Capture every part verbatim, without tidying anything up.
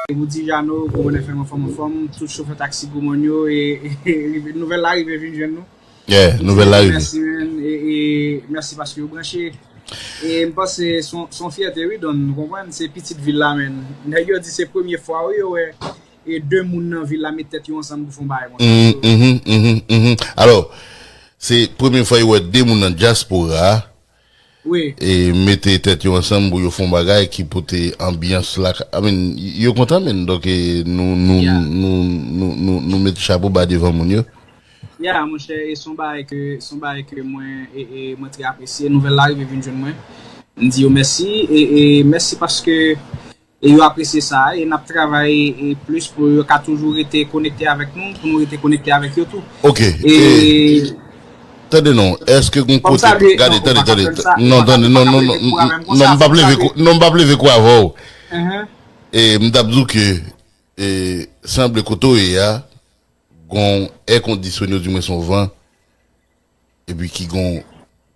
Rudy Jeannot, gwo bonè fèm anfòm anfòm, tout chofè taxi Gwo Mòn yo, e, e, e nouvèl la rive vin jwenn nou. M di nouvèl la yo rive. Mèsi, men, e, e, mèsi paske yo branche. E m panse se yon, se yon fyète, wi, Don, nou konprann, se pitit vil la, men. Nèg yo di se premye fwa, wi, yo wè e de moun nan vil la met tèt yo ansanm pou fè yon bagay konsa. Alò, se premye fwa yo wè de moun nan dyaspora Wi. e mete tèt yo ansanm pou yo fè yon bagay ki pote anbyans la. I mean, yo kontan, men. Donk, e, nou, nou, Yeah. nou, nou, nou, nou met chapo ba devan moun yo. Ya, monchè, e se yon bagay ke, se yon bagay ke mwen, e, e mwen trè apresye. Nouvèl la rive vin jwenn mwen. M di yo mèsi, e, e mèsi paske e yo apresye sa, e n ap travay e plis pou yo ka toujou rete konekte avèk nou, pou nou rete konekte avèk yo tou. Ok. E, Tande non, èske gon Fò m kote. salye, Gade, non, tande, ou pa ka tande. fè m sa, Non, ou pa ka, tande, ou non, pa ka non, leve non, kou avè m konsa, non, m p ap fò m leve salye. kou, non, m p ap leve kou avè w. Enhen. E m t ap di w ke e, sanble kote w ye a, gon è kondisyone, di mwen se yon van, epi ki gon,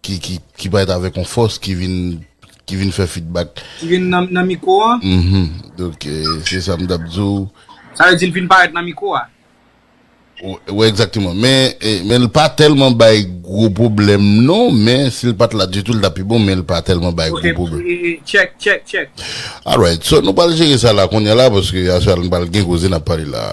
ki, ki, ki parèt avèk yon fòs ki vin, ki vin fè feedback. Ki vin nan, nan mikwo an. Mhm. Donk, e, se sa m t ap di w. Sa vle di l vin parèt nan mikwo a. Wi, egzakteman. Men, e, men l pa tèlman bay gwo pwoblèm, non. Men si l pa t la ditou, l t ap pi bon, men l pa tèlman bay Ok, gwo pwoblèm. e, e, check, check, check. Alright, so nou pral jere sa la kounye a la, paske aswè a nou pral gen koze n ap pale la.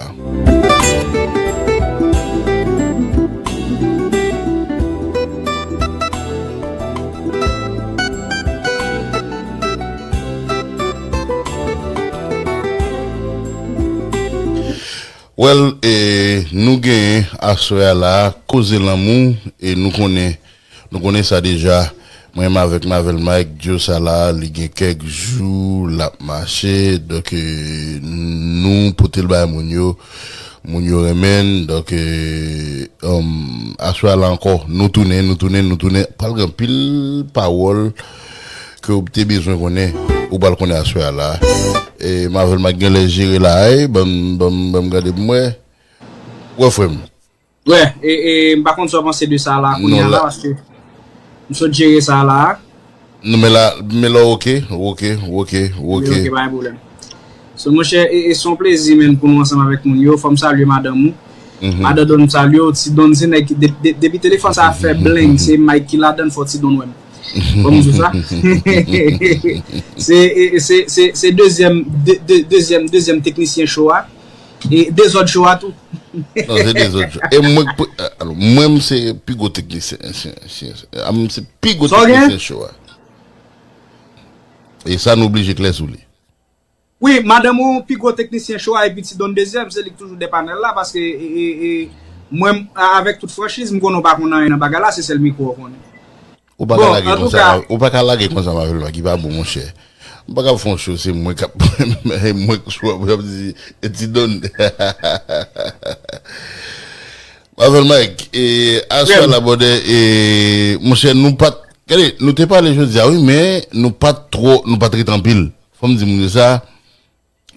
Well, e, nou genyen aswè a la, koze lanmou, e nou konnen, nou konnen sa deja. Mwen menm avèk Mavel Mike, dyo sa la, li gen kèk jou, l ap mache. Donk, e, nou pote l bay moun yo, moun yo renmen l. Donk, e, um, aswè a la ankò, nou tounen, nou tounen, nou tounen. Pral gen anpil pawòl ke w te bezwen konnen, ou pral konnen aswè a la. E, Mavel Mike genlè jere la, e, ban m, ban m, ban m gade pou m wè. Wè, frè m. Wè, e, e, m pa konn sa w panse de sa la kounye a la, paske m sot jere sa la. Non, men la, men la, ok, ok, ok, ok. Ok, pa gen pwoblèm. So, monchè, e, e se yon plezi, menm, pou nou ansanm avèk moun yo. Fò m salye madanm ou. Madan Don, m salye w. Ti Don, se nèg ki, de- de- depi telefòn sa a fè bling, se Mike ki ladan l, fò Ti Don wè m. Fò m di w sa. Se, e, se, se, se dezyèm, de- de- dezyèm, dezyèm teknisyen cho a. E dezòd cho a tou. Non, se dezòd cho. E mwen, k pre- alò, mwen, m se pi gwo teknisyen, syen- syen- a, m se pi gwo Sa w gen? Teknisyen cho a. E sa, nou oblije klè sou li. Wi, madanm ou pi gwo teknisyen cho a epi Ti Don dezyèm, se li k toujou dèpann l la, paske, e, e, e, mwen, avèk tout franchiz, m konnen w pa konn anyen nan bagay la, se sèl mikwo w konnen. Ou pa ka Bon, lage antouka, konsa, ou pa ka lage konsa, Mavel Mike, ki pa bon, monchè. M pa ka fè yon show, se mwen k ap, mwen k sou ap di, e Ti Don. Mavel Mike, e, aswè la, brother, e, monchè, nou pa t, gade, nou te pale jodi a, wi, men nou pa t twò, nou pa t ret anpil. Fò m di moun yo sa,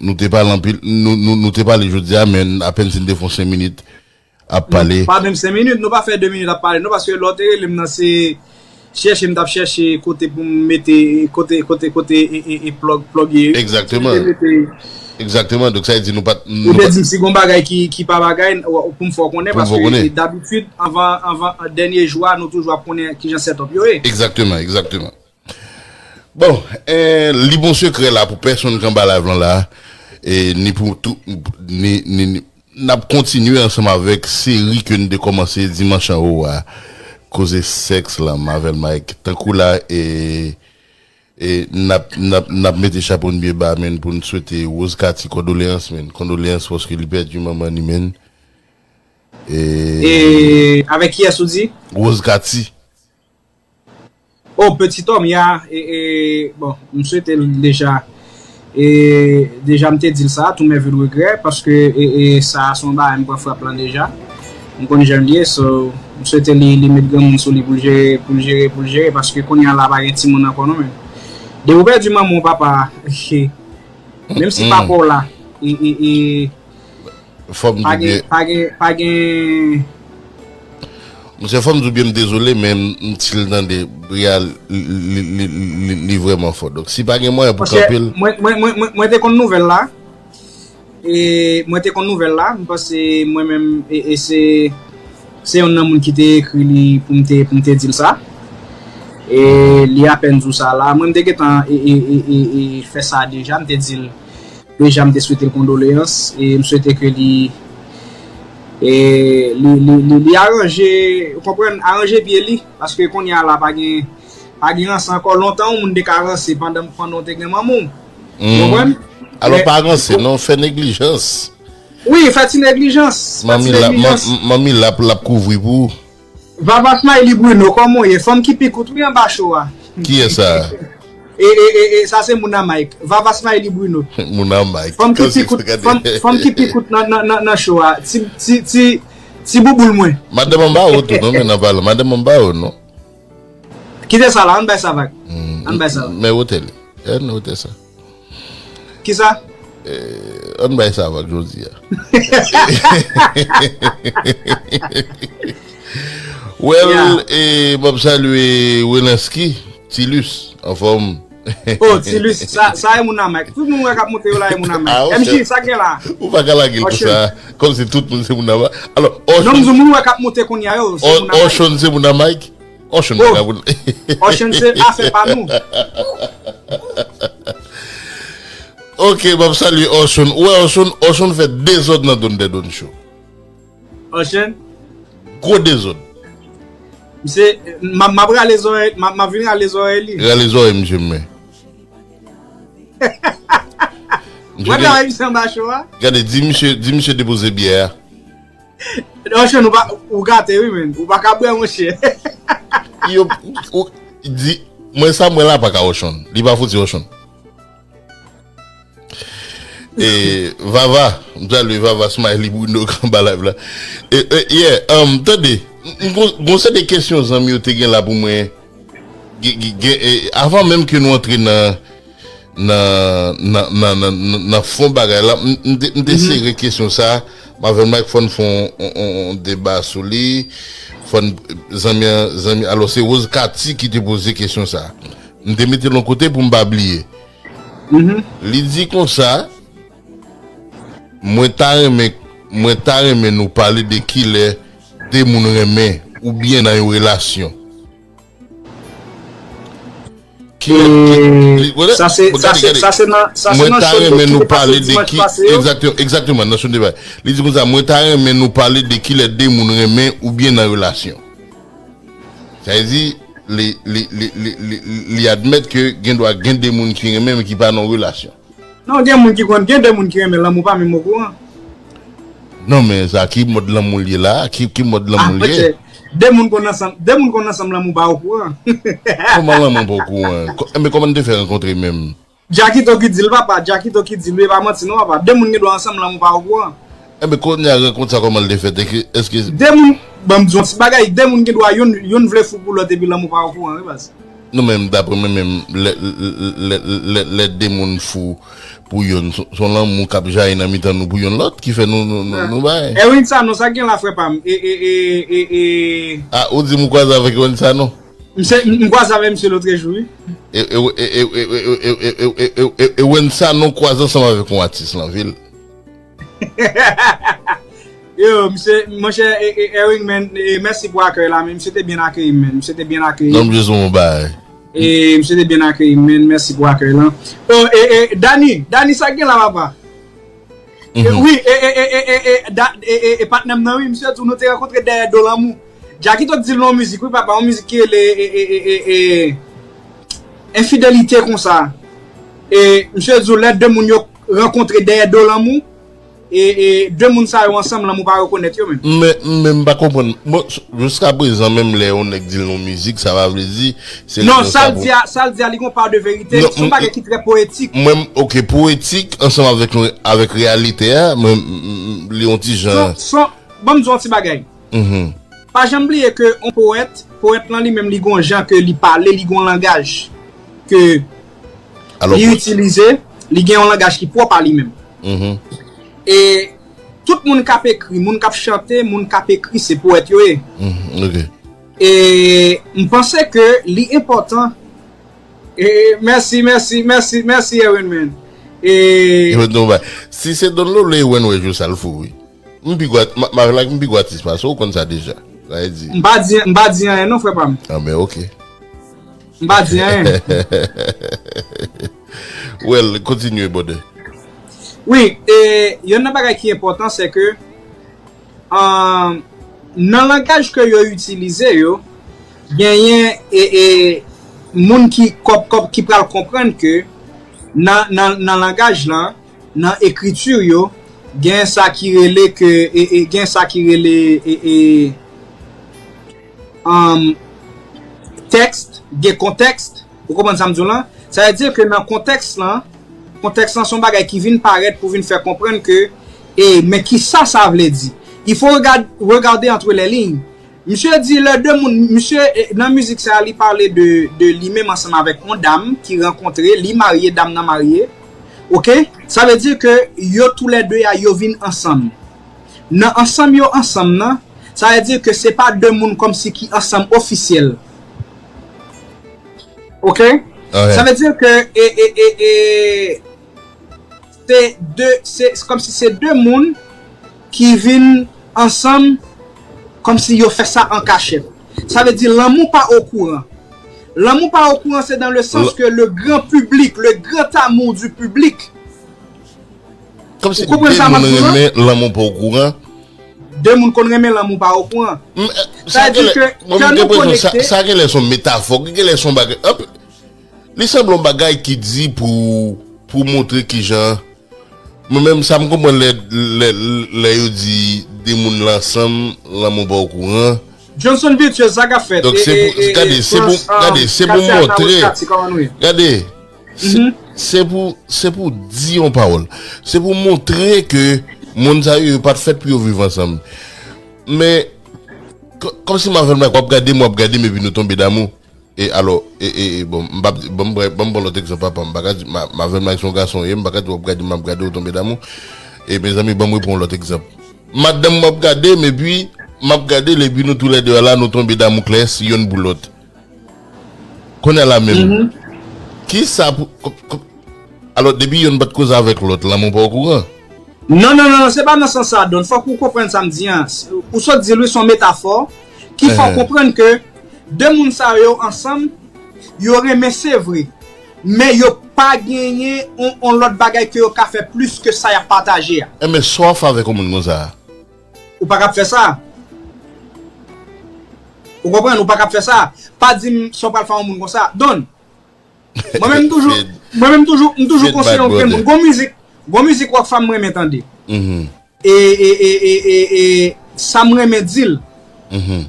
nou te pale anpil, nou, nou, nou te pale jodi a, men apèn si n te fè yon senk minit ap pale. Non, pa menm senk minit, nou pa fè de minit ap pale, non, paske lè w te rele m nan, se chèche m t ap chèche kote pou m mete, kote, kote, kote, e, e, e plug, plug ye. Egzakteman. Kote mete Egzakteman, donk sa vle di nou pa t, Ou te di m si gon bagay ki, ki pa bagay, w- pou m fè w konnen, paske e, dabitid, anvan, anvan, dènye jou a, nou toujou ap konnen kijan set up yo ye. Egzakteman, egzakteman. Bon, e, li bon sekrè la pou pèsonn k anba live lan la, e, ni pou tou, ni, ni, ni, n ap kontinye ansanm avèk seri ke n te kòmanse dimanch anwo a, koze sèks lan, Mavel Mike. Tankou la, e, e, n ap, n ap, n ap mete chapo n byen ba, men, pou n swete Rose Cathy kondoleyans, men, kondoleyans paske li pèdi manman ni, men. E, E avèk kiyès ou di? Rose Cathy. Oh, petit homme, ya, e, e, bon, m swete l deja. E deja m te di l sa, tous mes vœux de regret, paske, e, e, sa a se yon bagay m pran frap lan deja. M konn jan l ye, so, m swete li, li met granmoun sou li pou l jere, pou l jere, pou l jere, paske kounye a la pa gen timoun ankò non, men. Depi w pèdi manman w, papa, menm si papa w la, e, e, e, Fò m pa di gen, byen. Pa gen, pa gen. Monchè, fò m di w byen, m dezole, men m, m ti l tande, Real, li, li, li, li, li vrèman fò. Donk, si pa gen mwayen pou Monchè, kanpe l. Mwen, mwen, mwen, mwen, mwen te konn nouvèl la. E mwen te konn nouvèl la, m panse mwen menm, e, e se, se yonn nan moun ki te ekri li pou m te, pou m te di l sa. E li apèn di w sa la. Mwen, m te gentan, e, e, e, e, e fè sa deja, m te di l deja, m te swete l kondoleyans, e m swete ke li, e, li, li, li, li aranje, ou konprann, aranje pye li, paske kounye a la, pa gen, pa gen ranse ankò. Lontan, yon moun te ka ranse pandan, pandan w te gen manman w. Ou konprann? Alò, pa ranse, non, fè neglijans. Wi, fè ti neglijans. Fè ti Manmi la, neglijans. man- manmi la, l ap kouvri pou ou. Vava Smiley Bruno, kòman w ye? Fanm ki pi kout, wi, anba cho a. Kiyès sa? E, e, e, e, sa se Mouna Mike. Vava Smiley Bruno. Mouna Mike. Fanm ki pi kout, fanm, fanm ki pi kout nan, nan, nan, nan cho a. Ti, ti, ti, ti bouboul mwen. Madanm anba ou tou, non, men nan pale. Madanm anba ou, non? Kite sa la, ann bay sa vag. Ann bay sa vag. Men wote li. Ann wote sa. Kisa? Ann bay sa vag jodi a. Well, e m ap salye Welenski, Tilus, anfòm. Oh, Tilus, sa, sa e moun a Mike. Tout moun wè k ap monte yo la e moun a Mike. Ah, ok. M J, sa gen la? Ou pa ka lage l konsa. Kòmsi tout moun se moun a Mike. Alò, Non, m di w, moun wè k ap monte kounye a yo, se moun a Mike. Oshon se moun a Mike? Oshon pa ka moun. Oshon se afè pa nou. Ok, m ap salye Oshon. Ou wè Oshon, Oshon fè dezòd nan Don Dè Don Show. Oshon, Gwo dezòd. Misye, m ap, m ap rale zòrèy, m ap, m ap vin rale zòrèy li. Rale zòrèy misye mwen. Mwen travay misye anba cho a. Gade, di misye, di misye depoze byè a. Oshon, ou pa, ou gate wi, men. Ou pa ka bwè, monchè. Yo, ou, di, mwen sa mwen la pa ka Oshon. Li pa fouti Oshon. E, Vava, m salye Vava Smiley Bruno k anba live la. E, e, yeah, um, tande, m, m gon, gon seri de kesyon zanmi yo te gen la pou mwen. Gen, gen, gen, e, avan menm ke nou antre nan, nan, nan, nan, nan, nan, nan fon bagay la, m, m te, m te sere kesyon sa, m avè Mike fò n fè yon, yon, yon, yon deba sou li, fò n, zanmi an, zanmi, alò se Rose Cathy ki te poze kesyon sa. M te mete l yon kote pou m pa bliye. Li di konsa, mwen ta renmen, mwen ta renmen nou pale de kilè de moun renmen oubyen nan yon relasyon. Kilè, E, ki- ki- sa se, gade, sa se, gade. sa se nan, sa se Mwen nan ta show renmen ki nou te pase pale de dimanch ki, pase yo. Egzakteman, egzakteman, nan show deba. Li di konsa, mwen ta renmen nou pale de kilè de moun renmen oubyen nan relasyon. Sa vle di, li, li, li, li, li, li admèt ke gen dwa gen de moun ki renmen men ki pa nan relasyon. Non, gen moun ki konn, gen de moun ki renmen lanmou pa menm okouran. Non, men sa, ki mòd lanmou l ye la? Ki, ki mòd lanmou l ye? De moun konn ansanm, de moun konn ansanm lanmou pa okouran. Kòman lanmou pa okouran? Kò- Enben, kòman n te fè rankontre menm? Jackito ki di l, papa, Jackito ki di l, wi, pa manti non, papa. De moun gen dwa ansanm lanmou pa okouran. Enben, kounye a rankont sa kòman l te fèt? Èske, èske De moun, ban m di yon ti bagay, de moun gen dwa youn, youn vle fou pou lòt epi lanmou pa okouran, wi, baz. Nou menm, daprè mwen menm, lè, lè, lè, lè, lè de moun fou pou youn, se se yon lanmou k ap jayi nan mitan nou pou youn lòt, ki fè nou, nou, nou, nou bay. Erwin Sanon, sa gen la, frè pa m? E, e, e, e, e. Ah, ou di m ou kwaze avèk Erwin Sanon? Misye, m m kwaze avèk misye lotrejou, wi. E, e, e, e, e, e, e, e, e, e, Erwin Sanon kwaze ansanm avèk yon atis lan vil. Yo, misye, monchè, e, e, Erwin, men, e, mèsi pou akèy la, men misye te byen akeyi m, men. Misye te byen akeyi. Non, m jis yon bagay. E, misye te byen akeyi m, men. Mèsi pou akèy la. Oh, e, e, Dani, Dani, sa gen la, papa? E, wi, e, e, e, e, e, e, da, e, e, e, patnè m nan, wi, misye di w nou te rankontre dèyè do lanmou. Jackito di l nan yon mizik, wi, papa, yon mizik ki rele, e, e, e, e, e, Enfidelite konsa. E, misye di w lè de moun yo rankontre dèyè do lanmou, e, e, de moun sa yo ansanm, lanmou pa rekonèt yo menm. Men, men m pa konprann. Bon, jiska prezan, menm lè yon nèg di l yon mizik, sa pa vle di se Non, rezon sa sa l pou- di a, sa l di a, li gon pa de verite. Non, Se yon m- bagay ki trè poetik. Mwen, m- ok, poetik ansanm avèk, avèk reyalite a, mwen, m- m- m- li yon ti jan. Son, son, ban m di w yon ti bagay. Mhm. Pa janm bliye ke yon powèt, powèt lan li menm li gon jan ke li pale, li gon langaj ke Alò, li pou- itilize, li gen yon langaj ki pwòp a li menm. Mhm. E tout moun k ap ekri, moun k ap chante, moun k ap ekri, se powèt yo ye. Mhm, ok. E m panse ke li enpòtan. E mèsi, mèsi, mèsi, mèsi, Erwin, man. E E mwen di w, si se Don Lolo e wè nou e jou sa l fou wi. M pi gwo at- ma- Marlak, m pi gwo atis pase w, ou konn sa deja. Sa vle di, m pa di m pa di anyen non, frè pa m. Ah, men ok. M pa di anyen. Well, kontinye, brother. Wi, e youn nan bagay ki enpòtan se ke um, nan langaj ke yo itilize yo, genyen e, e, moun ki kòp kòp ki pral konprann ke nan, nan, nan langaj lan, nan ekriti yo, gen sa ki rele ke e, e, gen sa ki rele e, e, um, tèks, gen kontèks. Ou konprann sa m di w lan? Sa vle di ke nan kontèks lan, kontèks lan se yon bagay ki vin parèt pou vin fè konprann ke e men kisa sa vle di. Il faut regarder, regarder entre les lignes. Misye di lè de moun, misye e, nan mizik sa li pale de, de li menm ansanm avèk yon dam ki rankontre, li marye, dam nan marye. Ok? Sa vle di ke yo tou lè de a yo vin ansanm. Nan ansanm yo ansanm nan, sa vle di ke se pa de moun kòmsi ki ansanm ofisyèl. Ok? Ok. Sa vle di ke e, e, e, e, se de se kòmsi se de moun ki vin ansanm kòmsi yo fè sa an kachèt. Sa vle di lanmou pa okouran. Lanmou pa okouran se dans le sens L- que le grand public, le grand amour du public. Kòmsi Ou konprann de sa m ap moun di w lan? Renmen lanmou pa okouran. De moun konn renmen lanmou pa okouran. M- eh, Sa Sa di genlè, ke mwen kè m nou gen enpresyon sa- konekte. Sa genlè se yon metafò, genlè se yon bagay. Anp, li sanble yon bagay ki di pou pou montre kijan. Mwen menm, sa m konprann lè, lè, lè yo di de moun la ansanm, lanmou pa okouran. Johnson Virtuez, sa k ap fèt? Donk, se pou, gade, se pou, gade, se pou montre. Gade, se, se pou, se pou di yon pawòl. Se pou montre ke moun sa yo, yo pa t fèt pou yo viv ansanm. Men, kò- kòmsi m avè l, w ap gade m, w ap gade m, epi nou tonbe damou. E alò, e, e, e, bon, m pa, ban m pran, ban m pran lòt egzanp, papa. M pa ka di, ma, m avè m la, se yon gason, e m pa ka di, w ap gade m, m ap gade, w tonbe damou. E, mezanmi, ban m repran yon lòt egzanp. Madanm m ap gade m, epi m ap gade l, epi nou toulède a la, nou tonbe damou klè, si yonn pou lòt. Kounye a la menm. Kisa pou, kò- kò- Alò, depi yonn pa t koze avèk lòt, lanmou pa okouran. Non, non, non, non, se pa nan sans sa, Don. Fòk ou konprann sa m di an. Ou sot di l, wi, se yon metafò ki fè w Ehe. Konprann ke de moun sa yo ansanm, yo renmen, se vre. Men yo pa genyen on, on lòt bagay ke yo ka fè plis ke sa y ap pataje a. Enben, sa w ap fè avèk yon moun konsa? Ou pa kab fè sa. Ou konprann? Ou pa kab fè sa. Pa di m sa w pral fè yon moun konsa. Don, mwen menm m toujou, Fed. mwen menm m toujou, m toujou Fed konseye bad yon grenn brother. Moun. Gon mizik, gon mizik Rockfam mwen renmen tande. Mhm, E, e, e, e, e, e, sa m renmen di l. mhm.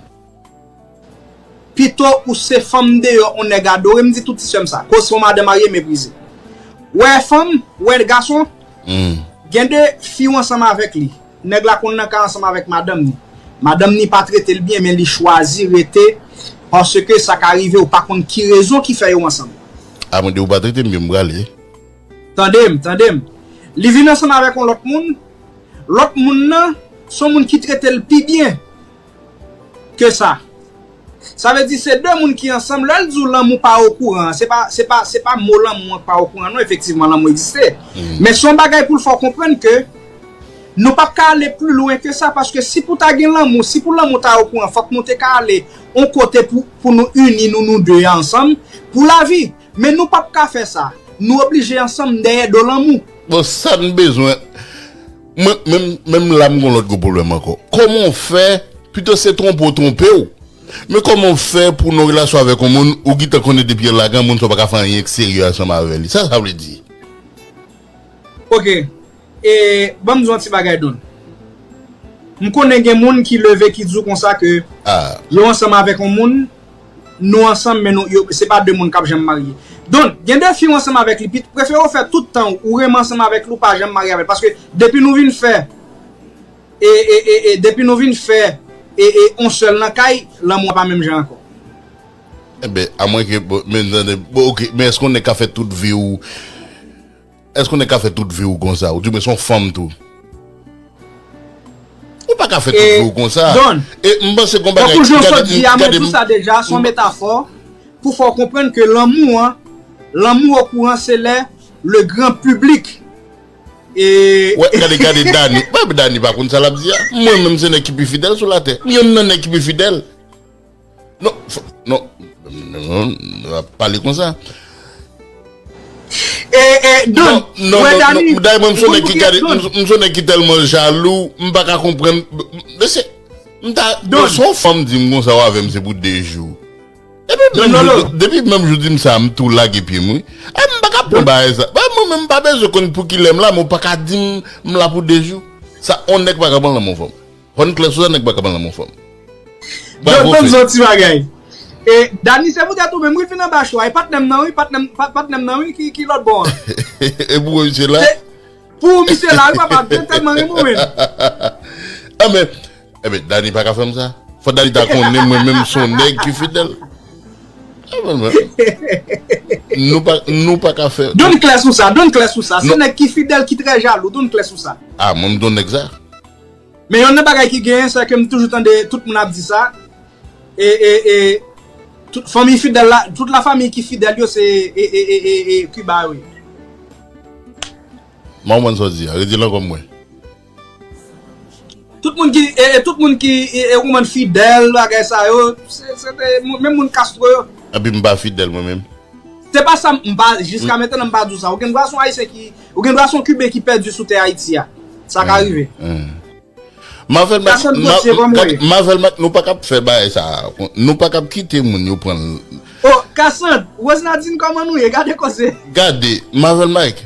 Pito ou se fanm deyò, on nèg adore, m di tout ti sè m sa. Koz fò madanm marye meprize. Wè fanm, wè gason, Mm. gen de fi w ansanm avèk li. Nèg la konn nan kay ansanm avèk madanm ni. Madanm ni pa trete l byen, men li chwazi rete paske sa ka rive, ou pa konn ki rezon ki fè yo ansanm. A mwen di ou pa trete m byen, m prale. Tande m, tande m. Li vin ansanm avèk yon lòt moun. Lòt moun nan, se yon moun ki trete l pi byen ke sa. Sa vle di se de moun ki ansanm. Lè l di w lanmou pa okouran, se pa, se pa, se pa mo lanmou an pa okouran non, efektivman lanmou egziste. Men se yon bagay pou l fè w konprann ke nou p ap ka ale pli lwen ke sa, paske si pou ta gen lanmou, si pou lanmou ta okouran, fòk nou te ka ale yon kote pou, pou nou ini nou, nou de a ansanm, pou lavi. Men nou p ap ka fè sa. Nou oblije ansanm dèyè do lanmou. Bon, sa n bezwen. Mwen, menm, menm la, m gon lòt gwo pwoblèm ankò. Kòman w fè, pito se twonpe w twonpe w. Men kòman w fè pou nan relasyon avèk yon moun, ou gentan konnen depi l lagan moun sa w pa ka fè anyen eksterye ansanm avè li. Sa sa vle di? Ok. E, ban m di w yon ti bagay, Don. M konnen gen moun ki leve ki di w konsa ke Ah, yo ansanm avèk yon moun, nou ansanm, men nou, yo, se pa de moun k ap janm marye. Don, gen de fi w ansanm avèk li, pit- prefere w fè tout tan ou renmen ansanm avèk li, ou pa janm marye avè l. Paske depi nou vin fè, e, e, e, e, depi nou vin fè, e, e, on sèl nan kay, lanmou an pa menm jan ankò. Enben, amwenke, bon, men, men, bon, ok, men èske yon nèg ka fè tout vi w, èske yon nèg ka fè tout vi w konsa? Ou di, men se yon fanm tou. Ou pa ka fè tout E, vi w konsa. Don, E m panse gon bagay tankou jan w gade, sot di a, mwen gade, di w sa deja, se yon metafò pou fè w konprann ke lanmou an, lanmou okouran se lè le gran piblik E Wè, gade, gade Dani. Wè, Dani pa konn sa l ap di a. Mwen menm se nèg ki pi fidèl sou latè. M youn nan nèg ki pi fidèl. Non, fò- non, non, non, non, ap pale konsa. E, e, Don, Non, non, wè non, Dani, non. Dayè, mwen, m se nèg ki gade, Don, m se nèg ki tèlman jalou, m pa ka konprann. Mesye, m ta, Don. Si yon fanm di m konsa w avè m se pou de jou. Epi Don menm Lolo. jou, depi menm jou di m sa, m tou lage pye m, wi. E m pa ka pran bagay sa. Ba, mwen menm, m pa bezwen konn pou kilè m la, men w pa ka di m, m la pou de jou. Sa, on nèg pa ka pran lanmou fanm. Fò n klè sou sa, nèg pa ka pran lanmou fanm. Don, Bravo, Don, Fed. Zon ti bagay. E, Dani, se poutèt ou menm, wi, fin anba cho a. E patnè m nan, wi, patnè m, pa- patnè m nan, wi, ki, ki lòt bò an. E pou misye la? Se- Pou misye la, wi, papa, m tèlman renmen w, men. Ah, men, eh ben, Dani pa ka fè m sa. Fò Dani ta konnen, mwen menm, se yon nèg ki fidèl. Eh, mwen, mwen. Nou pa, nou pa ka fè. Don klè sou sa, Don klè sou sa. Se Non. Nèg ki fidèl, ki trè jalou, Don klè sou sa. Ah, mwen, m don nèg sa. Men yon nan bagay ki genyen, se ke m toujou tande tout moun ap di sa. E, e, e, tout fanmi fidèl la, tout la fanmi ki fidèl yo, se e, e, e, e, e Kiba, wi. Mwen, mwen, sa w di a, redi l ankò mwen. Tout moun ki, e, e tout moun ki, e, e woman fidèl, bagay sa yo, se, se te, menm moun Castro yo. Epi m pa fidèl, mwen menm. Se pa sa, m pa, jiska mentnan, m pa di w sa. Ou gen dwa se yon Ayisyen ki, ou gen dwa se yon Kiben ki pèdi sou tè Ayiti a. Sa ka rive. Mavel Mike, Kasant Gauthier, kòman w ye? Mavel Mike, nou pa kap fè bagay sa. Nou pa kap kite moun yo pran l. Oh, Kasant, Rose Nadine, kòman nou ye? Gade koze. Gade, Mavel Mike,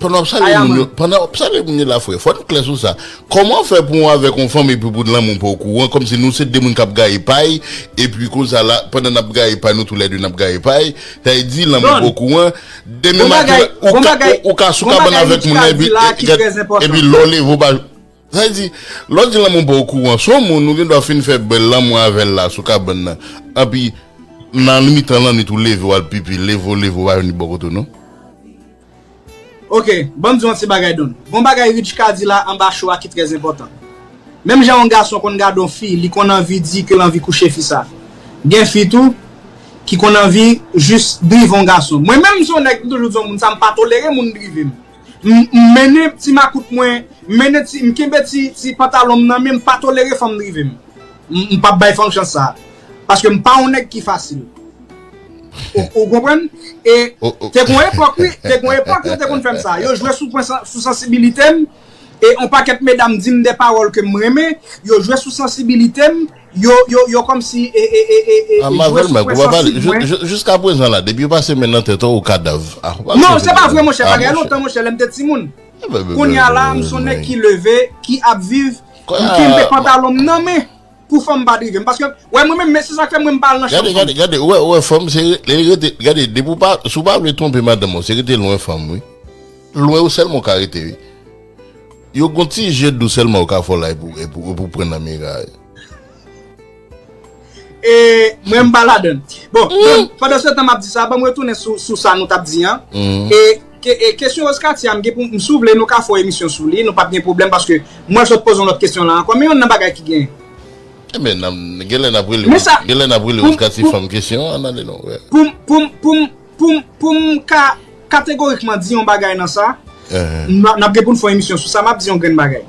pandan w ap salye Aya, moun yo, man. Pandan w ap salye moun yo la, frè, fò n klè sou sa. Kòman w fè pou w avèk yon fanm epi pou lanmou pa okouran, kòmsi nou se de moun k ap gaye pay, epi konsa la, pandan n ap gaye pay, nou toulède n ap gaye pay, sa vle di lanmou Don, pa okouran, demen bon maten, bagay, ou bon ka, bagay, ou, ou ka sou bon kabann bagay avèk moun nan, Richard di epi, la, ki epi, trè enpòtan. Epi lè w leve, ou pa, sa vle di, lè w di lanmou pa okouran, se yon moun ou gen dwa fin fè bèl lanmou avè l la sou kabann nan, epi nan mitan lannwit ou leve, w al pipi, leve, w leve, ou pa vin bò kote w, non. Ok, ban m di w yon ti bagay, Don. Bon bagay Rich ka di la anba cho a ki trè enpòtan. Menm jan yon gason konn gade yon fi, li konn anvi di ke l anvi kouche fi sa. Gen fi tou ki konn anvi jis drive yon gason. Mwen menm, m se yon nèg, m toujou di yon moun sa, m pa tolere moun drive m. M m mennen ti makout mwen, m mennen ti, m kenbe ti, ti pantalon m nan men, m pa tolere fanm drive m. M m p ap bay fanm chans sa. Paske m pa yon nèg ki fasil. Ou, ou konprann? E Oh, oh. Te gon epòk, wi. Te gon epòk, yo te konn fè m sa. Yo jwe sou pwen san- sou sansibilite m. E on pakèt medam di m de pawòl ke m renmen. Yo jwe sou sansibilite m. Yo, yo, yo kòmsi e, e, e, e, e, Ah, jwe Mavel sou Mike, pwen ou pa pale. sansib mwen. Jis- Jiska prezan la, depi yo pase men nan tèt ou, ou kadav. Ah, ou pa Non, vle se pa vre. Vre, monchè. Ah, Bagay monchè. Lontan, monchè, lè m te timoun. Eh ben, ben, Kounye a la, ben, m se yon ben, nèg ki leve, ki ap viv, m Kounye a- kenbe pantalon m nan men pou fanm pa drive m. Paske, wè, mwen menm, men se sa k fè mwen m pa al nan Gade, chanm gade, fanm. Gade, ou wè, ou wè fanm, se li rete, gade, depi ou pa, si ou pa vle twonpe madanm ou, se rete lwen fanm, wi. Lwen ou sèlman ou ka rete, wi. Yo gon ti je dou sèlman ou ka fè la, epi, epi, epi ou pran nan mira. E mwen m pa ladann. Bon, pandan se tan m ap di sa, ban m retounen sou, sou sa nou t ap di an. E, ke, e kesyon Oscar ti a, m gen pou, m si w vle, nou ka fè yon emisyon sou li, nou p ap gen pwoblèm, paske mwen sot poze yon lòt kesyon la ankò, men yon nan bagay ki gen. Ebyen, n ap- gen lè n ap rele, Men sa- gen lè n ap rele pou- Oscar ti pou- fanm kesyon an, ale non, wè. Pou m, pou m, pou m, pou m, pou m ka kategorikman di yon bagay nan sa, Eh, n a- n ap gen pou n fè yon emisyon sou sa, m ap di yon grenn bagay.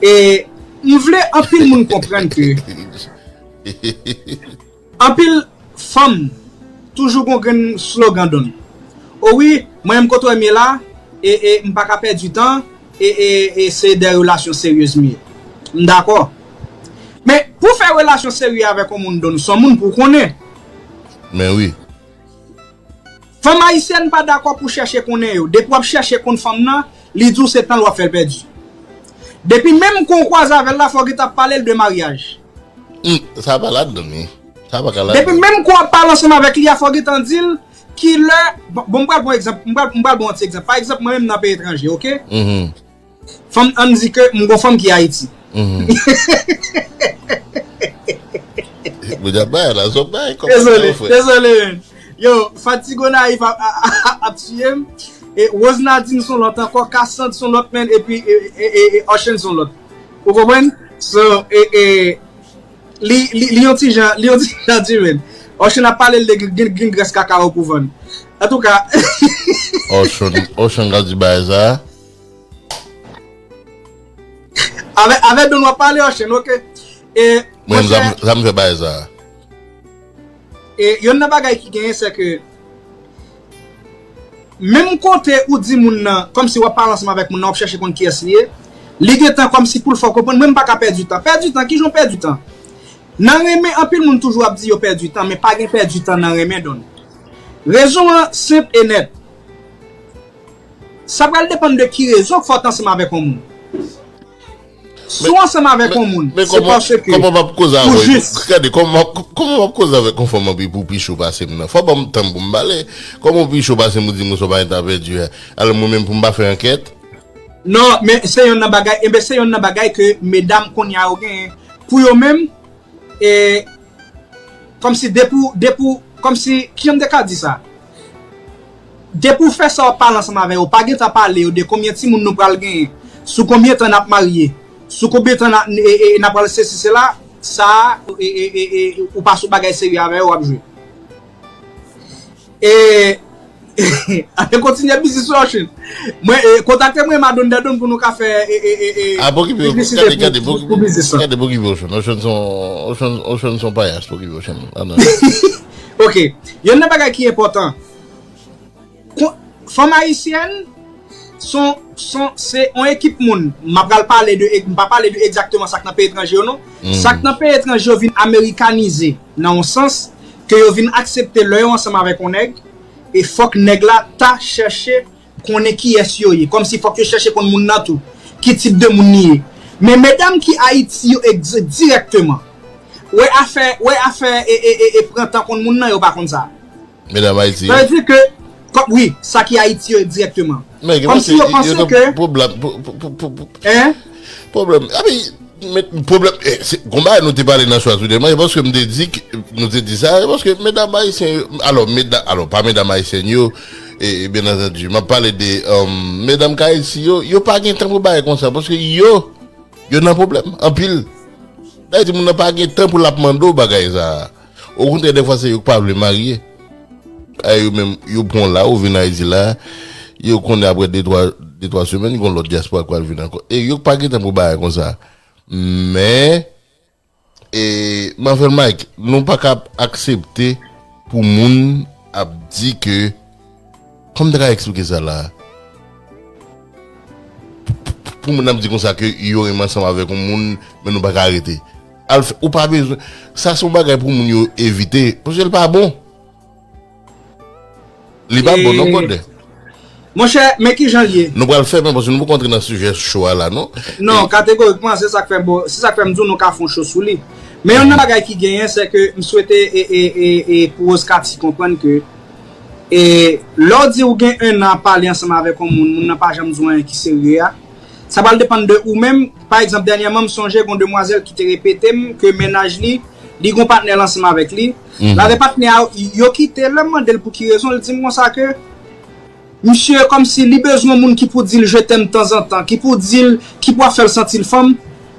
E m vle anpil moun konprann ke anpil fanm toujou gon grenn slogan donn. O wi, mwen menm kote w ye m ye la, e, e m pa ka pèdi tan, e, e, e se de relasyon seryez m ye. M dakò. Men, pou fè relasyon serye avèk yon moun donn, se yon moun pou w konnen. Men wi. Fanm ayisyèn pa dakò pou chèche konnen yo. Depi w ap chèche konn fanm nan, li di w se tan l w ap fè l pèdi. Depi menm kon w kwaze avè l la, fò w gentan ap pale l de maryaj. Hmm, sa pa ladan, wi. Sa pa ka ladan. Depi menm kon w ap pale ansanm avèk li a, fò w gentan di l ki lè. Bon, bon, m pral pran egzanp, m pral, m pral ba w yon ti egzanp. Pa egzanp, mwen menm nan peyi etranje, oke? Mhm. Fanm, ann di ke m gon fanm ki Ayiti. Mhm. Bon, dja bay la, zòt bay kòm Dezole, frè. Dezole, men. Yo, Fatigo Naif ap, ap, ap, ap tiye m. E Rose Nadine son lòt ankò, Cassandre son lòt, men, epi e, e, e, e Ocean son lòt. Ou konprann? So, e, e, li, li, li yon ti jan, li yon ti jan di, men. Ocean ap pale l de gin, gin, gin grès kakawo pou vann. Antouka, Ocean, Ocean ka di bagay sa. Avè, avè Don w ap pale, Ocean, ok? E, Mwen, sa m fè bagay sa. E youn nan bagay ki genyen, se ke menm kote ou di moun nan, kòmsi w ap pale ansanm avèk moun nan, w ap chèche konn kiyès li ye, li gentan kòmsi pou l fè w konprann, mwen m pa ka pèdi tan. Pèdi tan, kijan w pèdi tan? Nan renmen, anpil moun toujou ap di yo pèdi tan, men pa gen pèdi tan nan renmen, Don. Rezon an senp e nèt. Sa pral depann de ki rezon k fè w t ansanm avèk yon moun. Si w ansanm avèk yon moun, se paske kòman m ap koze avè w? Gade, kòman m ap koze avèk yon fanm anpi pou pi cho pase m nan? Fò ban m tan pou m pale. Kòman ou pi cho pase m, ou di m ou se yon bagay ta pèdi a? Alò mwen menm pou m pa fè ankèt? Non, men se yonn nan bagay, enben se yonn nan bagay ke medam kounye a yo genyen. Pou yo menm, e, kòmsi depi w, depi w, kòmsi, kijan m te ka di sa? Depi w fè sa w ap pale ansanm avè yo, pa gentan pale yo de konbyen timoun nou pral genyen, sou konbyen tan n ap marye, sou konbyen tan n ap, e, e, n ap pral sesi sela, sa a, e, e, e, e, ou pa sou bagay serye avè yo, w ap jwe. E, ann kontinye biznis la, Ocean. Mwen, e, kontakte mwen, Madon Dadon, pou nou ka fè, e, e, e, e, Ah, pokipe, piblisite gade, pou, gade, pou, pokipe, pou biznis la. Gade, pokipe, Ocean. Ocean son, Ocean, Ocean son payas, pokipe, Ocean. Ah, non. Ok. Youn nan bagay ki enpòtan. Kon- Fanm ayisyèn, son, son, se yon ekip moun. M ap pral pale de, m pa pale de egzakteman sa k nan peyi etranje yo, non. Sa k nan peyi etranje yo vin amerikanize, nan yon sans, ke yo vin aksepte lè yo ansanm avèk yon nèg, e fòk nèg la ta chèche konnen kiyès yo ye. Kòmsi fòk yo chèche konn moun nan tou. Ki tip de moun li ye. Men medam ki Ayiti yo egz- dirèkteman. Wè afè, wè afè, e, e, e, e pran tan konn moun nan, yo pa konn sa. Medam Ayiti. Sa vle di ke, kòm, wi, sa ki Ayiti yo dirèkteman. Men, gen Kòmsi pase, yo yo panse nan ke, pwoblèm, pwo- pwo- pwo- pwo- hein? Pwoblèm. Api, men, pwoblèm, eh, se, konba nou te pale nan swa sou demen, paske m te di, ke- nou te di sa, paske medam ayisyen yo, alò, medam, alò, pa medam ayisyèn yo, e, e, byen antandi, m ap pale de, um, medam k Ayiti yo, yo pa gen tan pou bagay konsa, paske yo, yo nan pwoblèm, anpil. Sa vle di moun nan pa gen tan pou l ap mande w bagay sa. Okontrè, dèfwa se yo k pa vle marye. A yo menm, yo pran w la, ou vin Ayiti la, yo konnen apre de twa, de twa semèn, gon lòt dyaspora k pral vin ankò. E yo k pa gen tan pou bagay konsa. Men, e, Marvel Mike, nou pa ka aksepte pou moun ap di ke, kòman m ta ka eksplike sa la? Pou moun ap di konsa ke yo renmen ansanm avèk yon moun, men nou pa ka rete. Al fè, ou pa bezwen. Sa se yon bagay pou moun yo evite. Paske l pa bon. Li pa bon, non, brother. Monchè, men kijan l ye? Nou pral fèmen, paske nou poko antre nan sijè cho a la, non? Non, kategorikman, se sa k fè m, se sa k fè m di w nou ka fè yon cho sou li. Men youn nan bagay ki genyen, se ke m swete e, e, e, e pou Rose Cathy konprann ke, e, lè w di w gen en an ap pale ansanm avèk yon moun, moun nan pa janm di w anyen ki serye a, sa pral depann de ou menm. Pa egzanp, dènyèman, m sonje gon demwazèl ki te repete m ke mennaj li, li gon patnè l ansanm avèk li. L avè patnè a, yo kite, lè m mande l pou ki rezon, l di m konsa ke misye kòmsi li bezwen yon moun ki pou di l je t'aime tanzantan, ki pou di l, ki pou ap fè l santi l fanm.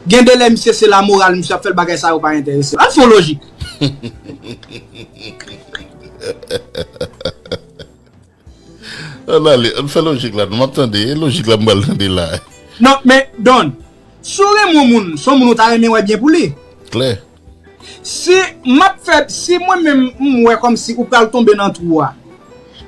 Gen de lè misye se lamoral, misye ap fè l bagay sa yo pa enterese l. Ann fè yon lojik. Ann ale, ann fè lojik la, non, m ap tande, e lojik la m pral tande la. Non, men, Don, si w renmen yon moun, se yon moun ou ta renmen wè byen pou li. Klè. Si m ap fè, si mwen menm m wè kòmsi ou pral tonbe nan twou a,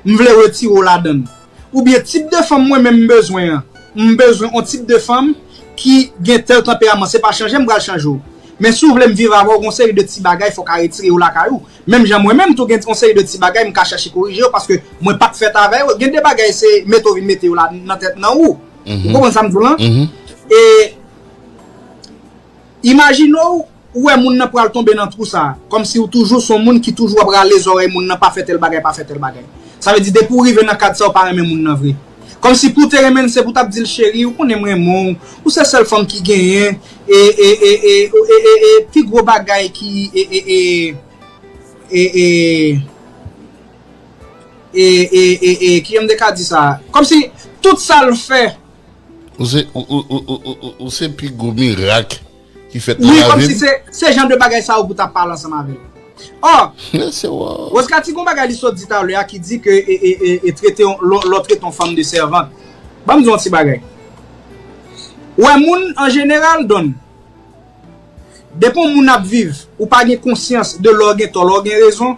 m vle retire w ladan l. Oubyen tip de fanm mwen menm m bezwen an, m bezwen yon tip de fanm ki gen tèl tanperaman, se pa chanje m pral chanje w. Men si w vle m viv avè w, gon seri de ti bagay fòk a retire yo lakay ou. Menm jan mwen menm tou gen yon seri de ti bagay m ka chèche korije yo paske mwen pa t fèt avè yo. Gen de bagay se mete w vin mete yo la nan tèt nan ou. Ou konprann sa m di w lan? E imajine w, ou wè moun nan pral tonbe nan twou sa. Kòmsi ou toujou se yon moun ki toujou ap rale zòrèy moun nan, pa fè tèl bagay, pa fè tèl bagay. Sa vle di depi w rive nan kad sa, ou pa renmen moun nan vre. Kòmsi pou w te renmen l, se pou w t ap di l, cheri, ou konnen m renmen w, ou se sèl fanm ki genyen, e, e, e, e, e, e, e, pi gwo bagay ki, e, e, e, e, e, e, e, e, e, kijan m te ka di sa? Kòmsi tout sa l fè. Ou se, ou, ou, ou, ou, ou, ou se pi gwo mirak ki fèt nan Wi, lavi kòmsi m. Se, se jan de bagay sa yo pou w t ap pale ansanm avè l. Oh, Rose Cathy gon bagay li sot di talè a ki di ke e, e, e, e trete yon, lè w trete yon fanm de sèvant. Ban m di yon ti bagay. Ou wè moun an jeneral, Don, depi yon moun ap viv, ou pa gen konsyans de lè w gen tò, lè w gen rezon,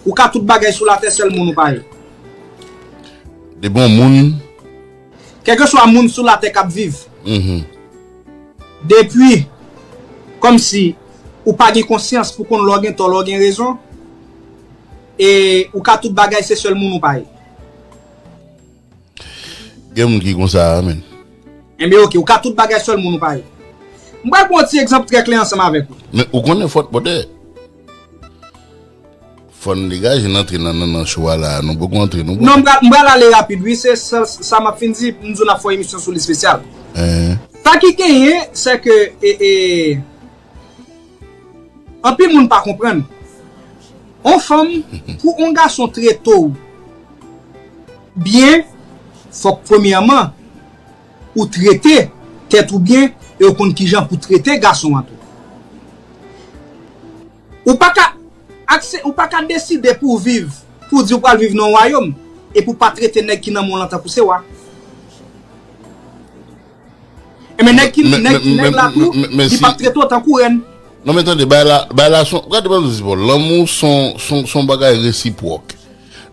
ou ka tout bagay sou latè, sèl moun ou pa ye. Depi yon moun. Kèlkeswa moun sou latè k ap viv. Depi, kòmsi, ou pa gen konsyans pou konn lè w gen tò, lè w gen rezon, e ou ka tout bagay, se sèl moun ou pa ye. Gen moun ki konsa a, menn. Enben, oke, ou ka tout bagay, sèl moun ou pa ye. M pral pran yon ti egzanp trè klè ansanm avèk ou. Men ou konnen fòt bòdè. Fò n degaje n antre nan, nan, nan cho a la a, nou poko antre, nou poko. Non, m pral, m pral ale rapid, wi, se sa, sa m ap fin di, m di w n ap fè yon emisyon sou li espesyal. Sa ki genyen, se ke, e, e, anpil moun pa konprann. On fanm, pou on gason trete w byen, fòk premyèman, ou trete tèt ou byen e ou konn kijan pou trete gason an tou. Ou pa ka akse, ou pa ka deside pou w viv, pou w di w pral viv nan yon wayòm, epi w pa trete nèg ki nan men w lan tankou se wa. Enben nèg ki, nèg, nèg la tou, li p ap trete w tankou rèn. Non men tande, bay la, bay la son, gade ban nou di bon, lanmou son, son, son bagay resipwòk.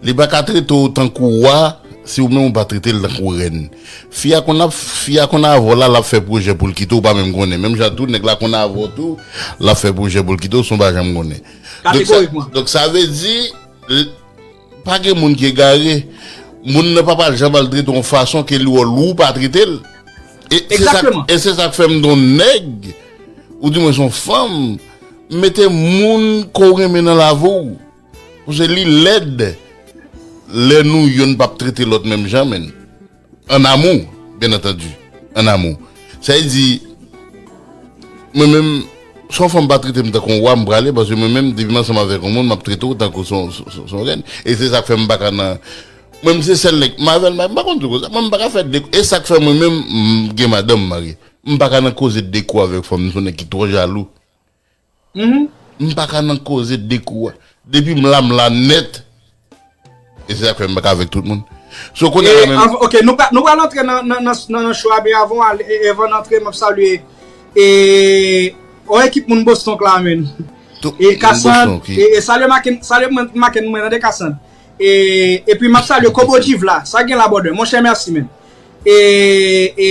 Li pa ka trete w tankou wa si ou menm ou pa trete l tankou rèn. Fi a konn ap, fi a konn avè w la, l ap fè pwojè pou l kite w, ou pa menm konnen. Menm jan tou, nèg la konn avè w tou, l ap fè pwojè pou l kite w, san w pa janm konnen. Donk sa, donk sa vle di, pa gen moun ki egare. Moun nan pa pral janm al trete w yon fason ke li wè w, ou pa trete l. E se sa, e se sa k fè m di w nèg, ou di mwen se yon fanm, mete moun ke w renmen nan lavi w. Paske li lèd lè nou yonn p ap trete lòt menm jan, menn. An amou, byen antandi. An amou. Sa vle di, mwen menm, si yon fanm pa trete m tankou yon wa, m prale, paske mwen menm, depi m ansanm avèk yon moun, m ap trete w tankou se yon, se yon, se yon rèn. E se sa k fè m pa ka nan, mwen menm se sèl nèg, m avè l, m pa konn di w konsa, mwen m pa ka fè de, e sa k fè mwen menm, m gen madanm, m marye. M pa ka nan koze de kou avèk fanm, m se yon nèg ki twò jalou. M pa ka nan koze de kou a. Depi m la, m la nèt. E se sa k fè m pa ka avèk tout moun. So kounye a la menm. Ok, nou pral, nou pral antre nan, nan, nan, nan, nan cho a, men avan, avan n antre, m ap salye e, yon ekip moun Boston k la, menn. E Kasann, e, e salye Maken, salye Maken mwen, tande Kasann. E, epi m ap salye Kobo Jiv la. Sa gen la, brother? Monchè, mèsi, menn. E, e,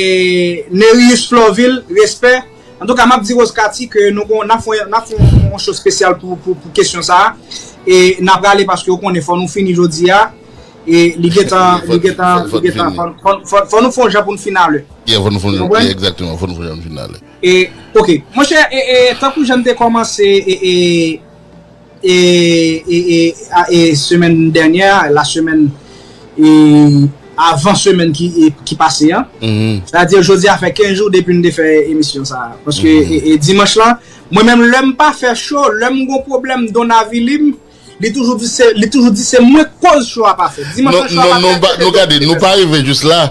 Nerius Florvil, respè. Antouka, m ap di Rose Cathy ke nou gon, n ap fè, n ap fè yon cho espesyal pou, pou, pou kesyon sa a. E n ap rale paske ou konnen fò nou fini jodi a. E li gentan, li gentan, li gentan, fò, fò, fò, fò nou fè yon jan pou n fin alè. Yeah, fò nou fè yon jan, yeah, egzakteman, fò nou fè yon jan pou n fin alè. E, ok, monchè, e, e, tankou jan n te kòmanse, e, e, e, e, e, a, e semèn dènyè, la semèn, e, avan semèn ki, e, ki pase an. Sètadi jodi a fè kenz jou depi n te fè emisyon sa a. Paske, e, e, dimanch lan, mwen menm lè m pa fè cho, lè m gon pwoblèm, Don avili m, li toujou di se, li toujou di se mwen k koz cho a pa fèt. Dimanch lan cho a pa t ka fèt. Non, non, non, nou gade, nou pa rive jis la.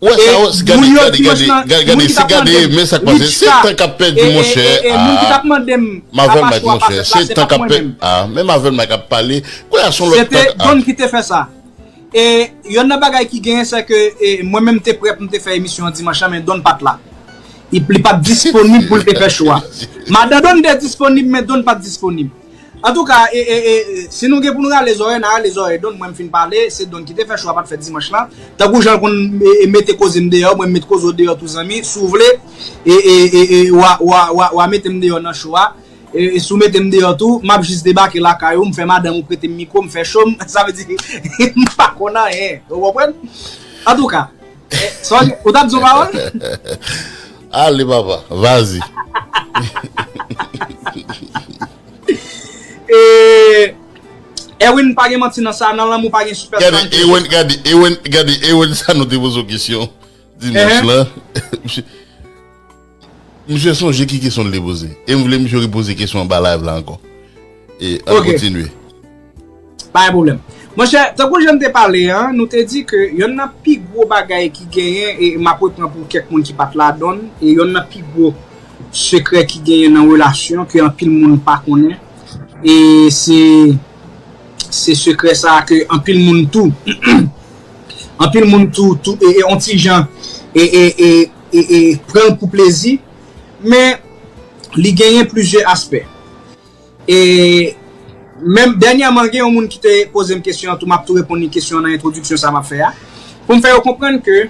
Ou wè sa, gade, gade, gade, gade, se gade, men sa k pase. Se tan k ap pèdi, monchè. Ah, m avè l Mike, monchè. Se tan k ap pèdi. Ah, men m avè l Mike ap pale. Kounye a se yon lòt tan. Se te Don ki te fè sa. E yonn nan bagay ki genyen, se ke, e, mwen menm te prè pou m te fè emisyon an dimanch lan, men Don pa t la. Li, li pa t disponib pou l te fè cho a. Madan Don te disponib, men Don pa t disponib. Antouka, e, e, e, si nou gen pou nou rale zòrèy, n a rale zòrèy Don. Mwen m fin pale, se Don ki te fè cho a pa t fèt dimanch lan. Tankou jan l konn, e, e, mete koze m deyò, mwen m met koze w deyò tou, zanmi, si w vle, e, e, e, e, w a, w a, w a, w a mete m deyò nan cho a. E, e, si w mete m deyò tou, m ap jis debake lakay ou, m fè madanm ou prete m mikwo, m fè cho m, sa vle di, m pa konn anyen, ou konprann? Antouka, e, sa w, ou t ap di yon pawòl? Ale, papa, vas-y. E, Erwin, pa gen manti nan sa, nan lanmou pa gen sipèstan. Gade, Erwin, gade, Erwin, gade, Erwin, sa nou te poze w kesyon dimanch lan. Misye sonje ki kesyon l te poze. E m vle misye repoze kesyon an ba live la ankò. E, ann kontinye. Pa gen pwoblèm. Monchè, tankou jan n te pale an, nou te di ke yonn nan pi gwo bagay ki genyen, e m ap repran pou kèk moun ki pa t la, Don, e yonn nan pi gwo sekrè ki genyen nan relasyon ke anpil moun pa konnen, E se se sekrè sa ke anpil moun tou anpil moun tou tou e, e on ti jan e, e, e, e, e pran l pou plezi, men li genyen plizyè aspè. E menm dènyèman gen yon moun ki te poze m kesyon an tou, m ap tou reponn li kesyon an nan entwodiksyon sa m ap fè a, pou m fè yo konprann ke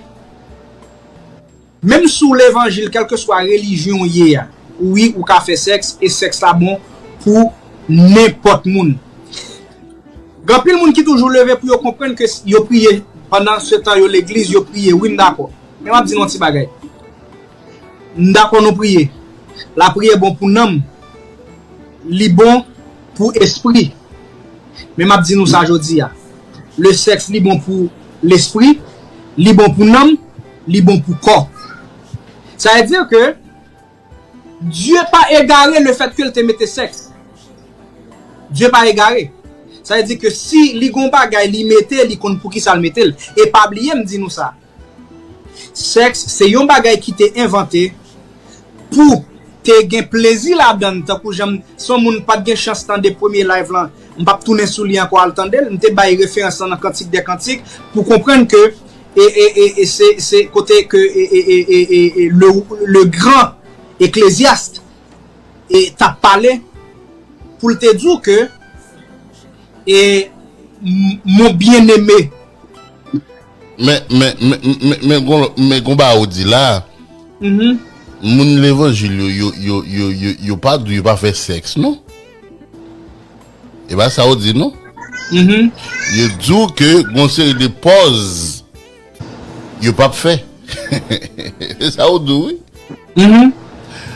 menm sou levanjil, kèlkeswa relijyon w ye a, wi, ou ka fè sèks, e sèks la bon pou nenpòt moun. Gen anpil moun ki toujou leve pou yo konprann ke yo priye, pandan se tan yo legliz, yo priye, wi, m dakò. Men m ap di nou yon ti bagay. M dakò nou priye. Lapriyè bon pou nanm, li bon pou espri. Men m ap di nou sa jodi a. Le sèks, li bon pou lespri, li bon pou nanm, li bon pou kò. Sa vle di ke Dye pa egare le fèt ke l te mete sèks. Dye pa egare. Sa vle di ke si li gon bagay li mete, li konn poukisa l mete l. E pa bliye m di nou sa. Sèks se yon bagay ki te envante pou te gen plezi ladan l, tankou jan m, si yon moun pa t gen chans tande premye live lan, m p ap tounen sou li ankò al tande l, m te bay referans lan nan Kantik dè Kantik pou konprann ke e, e, e, e se, se kote ke e, e, e, e, e, e, le, le gran Ecclésiaste e t ap pale pou l te di w ke e m- mon bien-aimé. Men, men, men, men, men, gon, men gon bagay ou di la, Mhm, moun levanjil yo, yo, yo, yo, yo, yo pa di yo pa fè sèks, non? E pa sa ou di, non? mhm. Yo di w ke gon seri de pòz yo p ap fè. Se sa ou di, wi. Mhm.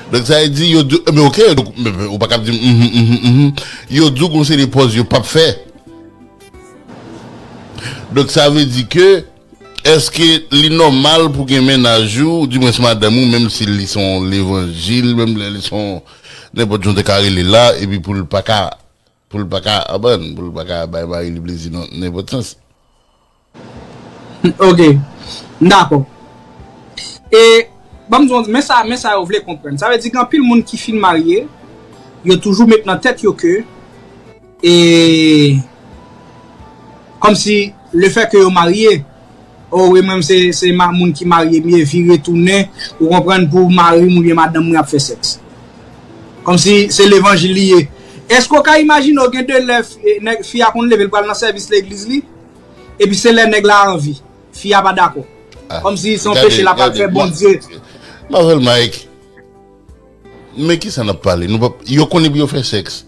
Donk, sa vle di, yo di, men ok, donk, men, men, ou pa kab di, mhm, mhm, mhm. Yo di w gon seri de pòz yo p ap fè. Donk, sa vle di ke, èske li nòmal pou gen mennaj ou, dimwens madanm ou, menm si li se yon levanjil, menm lè li se yon nenpòt jan w te ka rele l la, epi pou l pa ka, pou l pa ka abann, pou l pa ka bay mari li plezi nan nenpòt sans? Ok. M dakò. E, ban m di w, men sa, men sa yo vle konprann. Sa vle di gen anpil moun ki fin marye, yo toujou met nan tèt yo ke, e, kòmsi le fèt ke yo marye, o wi, mwen se, se ma, moun ki marye m ye, vire tounen, ou konprann, pou mari m oubyen madanm mwen ap fè sèks. Kòmsi se levanjil li ye. Èske w ka imajine w gen de lè fi a konn leve l pral nan sèvis legliz li? Epi se lè nèg la anvi. Fi a pa dakò. Kòmsi se yon peche l ap al fè Bondye. Mavel Mike. Men kisa n ap pale? Nou pa, yo konnen pou yo fè sèks.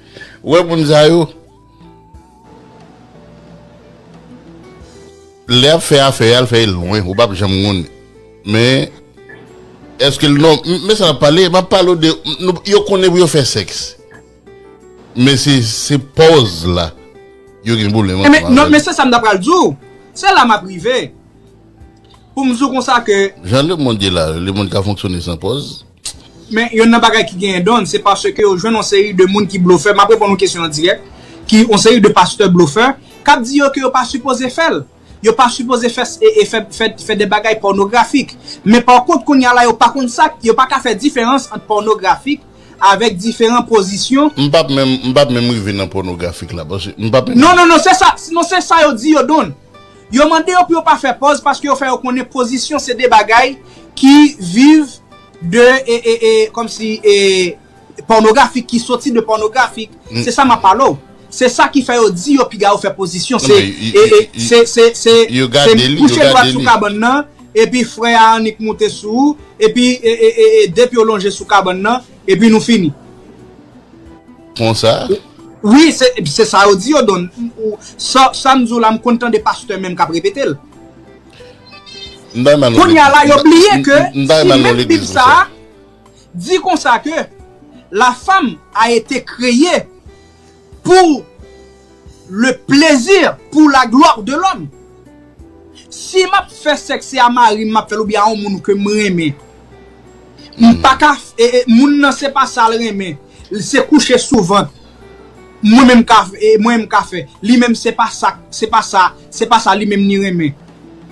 Ou wè moun sa yo? Lè ap fè afè, al fè lwen, ou p ap janm konn. Men, èske l non, men sa n ap pale, m ap pale w de, yo konnen pou yo fè sèks. Men se, se pòz la, yo gen pwoblèm ansanm avè l. Men se sa m ta pral di w. Se la m ap rive. Pou m di w konsa ke. Jan lemonn ye la, lemonn ka fonksyone san pòz. Men youn nan bagay ki genyen donn, se paske yo jwenn yon seri de moun ki blofè. M ap reponn yon kesyon an dirèk, ki yon seri de pastè blofè, k ap di yo ke yo pa sipoze fè l. Yo pa sipoze fè, e, e fè, fè, fè de bagay pònografik. Men pa kont, kounye a la, yo pa konn sa, yo pa ka fè diferans ant pònografik avèk diferan pozisyon. M p ap menm, m p ap menm rive nan pònografik la, paske m p ap menm. Non, non, non, se sa, non, se sa yo di yo donn. Yo mande yo pou yo pa fè pòz paske yo fè yo konnen pozisyon se de bagay ki viv de, e, e, e, kòmsi, e, pònografik, ki soti de pònografik. Se sa m ap pale w. Se sa ki fè yo di yo piga yo fè pozisyon. Se, e, e, se, se, se, se kouche dwat sou kabann nan, epi frè a annik moute sou ou, epi, e, e, e, e, depi yo lonje sou kabann nan, epi nou fini. Konsa? Wi, se, se sa yo di yo donn. Sa, sa m di w la, m konn tande pastè menm k ap repete l. Kounye a la, yo bliye ke si menm Bib sa a di konsa ke la femme a été créée pour le plaisir, pour la gloire de l'homme. Si m ap fè sèks, se a mari m m ap fè l oubyen a yon moun ke m renmen. M pa ka, e, e, moun nan se pa sa l renmen. Se kouche sou vant. Mwen menm ka, e, mwen menm ka fè. Li menm se pa sa, se pa sa, se pa sa li menm li renmen.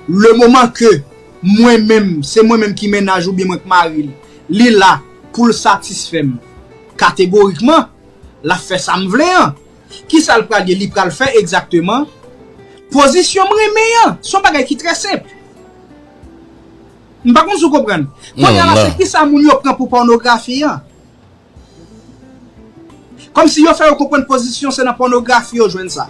Le moman ke mwen menm, se mwen menm ki mennaj oubyen mwen k mari l, li la pou l satisfè m. Kategorikman, l ap fè sa m vle an. Kisa l pral ye, li pral fè egzakteman? Pozisyon m renmen an, se yon bagay ki trè senp. M pa konn si w konprann. Kounye a la, se kisa moun yo pran pou pònografi an. Kòmsi yo fè yo konprann pozisyon se nan pònografi yo jwenn sa.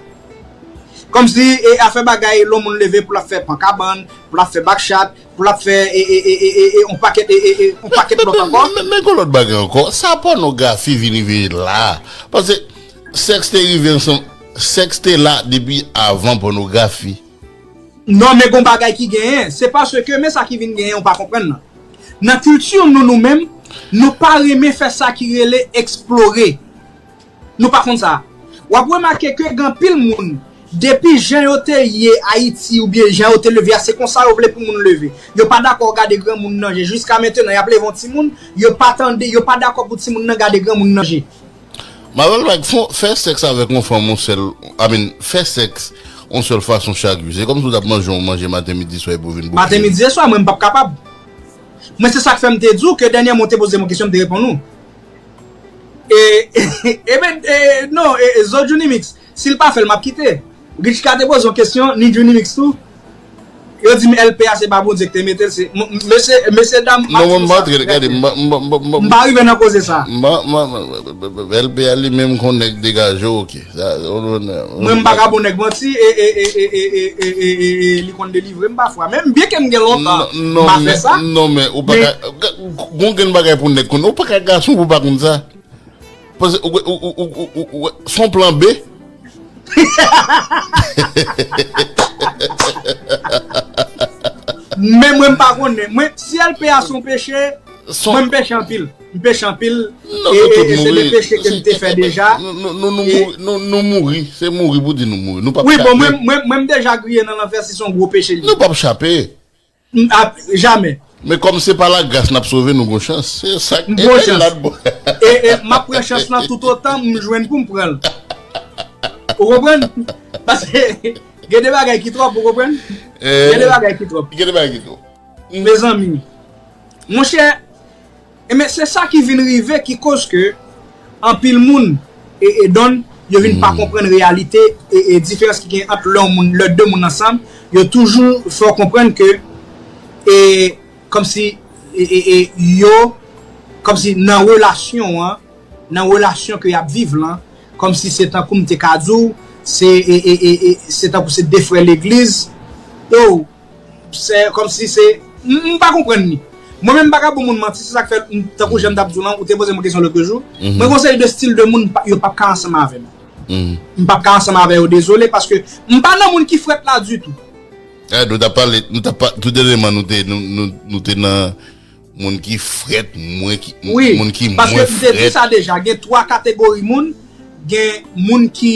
Kòmsi e afè bagay lè yon moun leve pou l ap fè pankabann, pou l ap fè bakchat, pou l ap fè e, e, e, e, e, e, on pakèt e, e, e, on pakèt lòt ankò. Men, men, men gon lòt bagay ankò. Sa pònografi vin rive la. Paske sèks te rive ansanm, sèks te la depi avan pònografi. Non, men gon bagay ki genyen. Se paske men sa ki vin genyen, ou pa konprann nan. Nan kilti nou, nou menm, nou pa renmen fè sa ki rele eksplore. Nou pa konn sa. W ap remake ke gen anpil moun, depi jan yo te ye Ayiti oubyen jan yo te leve a, se konsa yo vle pou moun leve. Yo pa dakò gade granmoun nan je. Jiska mentenan, y ap leve yon timoun, yo pa tande, yo pa dakò pou timoun nan gade granmoun nan je. Mavel Mike, fè sèks avèk yon fanm yon sèl, I mean, fè sèks yon sèl fason chak jou. Se kòmsi w t ap manje yon manje maten, midi, swa epi w vin bouke. Maten, midi e swa, mwen m p ap kapab. Mwen se sa k fè m te di w ke dènyèman w te poze m yon kesyon, m te reponn ou. E, e, e, men, e, non, e, e, Zo Juni Mix, si l pa fè l, m ap kite. Richka te poze yon kesyon, ni Juni Mix tou. Yo di m L P a se pa Bondye ki te mete l, se m- mesye, mesye dam. Non, mwen m pa antre, gade, m pa- m pa- m pa- m pa- m pa rive nan koze sa. M pa- m pa- L P a li menm kon nèg degaje w, oke. Sa, ou- ou- Mwen m pa ka bon nèg manti e, e, e, e, e, e, e, e, e li konn delivre m pafwa. Men byen ke m gen lontan m pa fè sa. Non, men ou pa ka. Gon grenn bagay pou nèg konn. Ou pa ka gason pou pa konn sa. Paske ou, ou, ou, ou, ou, ou, ou, se yon plan B. Men mwen m pa konnen. Mwen, si L P a se yon peche, mwen m peche anpil. M peche anpil. Non, e, nou e, tout e se de mouri. Peche ke m te fè deja. Nou, nou, nou, nou E mouri, nou, nou mouri. Se mouri pou di nou mouri. Nou p ap Wi, bon, chape. Mwen, mwen, mwen m deja griye nan lanfè si se yon gwo peche li. Nou p ap chape. M, a, jamè. Men kòm se pa lagras n ap sove, nou gon chans. Se sa k M gon chans. E, e m ap pran chans lan toutotan m jwenn pou m pran l. Ou konprann? Paske gen de bagay ki twòp, ou konprann? Gen de bagay ki twòp. Gen de bagay ki twòp. Mezanmi. Monchè, e men se sa ki vin rive ki koz ke anpil moun e, e donn, yo vin pa konprann reyalite e, e diferans ki gen ant lè yon moun, lè de moun ansanm, yo toujou fè w konprann ke e kòmsi e, e, e, yo kòmsi nan relasyon an, nan relasyon ke y ap viv lan, kòmsi se tankou m te ka di w, se e, e, e, e, se tankou se de frè legliz. Yo, se kòmsi se m, m pa konprann li. Mwen menm m pa ka bon moun manti, se sa k fè m, tankou jan m t ap di w lan, ou te poze m yon kesyon lòt jou. Mwen gon seri de stil de moun pa- yo p ap ka ansanm avè m. M p ap ka ansanm avè yo, dezole, paske m pa nan moun ki frèt la ditou. Eh, nou t ap pale, nou t ap pa- tou dènyèman nou te nou, nou, nou te nan moun ki frèt, mwen ki Wi, moun ki paske mwen m te di frèt. Sa deja, gen twa kategori moun, gen moun ki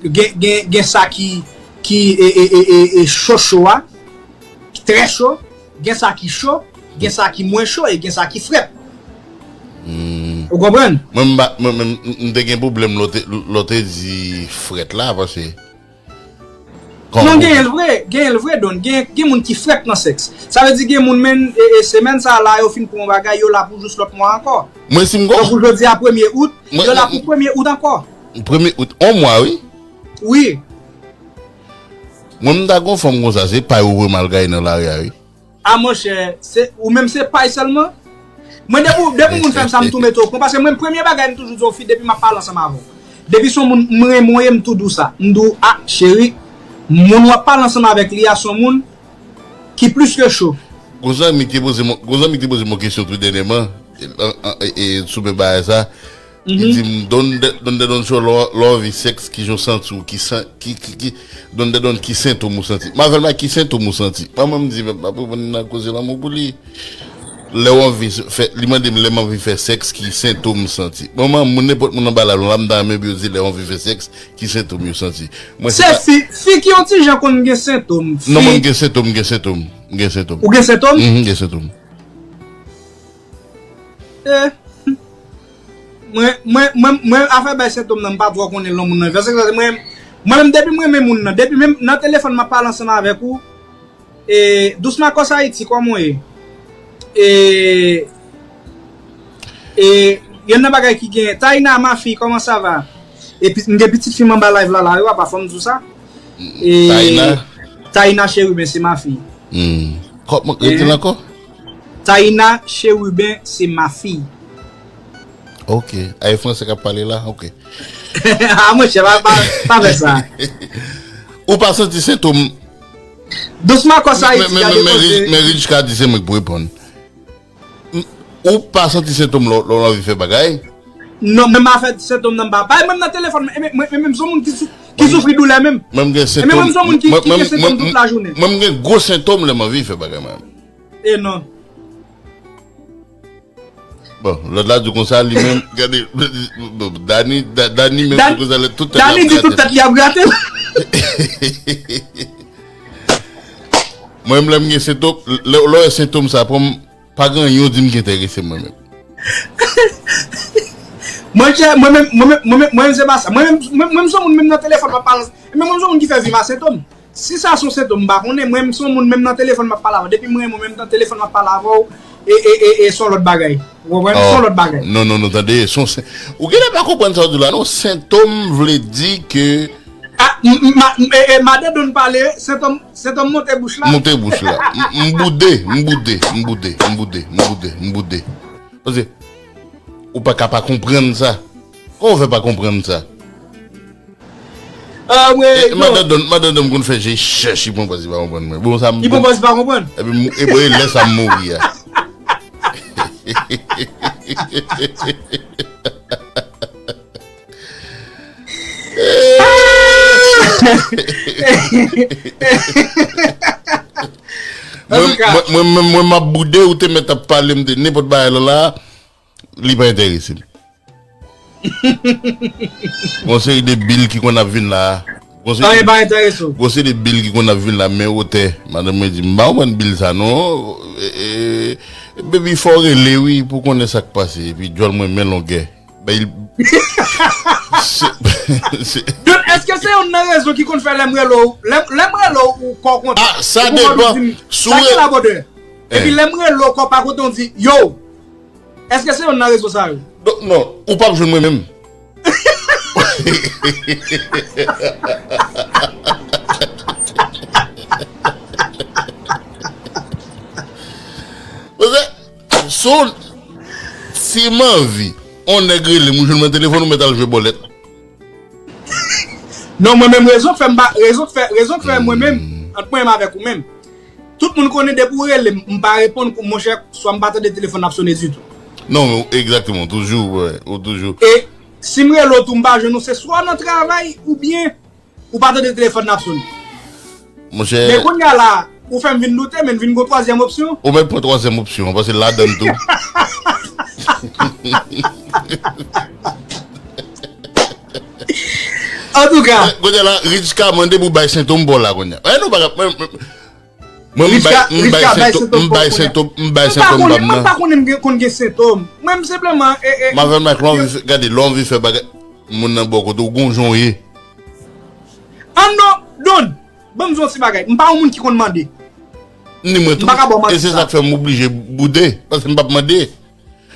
gen, gen, gen sa ki ki e, e, e, e, e cho cho a, ki trè cho, gen sa ki cho, gen sa ki mwen cho e gen sa ki frèt. Ou konprann? Mwen m pa- mwen menm m te gen pwoblèm lè w te- lè w te di frèt la, paske Non, genyen l vre, genyen l vre, Don. Gen, gen moun ki frèt nan sèks. Sa vle di gen moun, men, e, e, semèn sa a la, yo fin pran yon bagay, yo la pou jous lòt mwa ankò. Mwen, si m gon Tankou jodi a premye out, Mwen, yo la mwen, pou premye out ankò. Premye out, on mwa, wi. Wi. Mwen, m ta gon fanm konsa, se pay ou voye m al gaye nan lari a, wi. A monchè, se, ou menm se pay sèlman? Mwen depi, depi moun fè m sa, m tou mete okouran. Paske mwen, premye bagay, m toujou di yon fi, depi m ap pale ansanm avè w. Depi se yon moun m renmen w ye, m tou di w sa. M di w, a, cheri, moun w ap pale ansanm avèk li a, se yon moun ki plis ke cho. Gon zanmi ki te poze m, gon zanmi ki te poze m yon kesyon tou dènyèman, e, e, e, sou men bagay sa. Li di m, "Don, don, don, don, show, lè w, lè w anvi sèks, ki jan w santi w, ki san-, ki, ki, ki, don, don, don, ki sentòm ou santi?" M avè l, ki sentòm ou santi? Manman m di, m ap reponn nan koze lanmou pou li. Lè w anvi fè, li mande m, lè m anvi fè sèks, ki sentòm m santi? Manman, moun, nenpòt moun anba la, la, m ta renmen pou yo di, lè w anvi fè sèks, ki sentòm yo santi? Mwen, se Se pa fi, fi ki yon ti jan konn gen sentòm. Non, mwen, m gen sentòm, m gen sentòm, m gen sentòm. Ou gen sentòm? Mhm, m gen sentòm. Eh. Mwen, mwen, mwen, mwen, afè bay sentòm nan, m pa twò konnen lè moun nan. Paske mwen, mwen menm, depi mwen renmen moun nan, depi menm nan telefòn, m ap pale ansanm avèk ou, e, Douce Marcos Haïti, kòman w ye? E, e, youn nan bagay ki gen, Taina, ma fille, comment ça va? E pi- m gen pitit fi m anba live la, la, yo, apa fò m di w sa. E, Taina? Taina Chérubin, c'est ma fille. Hmm. Kòman, rete l ankò? Taina Chérubin, c'est ma fille. Ok. A, e franse k ap pale la? Ok. Ah, monchè, pa, pa, pa fè sa. Ou pa santi sentòm? Dousman, kò sa, men, men, men, men, men Ridge ka di se mwen k pou reponn. M- Ou pa santi sentòm lè w anvi fè bagay? Non, men m pa fè sentòm nan, m pa. Pa menm nan telefòn, men, men, men, men m se yon moun ki sou- ki soufri doulè menm. Mwen m gen sentòm. Men mwen m se yon moun ki- ki gen sentòm tout lajounen. Mwen m gen gwo sentòm lè m anvi fè bagay mwen. E non. Bon, lòt la di konsa, li menm, gade, Dani, Da- Dani menm di konsa, lè tout tèt li ap grate. Dani di tout tèt li ap grate. Mwen menm, lè m gen sentòm, lè lè w wè sentòm sa pran m, pa gen anyen w di m ki enterese m, mwen menm. Monchè, mwen menm, mwen menm, mwen menm, mwen menm, se pa sa. Mwen menm, mwen menm, mwen menm, se yon moun menm nan telefòn, m ap pale. E menm mwen, se yon moun ki fè viv a sentòm. Si sa se yon sentòm, m pa konnen. Mwen menm, se yon moun menm nan telefòn, m ap pale avè w. Depi mwen, mwen menm nan telefòn, m ap pale avè w. E, e, e, e, se yon lòt bagay. Ou konprann? Se yon lòt bagay. Non, non, non, tande, se yon sen- ou genlè pa konprann sa w di la, non. Sentòm vle di ke Ah, m- m- ma- m- e- e- madan Don pale, sentòm, sentòm monte bouch la. Monte bouch la. M- M boude, m boude, m boude, m boude, m boude, m boude. Paske, ou pa ka pa konprann sa. Kòman w fè pa konprann sa? Ah, mwen, E, non. Madan Don, madan Don konn fè je chèch, li pran pòz li pa konprann mwen. Bon, sa m Li pran pòz li pa konprann. Epi, m- e bon, e lè sa m mouri a. Mwen, mwen, mwen, mwen, mwen, m ap boude, ou te mèt ap pale m de nenpòt bagay la, la, li pa enterese m. Gon seri de bil ki konn ap vin la. Gon seri Anyen de, pa enterese w. Gon seri de bil ki konn ap vin la, men otè. Madanm mwen di, m pa konprann bil sa, non. E, e, baby, fò w rele, wi, pou konnen sa k pase. Epi, djòl mwen, men longè. Ben, il- Se- se- Don, èske se youn nan rezon ki konn fè lè m rele w, lè, lè m rele w, ou kò kontan? Ah, sa depann. Ou di m, sa ki la, brother? Epi lè m rele w, kò pa kontan, w di, yo. Èske se youn nan rezon sa yo? Donk, non, ou p ap jwenn mwen menm. Paske, si, si m anvi, on nèg rele m, ou jwenn mwen telefòn, ou mèt al jwe bòlèt. Non, mwen menm, rezon k fè m pa, rezon k fè, rezon k fè mwen menm, ant mwen menm avèk ou menm. Tout moun konnen depi w rele m, m pa reponn, monchè, swa m pa tande telefòn ap sone ditou. Non, men egzakteman, ou toujou, wè, ou toujou. E si m rele w tou, m pa jwenn ou, se swa w nan travay oubyen ou pa tande telefòn nan ap sone. Monchè. Men kounye a la, ou fè m vin doute, men vin gon twazyèm opsyon. Ou mèt pran twazyèm opsyon, paske ladann tou. Antouka. Kounye a la, Ridge ka mande pou bay sentòm bò la kounye a. Eh, nou pa ka, mwen, mwen, mwen, m bay, m bay sentòm, m bay sentòm, m bay sentòm pa m nan. Mwen pa konnen m gen, konn gen sentòm. Mwen, m senpleman, e, e, Mavel Mike, lè w anvi fè, gade, lè w anvi fè bagay, moun nan bò kote w, gon jan w ye. Ah non, Don, ban m di w yon ti bagay. M pa yon moun ki konn mande. Ni mwen tou. M pa ka ba w manti sa. E se sa k fè m oblije boude, paske m p ap mande.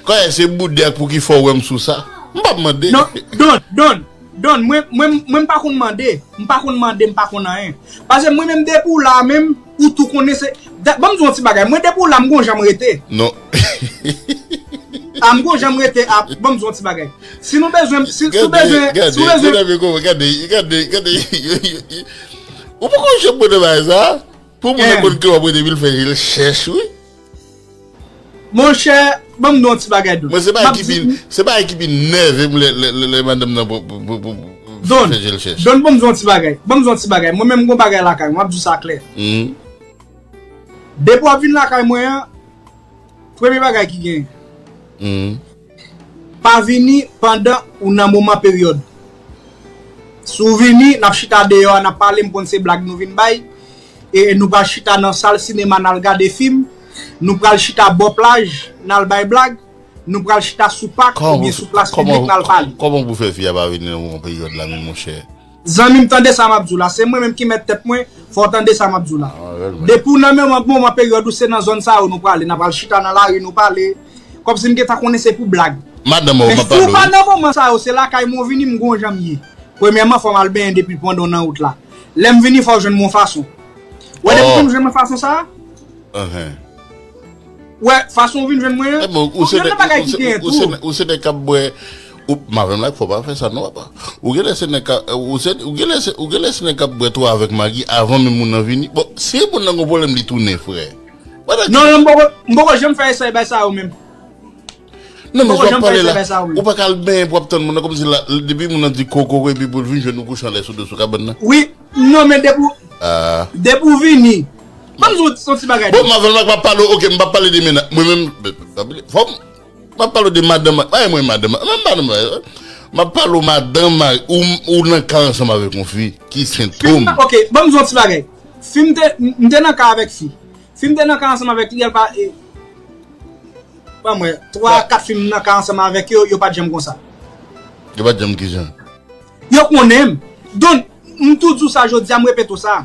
Kòyè se boude ak pou ki fè w wè m sou sa. M p ap mande. Non, Don, Don, Don, mwen, mwen, mwen m pa konn mande. M pa konn mande, m pa konn anyen. Paske mwen menm depi w la menm, ou tou konnen se, da- ban m di w yon ti bagay. Mwen depi w la, m gon jan m rete. Non. A, m gon jan m rete, a, ban m di w yon ti bagay. Si nou bezwen, si, si w bezwen, gade, si w bezwen gade, gade, gade, gade, gade, yo, yo, yo. Ou poko janm mande bagay sa? Pou moun nan konn ke w ap rete, epi l fè je l chèch, wi. Monchè, ban m di w yon ti bagay, Don. Mwen, se bagay ki pi, se bagay ki pi nève m lè, lè, lè, lè madanm nan pou, pou, pou, pou, pou fè je l chèch. Don, ban m di w yon ti bagay. Ban m di w yon ti bagay. Mwen menm, m gon bagay lakay mwen, m ap di w sa klè. Depi w ap vin lakay mwen an, premye bagay ki genyen. Pa vini pandan ou nan moman peryòd. Si w vini, n ap chita deyò a, n ap pale, m konn se blag nou vin bay. E nou pral chita nan sal sinema, n al gade fim. Nou pral chita bò plaj, n al bay blag. Nou pral chita sou pak oubyen sou plas piblik, n al pale. Kòman pou fè fi a pa vini nan moman peryòd la menm, monchè? Zanmi m, tande sa m ap di w la. Se mwen menm ki mèt tèt mwen, fò w tande sa m ap di w la. Depi w nan moman, moman peryòd ou, se nan zòn sa yo nou prale. N ap al chita nan lari, nou pale. Kòmsi m gentan konnen se pou blag. Madanm ou, men si w pa nan moman sa yo, se lakay mwen w vini, m gon jan m ye. Premyèman, fò m al benyen depi pandan w nan wout la. Lè m vini, fò w jwenn mwen yon fason. Wè, depi w jwenn mwen fason sa a, wè, fason w vin jwenn mwen an, ou gen nan bagay ki genyen tou. Ou se nèg k ap bwè. Ou, m avè m la, fò pa fè sa non, papa. Ou genlè se nèg k ap, ou se, ou genlè se, ou genlè se nèg k ap bwè twò avèk magi avan menm moun nan vini. Bon, si moun nan gen pwoblèm, li tounen, frè. Non, non, m poko, m poko janm fè esèy bay sa yo menm. Non, men w ap pale la, ou pa ka al benyen pou w ap tann moun nan kòmsi la, depi moun nan di koko epi pou l vin jwenn ou kouche anlè sou do sou kabann nan. Wi, non, men depi w, depi w vini, ban m di w yon ti bagay. Bon, m avè l, m ap pale, oke, m p ap pale de mennaj. Mwen menm, fò m, m ap pale de madanm, ay, mwen madanm, mwen madanm, m ap pale w madanm, ou, ou nan kay ansanm avèk yon fi, ki sentòm. Oke, ban m di w yon ti bagay. Fi m te, m te nan kay avèk fi. Fi m te nan kay ansanm avèk li, èl pa, e, ban mwen, twa, kat fi m nan kay ansanm avèk yo, yo pa t janm konsa. Yo pa t janm kijan? Yo konnen m. Don, m tou di w sa jodi a, m repete w sa.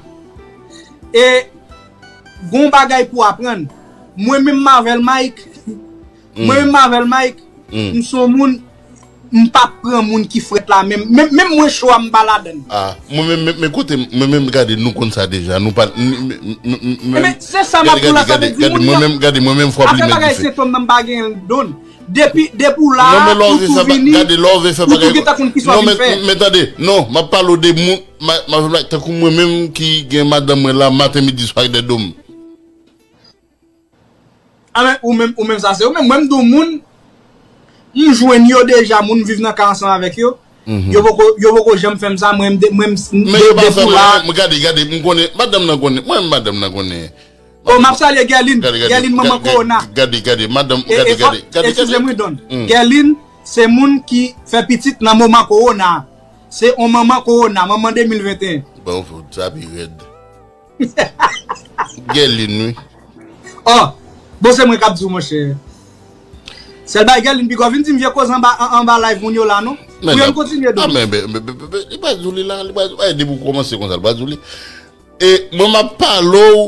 E, gon bagay pou aprann. Mwen menm m avè l, Mike. Mwen menm m avè l, Mike. M se yon moun, m p ap pran moun ki frèt la menm. Menm, menm mwen cho a, m pa ladann. Ah, mwen menm, men, men koute, mwen menm gade, nou konn sa deja. Nou pa, men, se sa m ap di w la, sa vle di moun nan. Mwen menm, gade, mwen menm, fò m limen dife. Afè bagay sentòm nan m pa gen l, Don. Depi, depi w la, ou tou vini, ou tou gentan konn kisa w vin fè. Non, men, men tande, non, m ap pale w de moun, ma, ma, tankou mwen menm ki gen madanm mwen la, maten, midi, swa, ak de dòm. A men, ou menm, ou menm sa se ou menm. Mwen, m di w moun, m jwenn yo deja, moun m viv nan kay ansanm avèk yo. Yo poko, yo poko janm fè m sa, mwen, m de, mwen, m, m de, depi w la. Men yo pa fè mwen, mwen, gade, gade, m konnen, madanm nan konnen, mwen, madanm nan konnen. Oh, m ap salye Gèlin. Gèlin, manman kowona. Gade, gade, madanm, gade, gade, gade. Eskize m, wi, Don. Gèlin, se moun ki fè pitit nan moman kowona. Se yon manman kowona, manman de mil venteyen. Bon, sa pi rèd. Gèlin, wi. Oh, bon, se mwen k ap di w, monchè. Sèl bagay, Gèlin, piga w vin di m vye koze anba, an, anba live moun yo la, non. Pou yo kontinye, Don. Ah, men, men, men, men, men, li pa di w li la, li pa, eh, depi w kòmanse konsa, li pa di w li. E mwen m ap pale w,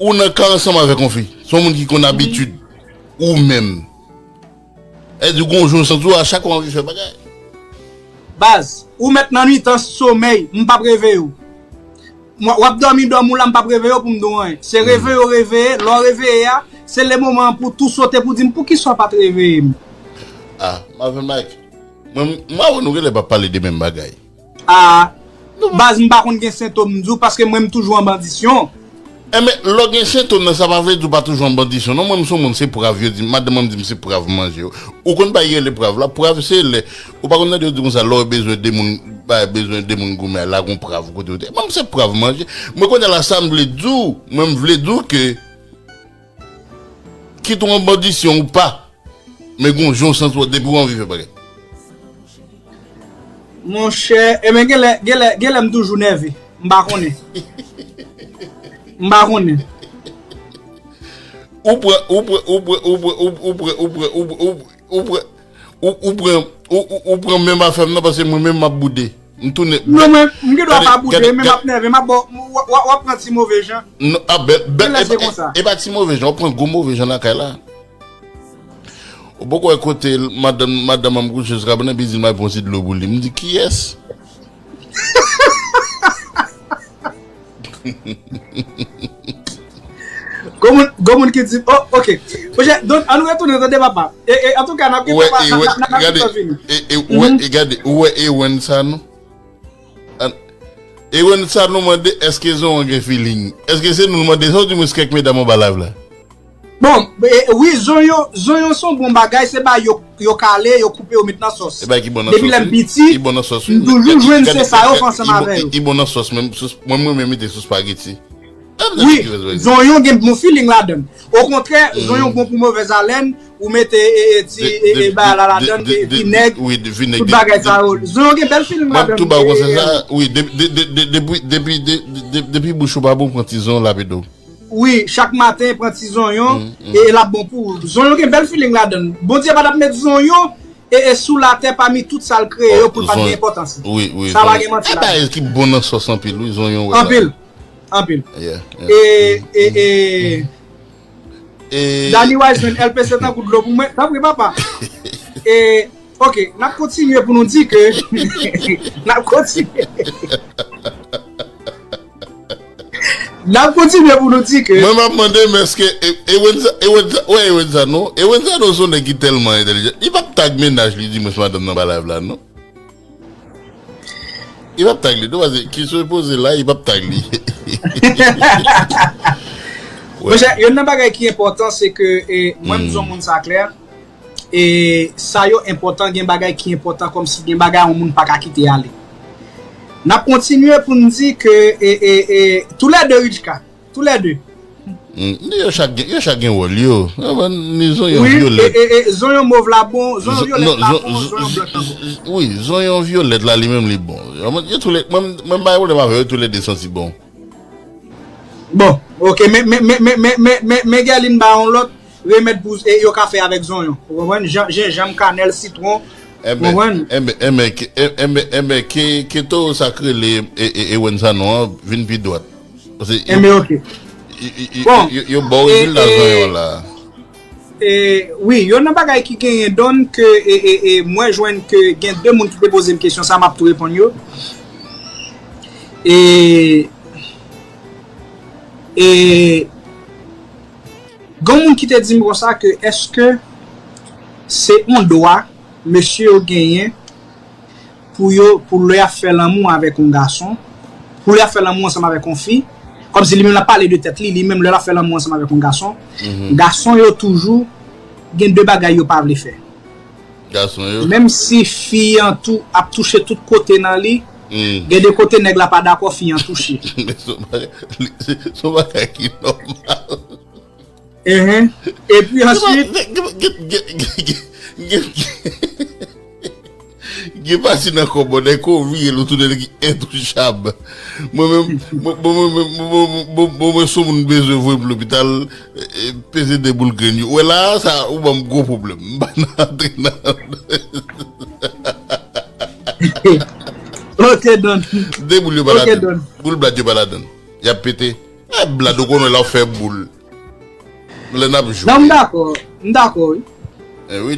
ou nan kay ansanm avèk yon fi. Se yon moun ki konn abitid ou menm. E di gon jou w santi w a chak ou anvi fè bagay. Baz, ou mèt nan mitan somèy, m p ap reveye w. W ap dòmi dòmi w la, m p ap reveye w pou m di w anyen. Se reveye w reveye, lè w reveye a, se le moman an pou tou sote pou di m poukisa w pa t reveye m. Ah, Marvin Mike, mwen, m, mwen avè w nou genlè pa pale de menm bagay. Ah, baz, m pa konn gen sentòm, m di w, paske mwen, m toujou an bandisyon. Enben, lè w gen sentòm nan, sa pa vle di w pa toujou an bandisyon. Non, mwen, m se yon moun, se pwav, yo di, madanm mwen di m se pwav manje yo. Ou konn bagay yo rele pwav la? Pwav, se lè, ou pa konn tande yo di konsa, lè w bezwen de moun, ba, bezwen de moun goumen, la gon pwav kote w te. Mwen, m se pwav manje. Mwen, kounye a la, sa m vle di w, mwen, m vle di w ke, kit ou an bandisyon ou pa, men gon jan w santi w depi w anvi fè bagay. Monchè, ebyen, genlè, genlè, genlè m toujou nève. M pa konnen. M pa konnen. Ou pran, ou pran, ou pran, ou pran, ou pran, ou pran, ou pran, ou, ou, ou pran, ou, ou, ou pran menm afè m nan, paske mwen menm m ap boude. M tounen. Non, men, m gen dwa pa boude, men m ap nève, m ap ba w, w, w, w ap pran ti move jan. Non, a, bèl, bèl, e pa ti move jan, w ap pran gwo move jan lakay la. Ou poko wè kote madanm, madanm an kouche sou kabann nan, epi di l mwen pran ti dlo pou li. M di, kiyès? Gon moun, gon moun ki di, oh, oke. Monchè, donk, ann retounen, tande, papa. E, e, antouka, n ap gentan pa, n ap, n ap, n ap gentan fini. E, e, ou wè, e gade, ou wè Ewen sa, non? An, Ewen sa, nou mande, èske Zonyon gen feeling? Èske se nou mande sa, ou di mwen se kèk medam anba live la? Bon, e, wi, zonyon, zonyon se yon bon bagay, se bagay yo, yo kale, yo koupe, yo met nan sòs. E bagay ki bon nan sòs, wi. Depi lè m piti, m toujou jwenn se sa yo fè ansanm avè yo. Li bon nan sòs, menm sou, mwen, mwen, mwen mete sou spaghetti. Wi, zonyon gen bon feeling ladan l. Okontrè, zonyon bon pou movèz alèn, ou mete, e, e, ti, e, e, bagay la ladan l, vinèg, tout bagay sa yo. Zonyon gen bèl feeling ladan l. Mwen tou ba w konsèy sa, wi, de, de, de, de, depi, depi, de, de, de, depi bouch ou pa bon, pran ti zonyon lapide w. Wi, chak maten, pran ti zonyon, e l ap bon pou ou. Zonyon gen bèl feeling ladan l. Bondye pa t ap met zonyon, e, e sou latè pami tout sa l kreye yo pou l pa t gen enpòtans li. Wi, wi, sa pa gen manti ladan l. E bagay ki bon nan sòs anpil, wi, zonyon, wi. Anpil, anpil. Yeah, yeah. E, e, e, Danny Wiseman, L P C tankou dlo pou mwen. Tanpri, papa. E, Ok, n ap kontinye pou nou di ke n ap kontinye. N ap kontinye pou nou di ke Mwen m ap mande m èske e- Ewenza, Ewenza, wè Ewenza non. Ewenza non se yon nèg ki tèlman entèlijan. Li p ap tag mennaj li di mwen se madanm nan pa live la non. Li p ap tag li tou paske ki sipoze la, li p ap tag li. Monchè, youn nan bagay ki enpòtan se ke e, mwen m di yon moun sa klè. E sa yo enpòtan, gen bagay ki enpòtan kòmsi gen bagay yon moun pa ka kite ale. N ap kontinye pou n di ke e, e, e, toulède Richka, toulède. Mm, yo chak gen, yo chak gen wòl yo. Ni zonyon Wi, vyolèt. e, e, e, zonyon mov la bon, zonyon Zo- vyolèt non, la zo- bon, zo- zonyon blan la bon. Wi, zonyon vyolèt la li menm li bon. Yo tout lè, mwen mwen bay pwoblèm avè yo, yo tout lè de santi bon. Bon, ok, men men men men men men men men Guerline ba yon lòt remèd pou e, yo ka fè avèk zonyon. Ou konprann? Jan- Jenjanm, kanèl, sitwon. Ou Enben, konprann? enben, enben, ke- en- enben, enben, ke, ke towo sa k rele e, e, Ewenza non an vin pi dwat. Paske yo, Enben ok. y- y- y- Bon, yo, yo ba w e, rezilta e, zonyon la. E, wi, youn nan bagay ki genyen donn ke e, e, e, mwen jwenn ke gen de moun ki te poze m kesyon sa, m ap tou reponn yo. E, e, gen moun ki te di m konsa ke èske se yon dwa mesye yo genyen pou yo, pou lè y ap fè lanmou avèk yon gason, pou lè y ap fè lanmou ansanm avèk yon fi, kòmsi li menm l ap pale de tèt li, li menm lè l ap fè lanmou ansanm avèk yon gason, gason yo toujou gen de bagay yo pa vle fè. Gason yo. Menm si fi an tou ap touche tout kote nan li, Mm. Gen de kote nèg la pa dakò fi an touche. Men se yon bagay- li- se se yon bagay ki nòmal. Epi answit, Gen pati nan kò bò nèg ko vire l ou tounen ki entouchab. Mwen menm, mwen mwen mwen mwen mwen mwen mwen mwen mwen sou moun bezwen voye m lopital, peze de boul grenn yo. Wè la sa ou ban m gwo pwoblèm. M pa nan antre nan. Ok, Don. De boul yo pa ladann. Boul blad yo pa ladann. Y ap pete. E blad ou konnen lè w fè boul. Lè n ap jwe. Non, m dakò. M dakò, wi. E, ou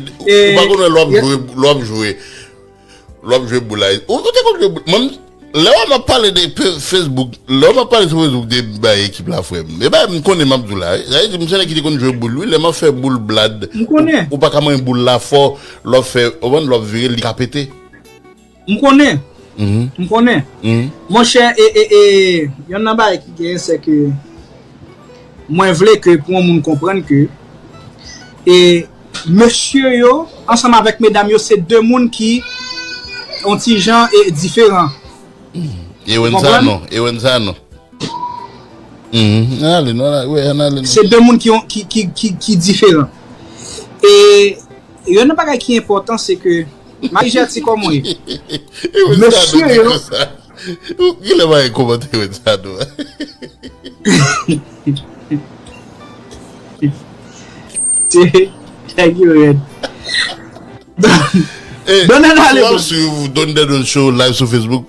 pa konnen lè w ap jwe, lè w ap jwe, lè w ap jwe boul la. Ou, ou te konn jwe boul. Mwen, lè w ap pale de Facebook, lè w ap pale sou Facebook de bay ekip la, frè m. E bay m konnen m ap di w la. Sa vle di, m se nèg ki te konn jwe boul, wi. Lè m ap fè boul blad, ou pa ka manyen boul la fò, lè w ap fè, ou konprann, lè w ap vire, li ka pete. M konnen. M konnen. Monchè, e, e, e, youn nan bagay ki genyen, se ke mwen vle ke pou yon moun konprann ke e mesye yo ansanm avèk medam yo se de moun ki yon ti jan e diferan. Ewenza non, Ewenza non. Ann ale non, wè, ann ale non. Se de moun ki, ki, ki, ki, ki diferan. E youn nan bagay ki enpòtan se ke Marijèti kòman w ye? Mesye yo. Kilè m a kòmante wè sa nou? Nèg yo rèd. Don Dèdon ale. Si w ap swiv Don Dèdon Show live sou Facebook,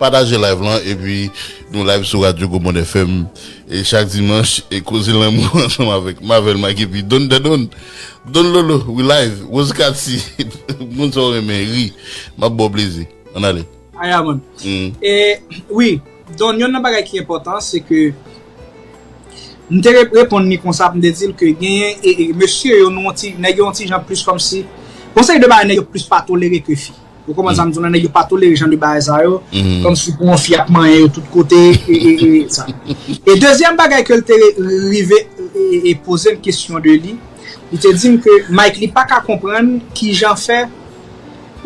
pataje live lan epi nou live sou Radyo Gwo Mòn F M e chak dimanch e koze lanmou ansanm avèk Marvel Mike epi Don Dèdon. Don Lolo, we live. Rose Cathy, moun sa w renmen ri. M ap ba w plezi. Ann ale. Aya, man. E, wi, Don, youn nan bagay ki enpòtan, se ke m te re- reponn li konsa, m te di l ke genyen, e, e, mesye yo, nou yon ti, nèg yo yon ti jan plis kòmsi, gon seri de bagay nèg yo plis pa tolere ke fi. Ou konprann sa m di w la, nèg yo pa tolere jan de bagay sa yo, kòmsi pou yon fi ap manyen yo tout kote, e, e, e, sa. E dezyèm bagay ke l te re- rive e, e, e poze m kesyon de li, li te di m ke Mike li pa ka konprann kijan fè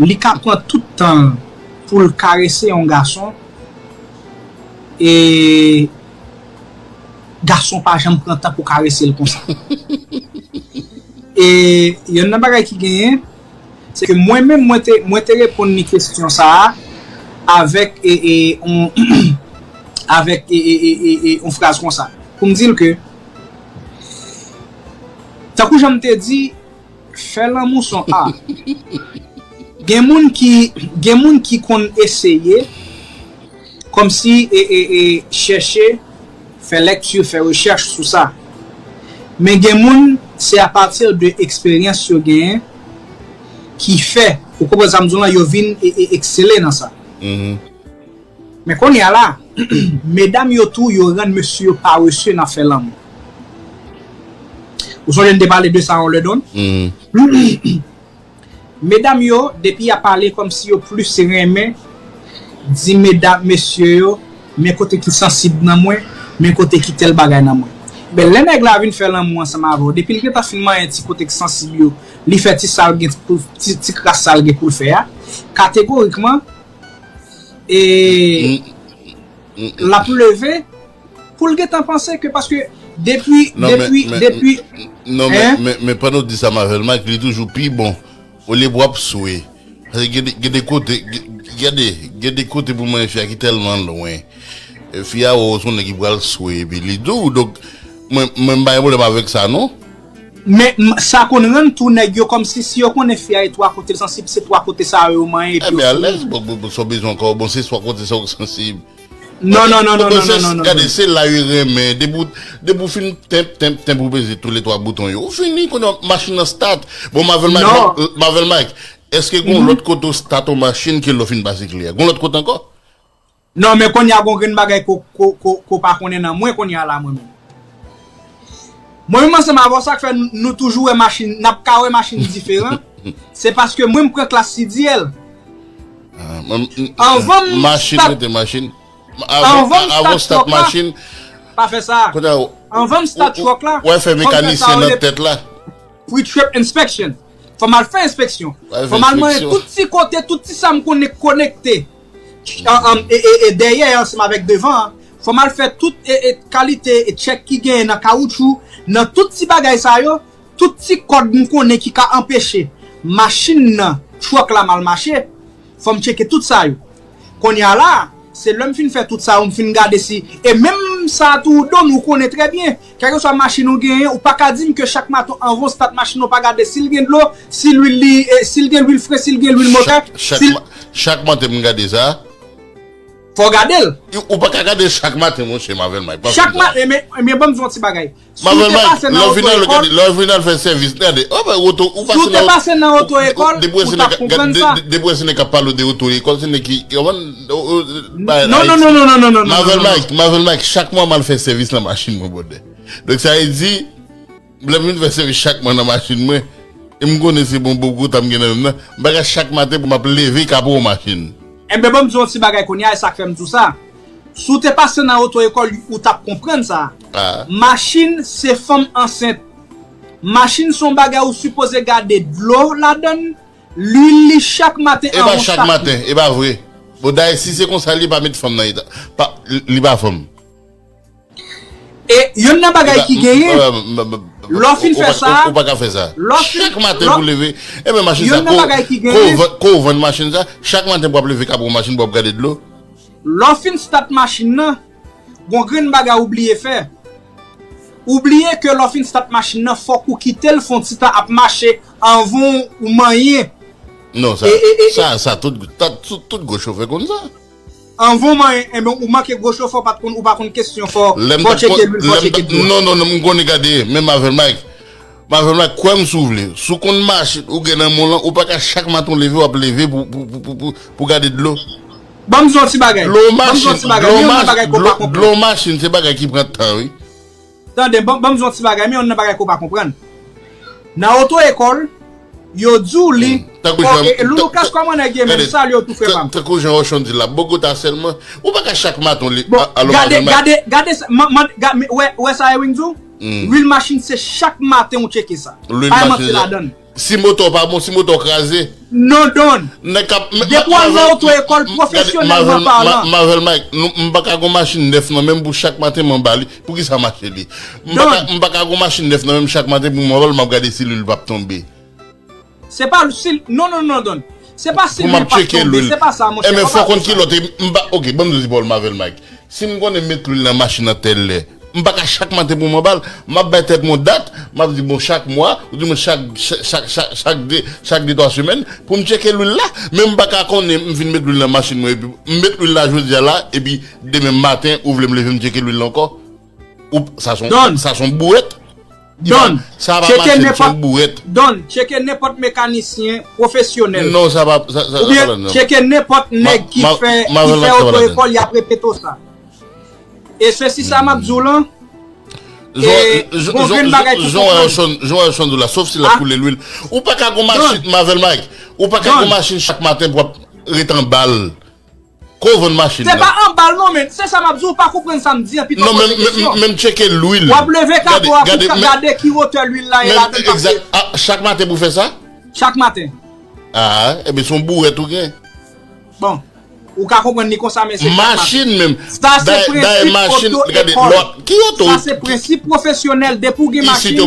li ka pran tout tan l pou l karese yon gason, e gason pa janm pran tan pou karese l konsa. E youn nan bagay ki genyen, se ke mwen menm, mwen te, mwen te reponn li kesyon sa a avèk e, e, on, avèk e, e, e, e, e, on fraz konsa. Pou m di l ke, tankou jan m te di, fè lanmou s on a. Gen moun ki, gen moun ki konn eseye, kòmsi e, e, e, chèche, fè lèkti, fè rechèch sou sa. Men gen moun, se apati de eksperyans yo genyen ki fè Ou konprann sa m di w lan? Yo vin e, e, eksele nan sa. Men kounye a la, medam yo tou, yo rann mesye yo parese nan fè lanmou. Ou sonje n te pale de sa yon lè, Don? Medam yo, depi y ap pale, kòmsi yo plis renmen di medam, mesye yo, men kote ki sansib nan mwen, men kote ki tèl bagay nan mwen. Men lè nèg la vin fè lanmou ansanm avè w, depi l gentan fin manyen ti kote ki sansib yo, li fè ti sa l gen pou, ti, ti kras sa l gen pou l fè a, kategorikman, e l ap leve pou l gentan panse ke, paske depi, depi, depi, non, men, men, men pandan w di sa, Mavel Mike, li toujou pi bon. Olye pou w ap swe. Paske gen de, gen de kote, gen- gade, gen de kote pou mwen fi a ki tèlman lwen. E fi a wè w se yon nèg ki pral swe, epi li di w, donk, mwen, mwen m pa gen pwoblèm avèk sa, non. Men m- sa konn rann tou nèg yo kòmsi si yo konnen fi a e twa kote l sansib, se twa kote sa yo yo manyen epi yo Ebyen, founi. Alèz, bon, bon, bon, sa w bezwen ankò, bon, se swa kote sa w sansib. Non, non, non, non, non, non, non, non, non. Gade, se la yo renmen. Depi w, depi w fin tenp, tenp, tenp ou peze tou le twa bouton yo. Ou fini, kounye a machin nan start. Bon, Mavel Mike, Non. Mavel Mike, èske gon lòt kote w start yon machin ke lè w fin pase kle a? Gon lòt kote ankò? Non, men kounye a gon grenn bagay ko, ko, ko, ko pa konnen nan mwen kounye a la, mwen menm. Mwen menm ansanm avè w, sa k fè nou, nou toujou wè machin, n ap ka wè machin diferan, se paske mwen m pran klas C D L. Ah, mwen, m- Anvan m machin, start- mete machin. Anvan m Avan start start truck la, machin, pa fè sa. kounye a, Anvan m start truck la, w ap fè fò m fè sa mekanisyen yo nan rele tèt la. Pre-trip inspection. Fò m al fè enspeksyon. W ap fè Fò m al manyen enspeksyon. Tout ti kote, tout ti sa m konnen konekte. An- an- e, e, e dèyè ansanm avèk devan an. Fò m al fè tout e, e, kalite e tchèk ki genyen nan kawoutchou, nan tout ti bagay sa yo, tout ti kòd m konnen ki ka anpeche machin nan, truck la mal mache. Fò m tcheke tout sa yo. Kounye a la, se lè m fin fè tout sa yo, m fin gade si, e menm sa tou, Don, ou konnen trè byen, kèlkeswa machin ou genyen, ou pa ka di m ke chak maten anvan w start machin ou pa gade si l gen dlo, si lwil li, e, si l gen lwil fre, si l gen lwil motè, Chak, chak, si l- ma- chak maten m gade sa. Fò w gade l. Ou pa ka gade chak maten, monchè, Mavel Mike. Pa Chak fè sa. maten, men, men ban m di w yon ti bagay. Si w Mavel te Mike, pase nan lè w vin al gade, oto-ekòl, lè w vin al fè sèvis, gade. Oh, ben, oto, ou si w te pase nan oto-ekòl, depi w ou t ap konprann sa. Depi w se nèg k ap pale de oto-ekòl, se nèg ki, ki konprann, o- o- bay- Non, non, Ayiti. non, non, non, non, non, non, Mavel non, non. Mike, Mavel Mike, chak mwa m al fè sèvis nan machin mwen, brother. Donk, sa vle di, lè m vin fè sèvis chak mwa nan machin mwen, e m konnen se bon bokou ta m gen nan menm nan, m pa ka chak maten pou m ap leve ka pran yon machin. Enben, ban m di w yon ti bagay kounye a, e sa k fè m di w sa. Si w te pase nan oto-ekòl, ou t ap konprann sa. Ah. Machin se fanm ansent. Machin se yon bagay ou sipoze gade dlo ladan l, lwil li chak maten E pa anvan w chak start. Maten, e pa vre. Bon, dayè, si se konsa, li pa met fanm nan eta. Pa, li pa fanm. E youn nan bagay ki genyen, lè w fin fè sa, ou pa ka fè sa. Lè w fin- Chak maten lè- pou leve. E men machin sa, Youn nan bagay ki genyen, ko w vann machin sa, chak maten pou ap leve ka pran machin pou ap gade dlo. Lè w fin start machin nan, gon grenn bagay ou bliye fè. Ou bliye ke lè w fin start machin nan, fòk ou kite l fè yon ti tan ap mache anvan ou manyen. Non, sa, E, e, e, sa, sa, tout, ta- tout, tout gwo chofè konn sa. Anvan w manyen, enben, ou manke gwo chofè, ou pa t konn, ou pa konn kesyon, fò, Lè m fò t ap tcheke kon- lwil, fò lè m t tcheke ap- dlo. Non, non, non, m konnen gade, menm avè Mike. Mwen avè Mike, kwè m si w vle. Si w konn machin, ou gen nan men w lan, ou pa ka chak maten w leve, w ap leve pou, pou, pou, pou, pou, pou gade dlo. Ban m di w yon ti bagay. Dlo Ban m di w yon machin, ti bagay. dlo Men yon nan mach- bagay ke w dlo- pa konprann. Dlo machin, se bagay ki pran tan, wi. Tande, ban, ban m di w yon ti bagay, men yon nan bagay ke w pa konpran. Nan oto ekòl, yo di w li, Tankou kò- jan- e, e, Lucas, kòman nèg ye menm? Gade, Salye w tou, frè pa m. Tankou jan Rochon di la, Bogota sèlman, ou pa ka chak maten w li- Bon, a- alò gade, maten, gade, gade, sa- man- man- ga- men- wè, wè sa Ewing di w? Lwil machin se chak maten ou tcheke sa. Lwil Pa machin manti se- ladan l. Si moto w pa bon, si moto w kraze, Non, Don. nèg k ap Depi w al nan oto ekòl pwofesyonèlman palan. Mavel Mike, nou- m pa ka gon machin nèf nan men m pou chak maten m anba li. Pou ki sa mache li? M pa ka- m pa ka gon machin nèf nan men m chak maten pou m anba l, m ap gade si lwil p ap tonbe. Se pa si non, non, non, Don. Se pa si Pou m ap tcheke lwil. Se pa sa, monchè. Enben, fò konn ki lòt, e m pa, ok, ban m di w ti pawòl Mavel Mike. Si m konnen met lwil nan machin nan tèl lè, m pa ka chak maten pou m anba l, m ap bay tèt mwen yon dat, m ap di, bon, chak mwa, ou di mwen chak, chak, chak, chak, chak de, chak de, twa semèn, pou m tcheke lwil la. Men m pa ka konnen, m fin met lwil nan machin mwen, epi m met lwil la jodi a la, epi demen maten, ou vle m leve m tcheke lwil la ankò? Ou, sa son, sa son bouwèt. Don, sa pa mache, se yon bourèt. Don, tcheke nenpòt mekanisyen pwofesyonèl. Non, sa pa, sa, sa, oubyen tcheke nenpòt nèg ki fè, ki fè oto ekòl, y ap repete w sa. E se si sa m ap di w lan, e gon grenn bagay pou konprann. Jan w wè Chon di w la, sof si l ap koule lwil. Ou pa ka gon machin, Mavel Mike, ou pa ka gon machin chak maten pou w ap ret anba l. Ko vann machin nan? Se pa anba l non, men se sa m ap di w, ou pa konprann sa m di an, pito poze kesyon. Non, menm, menm tcheke lwil. W ap leve kapo a pou gade ki wotè lwil la ye ladan l pase. Chak maten pou fè sa? Chak maten. Ah, ebyen se yon bourèt ou gen. Bon, ou ka konprann li konsa, men se chak maten. Machin menm. Sa se prensip oto ekòl. Ki oto? Sa se prensip pwofesyonèl. Depi w gen machin,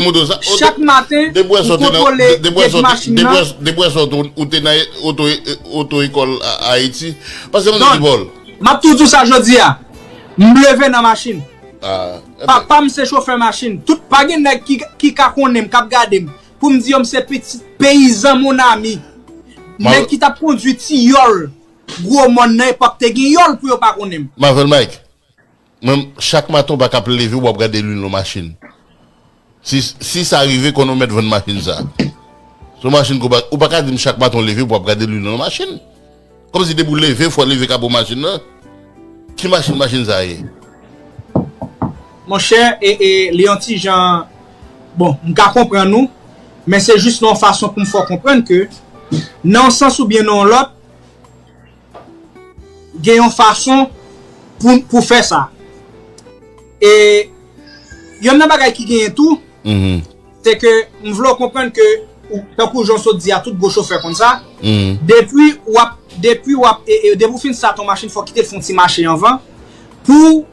chak maten ou kontwole gate machin nan. Depi w ou te nan oto, oto ekòl Ayiti. Paske m di Paul. M ap tou di w sa jodi a. M leve nan machin. Papa m se chofè machin. Tout, pa gen nèg ki, ki ka konnen m, k ap gade m, pou m di yo m se pitit peyizan Monami. Nèg ki t ap kondwi ti yòl Gwo Mòn nan epòk te gen yòl pou yo pa konnen m. Mavel Mike. Mwen, chak maten w pa ka ap leve w ap gade lwil nan machin. Si, si sa rive, konnen w mèt vann machin sa. Se yon machin ke w pa, ou pa ka di m chak maten w leve pou w ap gade lwil nan machin. Kòmsi depi w leve, fò w leve kapo machin nan. Ki machin machin sa ye? Monchè, e, e, li yon ti jan, bon, m ka konprann ou, men se jis nan yon fason pou m fè w konprann ke, nan yon sans oubyen nan yon lòt, gen yon fason pou, pou fè sa. E yonn nan bagay ki genyen tou, se ke m vle w konprann ke, ou, tankou jan w sot di a, tout gwo chofè konn sa. Depi w ap, depi w ap, e, e, depi w fin stat yon machin, fò w kite l fè yon ti mache anvan, pou,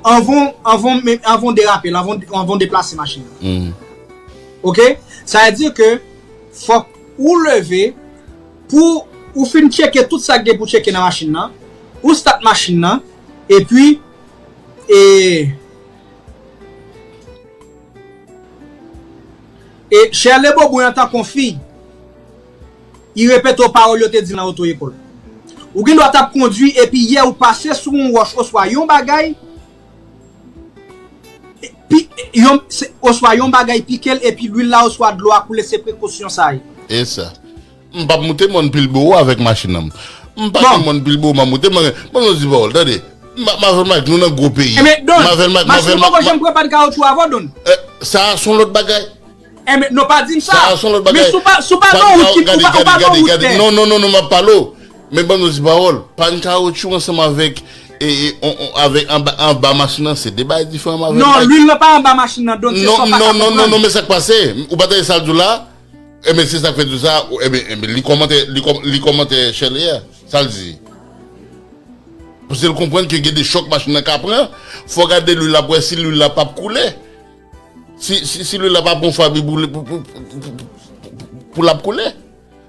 anvan, anvan, anvan w derape l, anvan, anvan w deplase machin nan. Oke? Sa vle di ke fòk ou leve pou ou fin tcheke tout sa k gen pou tcheke nan machin nan, ou stat machin nan, epi, e, e Shirley Beaubrun an tankou yon fi, li repete w pawòl yo te di l nan oto ekòl. Ou gen dwa t ap kondwi epi yè ou pase sou yon wòch oswa yon bagay, pi, yon, se, oswa yon bagay pike l epi lwil la oswa dlo a koule, se prekosyon sa ye. E sa. M p ap moute mòn Pilbowo avèk machin nan. M pa gen mòn Pilbowo m ap moute, mwen, mwen, mwen di pawòl, tande. Ma, Mavel Mike, nou nan gwo peyi. Mavel Mike, Mavel Mike. Machin ou poko janm pran pann kawotchou avè w, Don? Eh, sa a se yon lòt bagay. Enben, non, pa di m sa. Sa a se yon lòt bagay. Men si w pa, si w pa gen wout ki, ou pa, ou pa gen wout tè. Non, non, non, non, m ap pale w. Men ban nou di pawòl. Pann kawotchou ansanm avèk, e, e, on, on, avèk anba, anba machin nan, se de bagay diferan, Mavel Mike. Non, lwil nan pa anba machin nan, Don, se sa w pa ka konprann. Non, non, non, non, men sa k pase? Ou pa tande sa l di w la? Enben, se sa k fè di w sa, enben, enben, li kòmante, li kòm-, li kòmante Shirley a. Sa l di? Paske l konprann ke gen de chòk machin nan ka pran, fò w gade lwil la pou wè si lwil la p ap koule. Si, si, si lwil la pa pran fwa pou, pou, pou l ap koule.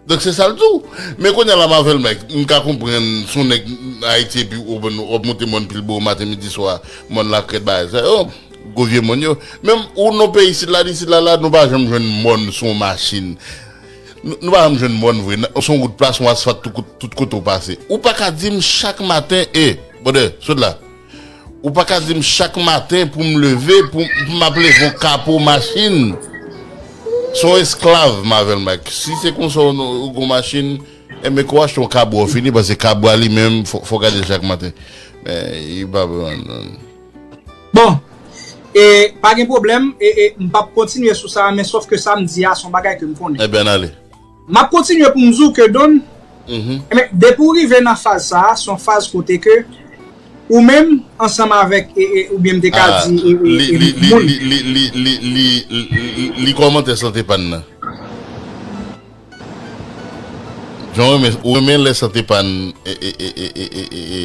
Donk, se sa l di w. Men kounye a la, Mavel Mike, m ka konprann, se yon nèg Ayiti epi w, w ap monte mòn Pilbowo maten, midi, swa, mòn Lakrèt, bagay sa yo, gwo vye mòn yo. Men ou nan peyi isit la, isit la, la, nou pa janm jwenn mòn sou yon machin. Nou, nou pa janm jwenn mòn vre. Se yon wout pla, se yon asfalt tout, tout kote w pase. Ou pa ka di m chak maten, e, brother, sot la. Ou pa ka di m chak maten pou m leve, pou, pou m ap leve yon kapo machin. Se yon esklav, Mavel Mike. Si se konsa w, w gon machin, enben, ko achte yon kabwa w fini, paske kabwa li menm, fò, fò gade l chak maten. Men, li pa bon. Bon, e, pa gen pwoblèm, e, e, m p ap kontinye sou sa, men sòf ke sa m di a, se yon bagay ke m konnen. Ebyen, ann ale. M ap kontinye pou m di w ke, Don, enben, depi w rive nan faz sa a, se yon faz kote ke ou menm, ansanm avèk, e, e, oubyen m te ka di, e, e, e, moun. Li, li, li, li, li, li, li, li, li, li kòmante sante pa n nan. Jan w renmen, ou renmen lè sante pa n, e, e,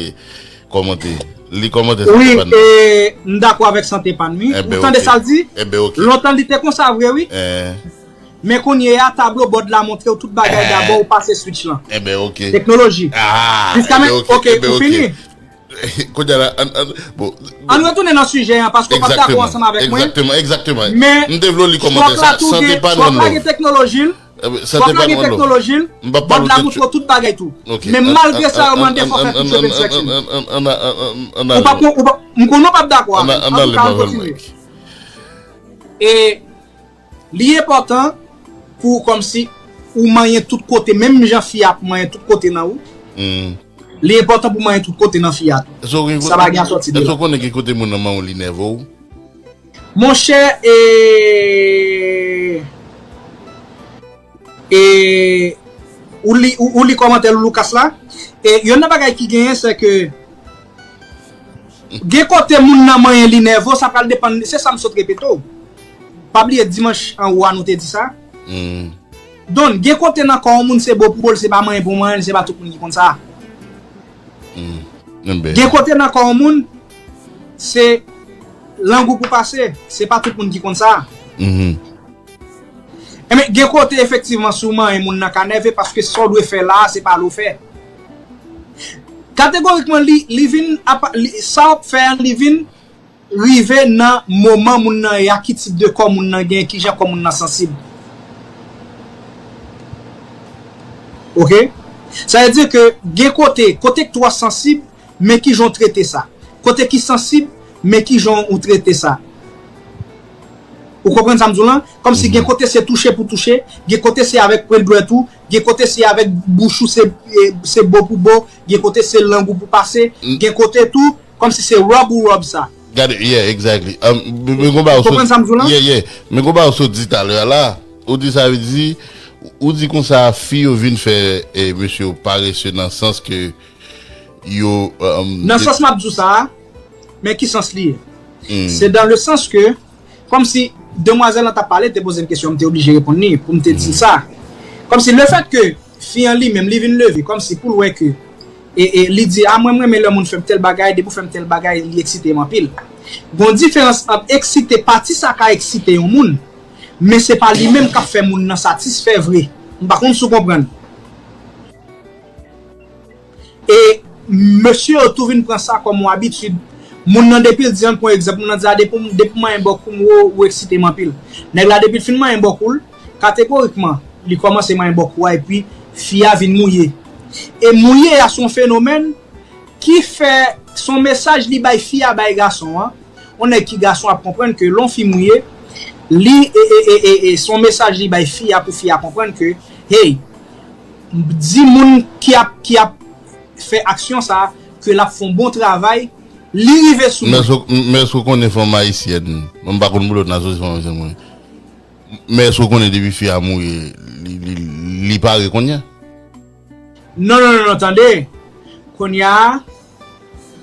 kòmante. Li kòmante sante pa n nan. Wi, e, m dakò avèk sante pa n, wi. Ou tande sa l di? Enben, oke. Lontan li te konsa vre, wi. Men kounye a, tablo bòd la montre w tout bagay dabò ou pase switch lan. Enben, oke. Teknoloji. Ah, enben, oke, oke, ou fini. Kounye a la, ann, ann, bon. Ann retounen nan sijè an, paske w p ap dakò ansanm avèk mwen. Egzakteman, egzakteman, egzakteman. Men, m te vle w li kòmantè sa. Sante pa n nan. Chòk la gen teknoloji l. Chòk la gen teknoloji l. Bòd la montre w tout bagay tou. Men malgre sa, yo mande fò w fè tout chemin section. Ou p ap, ou p ap, m konnen w p ap dakò avè m. Antouka, ann kontinye. E Li enpòtan pou kòmsi ou manyen tout kote, menm jan fi a ap manyen tout kote nan ou. Li enpòtan pou manyen tout kote nan fi a tou. Sa pa gen sòti de la. Èske w konnen ki kote moun nan manyen w li nève w? Monchè, e, e, ou li, ou, ou li kòmantè Louloukas la. E, youn nan bagay ki genyen, se ke gen kote moun nan manyen li nève w, sa pral depann, se sa m sot repete w. Pa bliye dimanch anwo a nou te di sa. Don, gen kote nan kò yon moun se bo pou bo l, se pa manyen pou manyen l, se pa tout moun ki konn sa. Gen kote nan kò yon moun, se lang ou pou pase, se pa tout moun ki konn sa. Enben, gen kote efektivman si w manyen moun nan ka nève paske sa w dwe fè la a, se pa l ou fè. Kategorikman, li, li vin, apa, li, sa w ap fè a, li vin rive nan moman moun nan ye a, ki tip de kò moun nan genyen, ki jan kò moun nan sansib. Oke? Sa vle di ke gen kote, kote k twò sansib, men ki jan w trete sa. Kote ki sansib, men ki jan w trete sa. Ou konprann sa m di w lan? Kòmsi gen kote se touche pou touche, gen kote se avèk pwent dwèt ou, gen kote se avèk bouch ou, se, e, se bo pou bo, gen kote se lang ou pou pase, gen kote tou, kòmsi se rub ou rub sa. Gade, yeah, exactly. Um, men, men gon bagay ou sot, konprann sa m di w lan? Yeah, yeah. Men gon bagay ou sot di talè a la. Ou di sa vle di, ou di konsa fi yo vin fè, e, mesye yo parese nan sans ke yo, um, nan sans m ap di w sa a, men ki sans li ye? Se dans le sens que, kòmsi demwazèl lan t ap pale, te poze m kesyon, m te oblije reponn li, pou m te di l sa. Kòmsi le fèt ke fi an li menm, li vin leve, kòmsi pou l wè ke, e, e, li di, a, mwen, m renmen lè moun fè m tèl bagay, depi w fè m tèl bagay, li eksite m anpil. Gon diferans ant eksite, pati sa ka eksite yon moun, men se pa li menm k ap fè moun nan satisfè vre. M pa konn si w konprann. E mesye yo tou vin pran sa kòm yon abitid. Moun nan depi l di, ann pran egzanp, moun nan di, a, depi, depi w manyen bòkou m, ou, ou eksite m anpil. Nèg la depi l fin manyen bòkou l, kategorikman, li kòmanse manyen bòkou a, epi fi a vin mouye. E mouye a se yon fenomèn ki fè, se yon mesaj li bay fi a, bay gason an. Yon nèg ki gason ap konprann ke lè yon fi mouye, li, e, e, e, e, e, se yon mesaj li bay fi a pou fi a konprann ke, hey, di moun ki ap, ki ap fè aksyon sa a, ke l ap fè yon bon travay, li rive sou mwen. Men èske w, men èske w konnen fanm ayisyèn, mwen m pa konn pou lòt nan asosi fanm ayisyèn mwen. Men èske w konnen depi fi a mouye, li, li, li pare kounye a? Non, non, non, non, tande. Kounye a,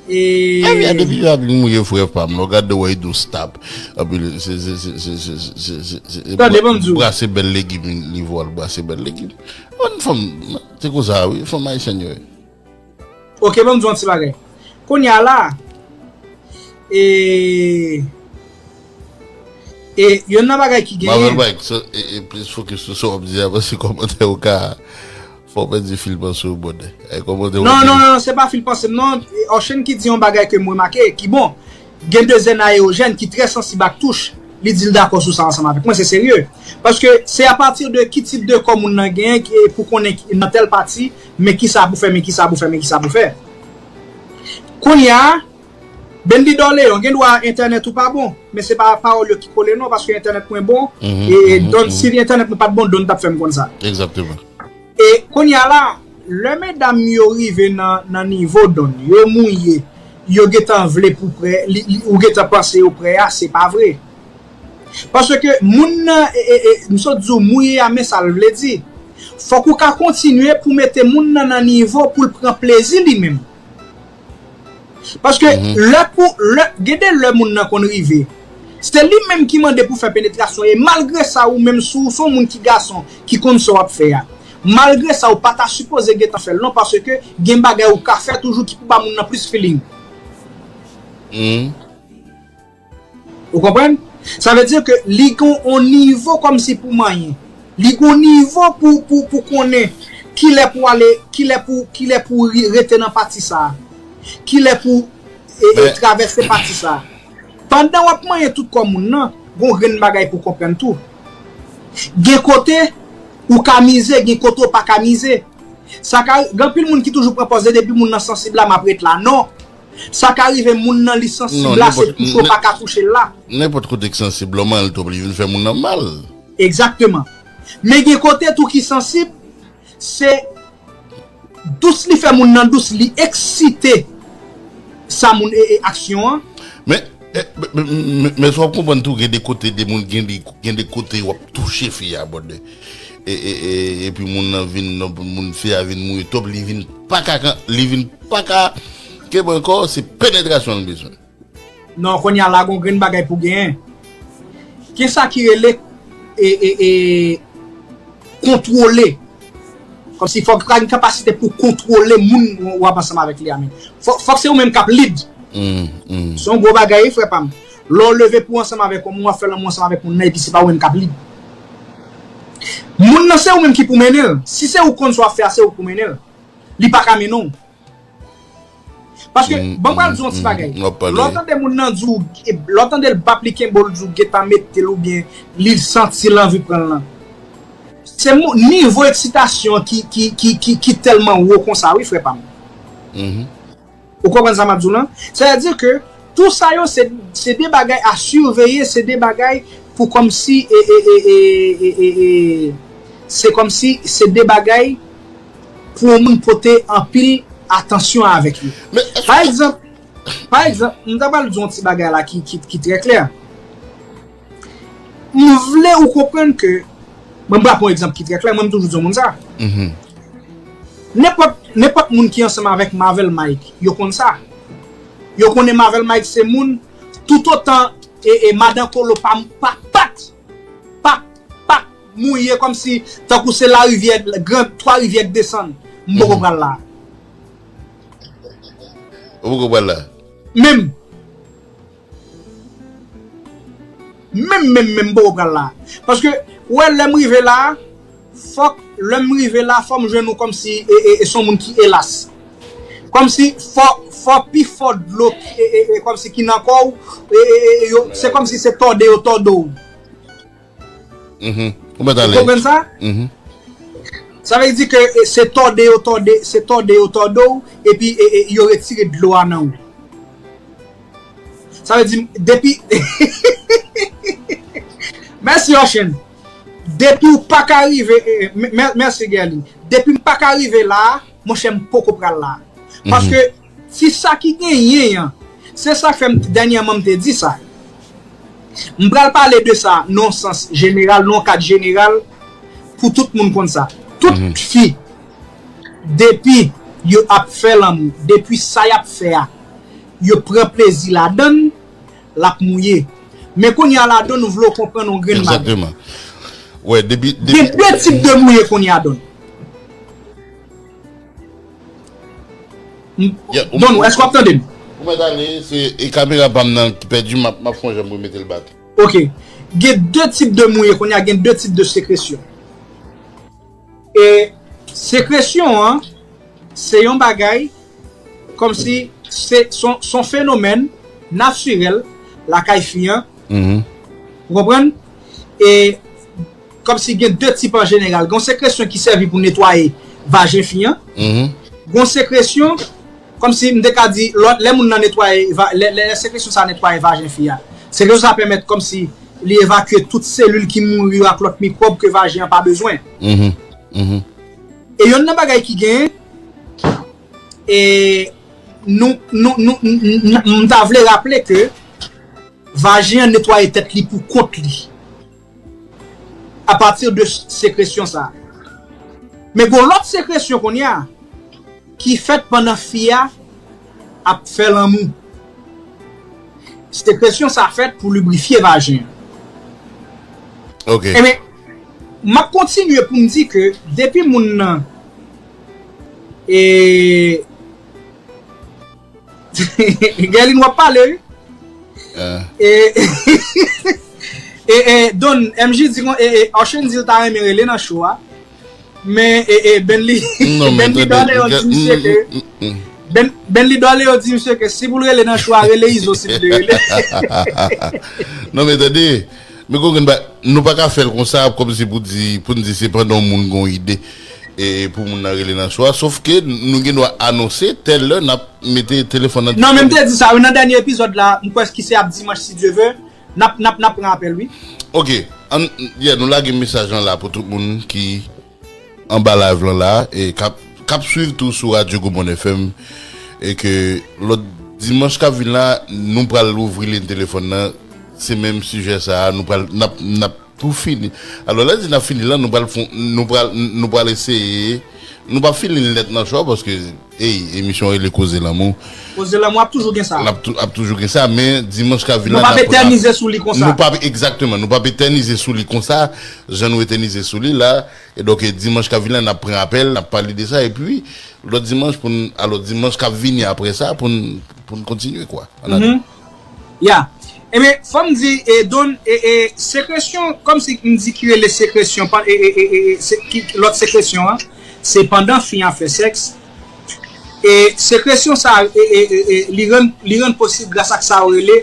e, a, fi a depi fi a vin mouye frè pa m, lè w gade the way do stop. Anpil, se, se, se, tande, ban m di w. Brase bèl legim, li voye al brase bèl legim. Bon, fanm, se konsa, wi, fanm ayisyèn yo ye. Oke, ban m di w yon ti bagay. Kounye a la, e, e, youn nan bagay ki genyen. Marvel Mike, so, e, e, plis fokis sou sa w ap di a, paske kòmantè yo ka fè w pèdi fil panse w bòdè. E, kòmantè yo. Non, non, non, non, se pa fil panse m, non. E, Ocean ki di yon bagay ke m remake, ki bon. Gen de zen ayewojèn ki trè sansib ak touch, li di l dakò sou sa ansanm avèk mwen, se serye. Paske se apati de ki tip de kò moun nan genyen ki, pou konnen ki, nan tèl pati, men kisa pou fè, men kisa pou fè, men kisa pou fè. Kounye a, Bendy Dorleon, gen dwa entènèt ou pa bon, men se pa pawòl yo ki kole non, paske entènèt mwen bon, e, e Don, si entènèt mwen pa t bon, Don t ap fè m konn sa. Egzakteman. E kounye a la, lè medam yo rive nan, nan nivo Don, yo mouye, yo gentan vle pou prè, li, li, ou gentan panse yo prè a, se pa vre. Paske moun nan, e, e, e, m sot di w mouye a, men sa l vle di. Fòk ou ka kontinye pou mete moun nan nan nivo pou l pran plezi li menm. Paske lè pou, lè, gen de lè moun nan konn rive. Se li menm ki mande pou fè penetrasyon. E malgre sa, ou menm si w se yon moun ki gason, ki konn sa w ap fè a, malgre sa, ou pa ta sipoze gentan fè l non, paske gen bagay ou ka fè toujou ki pou ba moun nan plis feeling. Ou konprann? Sa vle di ke li gon yon nivo kòmsi pou manyen. Li gon nivo pou, pou, pou konnen kilè pou ale, kilè pou, kilè pou ri-, rete nan pati sa a. Kilè pou, e, e, travèse pati sa a. Pandan w ap manyen tout kò moun nan, gon grenn bagay pou konprann tou. Gen kote ou ka mize, gen kote ou pa ka mize. Sa ka, gen anpil moun ki toujou pran pòz de depi moun nan sansib la, m ap ret la. Non. Sa ka rive moun nan li sansib la, se touche w pa ka touche l la. Nenpòt kote k sansib la, ou manyen l twòp, li vin fè moun nan mal. Egzakteman. Men gen kote tou ki sansib, se dous li fè moun nan dous, li eksite sa moun e, e aksyon an. Men, men, men, men, men w ap konprann tou, gen de kote de moun, gen de, gen de kote w ap touche fi a, brother. E, e, e, epi moun nan vin, moun fi a vin mouye twòp, li vin pa ka, li vin pa ka kenbe ankò, se penetrasyon l bezwen. Non, kounye a la gon grenn bagay pou genyen. Gen sa ki rele e, e, e, kontwole. Kòmsi fòk w gen kapasite pou kontwole moun w ap ansanm avèk li a menm. Fòk, fòk se ou menm k ap lead. Se yon gwo bagay wi frè pa m. Lè w leve pou w ansanm avèk yon moun, w ap fè lanmou ansanm avèk moun nan epi se pa ou menm k ap lead. Moun nan se ou menm ki pou mennen l. Si se ou k konn sa w ap fè a, se ou k pou mennen l. Li pa ka mennen w. Paske, ban m pral di w yon ti bagay. Lè w tande moun nan di w, lè w tande l bap li kenbe w, l di w gentan mete l oubyen li santi l anvi pran l lan. Se nivo eksitasyon ki, ki, ki, ki, ki tèlman wo konsa wi frè pa m. Ou konprann sa m ap di w lan? Sa vle di ke tou sa yo se, se de bagay a siveye, se de bagay pou kòmsi e, e, e, e, e, e, e, se kòmsi se de bagay pou yon moun pote anpil atansyon avèk yo. Pa egzanp, pa egzanp, m ta pral di yon ti bagay la ki, ki, ki trè klè. M vle ou konprann ke, mwen m pral pran yon egzanp ki trè klè, mwen m toujou di yon moun sa. Nenpòt, nenpòt moun ki ansanm avèk Marvel Mike, yo konn sa. Yo konnen Marvel Mike se moun, toutotan e, e madan Kolo pa, pa, pa, pa, pa mouye kòmsi tankou se larivyè, gran, twa rivyè k desann, m poko pral la. Ou poko pral la? Menm. Menm, menm, menm, m poko pral la. Paske, ou wè, lè m rive la, fòk, lè m rive la, fò m jwenn ou kòmsi e, e, e se yon moun ki elas. Kòmsi fò, fò pi fò dlo e, e, e, kòmsi ki nan kò w, e, e, e, yo, se kòmsi se tòde yo tòde w. Ou mèt ale. Ou konprann sa? Sa vle di ke e, se tòde yo tòde, se tòde yo tòde w, epi e, e, yo retire dlo a nan ou. Sa vle di, depi. Mèsi, Ocean. Depi w pa ka rive, e, e, mè-, mèsi, Gerline. Depi m pa ka rive la, monchè, m poko pral la. Paske, ti sa ki genyen an, se sa k fè m, dènyèman, m te di sa. M pral pale de sa nan yon sans jeneral, nan yon kad jeneral, pou tout moun konn sa. Tout fi, depi yo ap fè lanmou, depi sa y ap fè a, yo pran plezi ladan l, l ap mouye. Men kounye a ladan, nou vle w konprann yon grenn bagay. Egzakteman. Wè, depi, depi. Gen de tip de mouye kounye a, Don. Don, èske w ap tande m? Ou mèt ale, se e kamera pa m nan ki pèdi, m ap, m ap fè yon jan pou m mete l back. Ok. Gen de tip de mouye kounye a, gen de tip de sekresyon. E sekresyon an, se yon bagay kòmsi se, se yon, se yon fenomèn natirèl lakay fi an. Ou konprann? E kòmsi gen de tip an jeneral. Gen yon sekresyon ki sèvi pou netwaye vajen fi an. Gen yon sekresyon, kòmsi m te ka di, lè, lè moun nan netwaye, va, lè, lè, lè sekresyon sa netwaye vajen fi a. Sekresyon sa pèmèt kòmsi li evakye tout selil ki mouri yo ak lòt mikwòb ke vajen an pa bezwen. E yonn nan bagay ki genyen, e nou, nou, nou, m, m, m ta vle raple ke vajen an netwaye tèt li pou kont li. Apati de sekresyon sa. Men gon lòt sekresyon kounye a ki fèt pandan fi a ap fè lanmou. Sekresyon sa fèt pou librifye vajen an. Ok. Ebyen, m ap kontinye pou m di ke depi moun nan e Gerline w ap pale wi. E, e, e, Don, M J di kon, e, e, Ocean di l ta renmen rele nan show a. Men, e, e, Benly, Benly Dorleon di misye ke, Ben, Benly Dorleon di misye ke si pou l rele nan show a, rele Izo si l vle rele. Non, men tande, men konprann ba, nou pa ka fè l konsa, kòmsi pou di, pou n di se pandan yon moun gon ide, e pou moun nan rele nan show a. Sof ke nou gen dwa anonse tèl lè n ap mete telefòn nan. Non, men m te di sa, wi, nan dènye epizòd la, m kwè ki se ap dimanch, si Dye ve, n ap, n ap, n ap pran apèl, wi. Ok, ann, yeah, nou lage mesaj lan la pou tout moun ki anba live lan la, e k ap, k ap swiv tou sou Radyo Gwo Mòn F M, e ke lòt dimanch k ap vin la, nou pral ouvri liy telefòn nan, se menm sijè sa a, nou pral, n ap, n ap tou fini. Alò, lè di n ap fini la, nou pral fon, nou pral, nou pral eseye, nou p ap fini l nèt nan cho, paske, ey, emisyon rele Koze Lanmou. Koze Lanmou ap toujou gen sa. L ap tou, ap toujou gen sa, men dimanch k ap vin la, n ap, n ap, etènize sou li konsa. Nou p ap, egzakteman, nou p ap etènize sou li konsa, jan nou etènize sou li la. E donk, e dimanch k ap vin la, n ap pran apèl, n ap pale de sa, epi lòt dimanch pou n, alò, dimanch k ap vini apre sa, pou n, pou n kontinye, kwa. Ann ale. Mhm. Ya. Ebyen, fò m di, e, Don, e, e, sekresyon, kòmsi m di ki rele sekresyon, pa, e, e, e, e, e, se, ki, lòt sekresyon an, se pandan fi an ap fè sèks. E sekresyon sa, e, e, e, e, li rann, li rann posib gras ak sa yo rele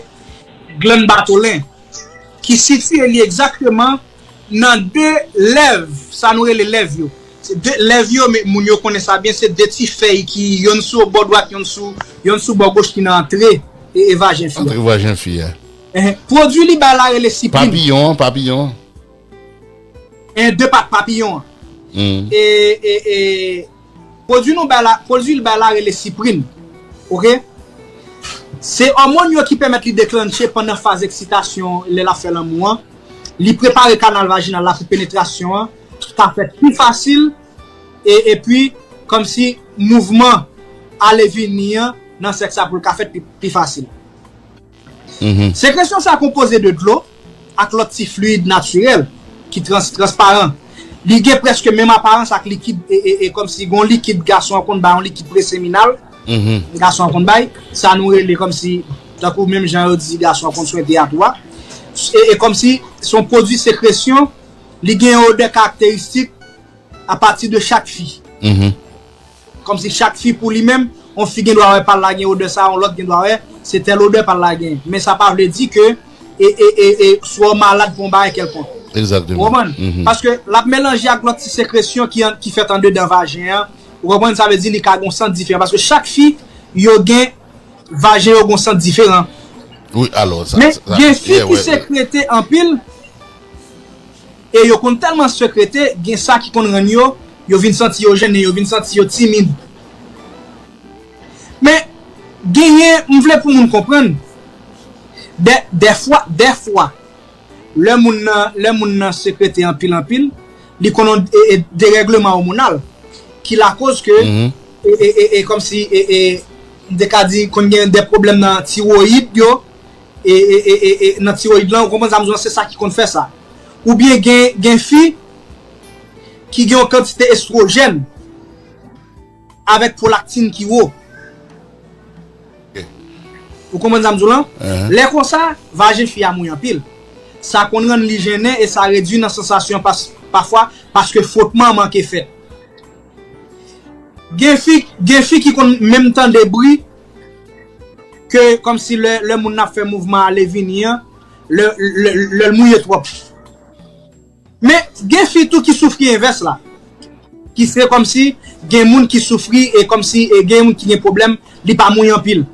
glann Bartholin, ki sitiye li egzakteman nan de lèv, sa nou rele lèv yo. Se de lèv yo, men moun yo konnen sa byen, se de ti fèy ki yonn sou bò dwat, yonn sou, yonn sou bò goch ki nan antre e, e vajen fi a. Antre vajen fi a. Ehe. Pwodui li bay la rele siprin. Papiyon an, papiyon an. E de pat papiyon an. Mm. E, e, e, pwodui nou bay la, pwodui li bay la rele siprin. Oke? Se òmòn yo ki pèmèt li deklanche pandan faz eksitasyon lè l ap fè lanmou an. Li prepare kanal vajinal la pou penetrasyon an ka fèt pi fasil, e, epi kòmsi mouvman ale vini an nan sèks la pou l ka fèt pi, pi fasil. Mhm. Sekresyon sa konpoze de dlo ak lòt ti fliyid natirèl ki trans-, transparan. Li gen prèske menm aparans ak likid, e, e, e kòmsi gon likid gason an konn bay, yon likid preseminal, mhm, gason an konn bay. Sa nou rele kòmsi, tankou menm jan yo di gason an konn swente a tou a. E, e kòmsi se yon pwodui sekresyon, li gen yon odè karakteristik apati de chak fi. Mhm. Kòmsi chak fi pou li menm, yon fi gen dwa wè pa l la gen odè sa, yon lòt gen dwa wè se tèl odè pa l la gen. Men sa pa vle di ke e, e, e, e, swa w malad pou yon bagay kèlkonk. Egzakteman. Ou konprann? Mhm. Paske l ap melanje ak lòt ti sekresyon ki an, ki fèt andedan vajen an. Ou konprann? Sa vle di li ka gen yon sant diferan. Paske chak fi, yo gen, vajen yo gen yon sant diferan. Wi, alò, sa, men sa, gen fi ki sekrete anpil, e yo konn tèlman sekrete, gen sa ki konn rann yo, yo vin santi yo jennen, yo vin santi yo timid. Men, genyen, m vle pou moun konprann, dè, dèfwa, dèfwa, lè moun nan, lè moun nan sekrete anpil, anpil, li konn yon, e, e, derègleman òmonal ki lakoz ke, mhm, e, e, e, e, kòmsi, e, e, m te ka di, konn gen de pwoblèm nan tiwoyid yo, e, e, e, e, e, nan tiwoyid lan, ou konprann sa m di w lan, se sa ki konn fè sa. Oubyen gen, gen fi ki gen yon kantite estwojèn avèk pwolaktin ki wo. Ok. Ou konprann sa m di w lan? Lè konsa, vajen fi a mouye anpil. Sa konn rann li jennen e sa redui nan sansasyon pas-, pafwa paske fwotman an manke fèt. Gen fi, gen fi ki konn menm tande bri ke kòmsi lè, lè moun nan ap fè mouvman ale vini an, lè, lè, lè l mouye twòp. Men gen fi tou ki soufri envès la. Ki se kòmsi gen moun ki soufri e kòmsi, e gen moun ki gen pwoblèm, li pa mouye anpil.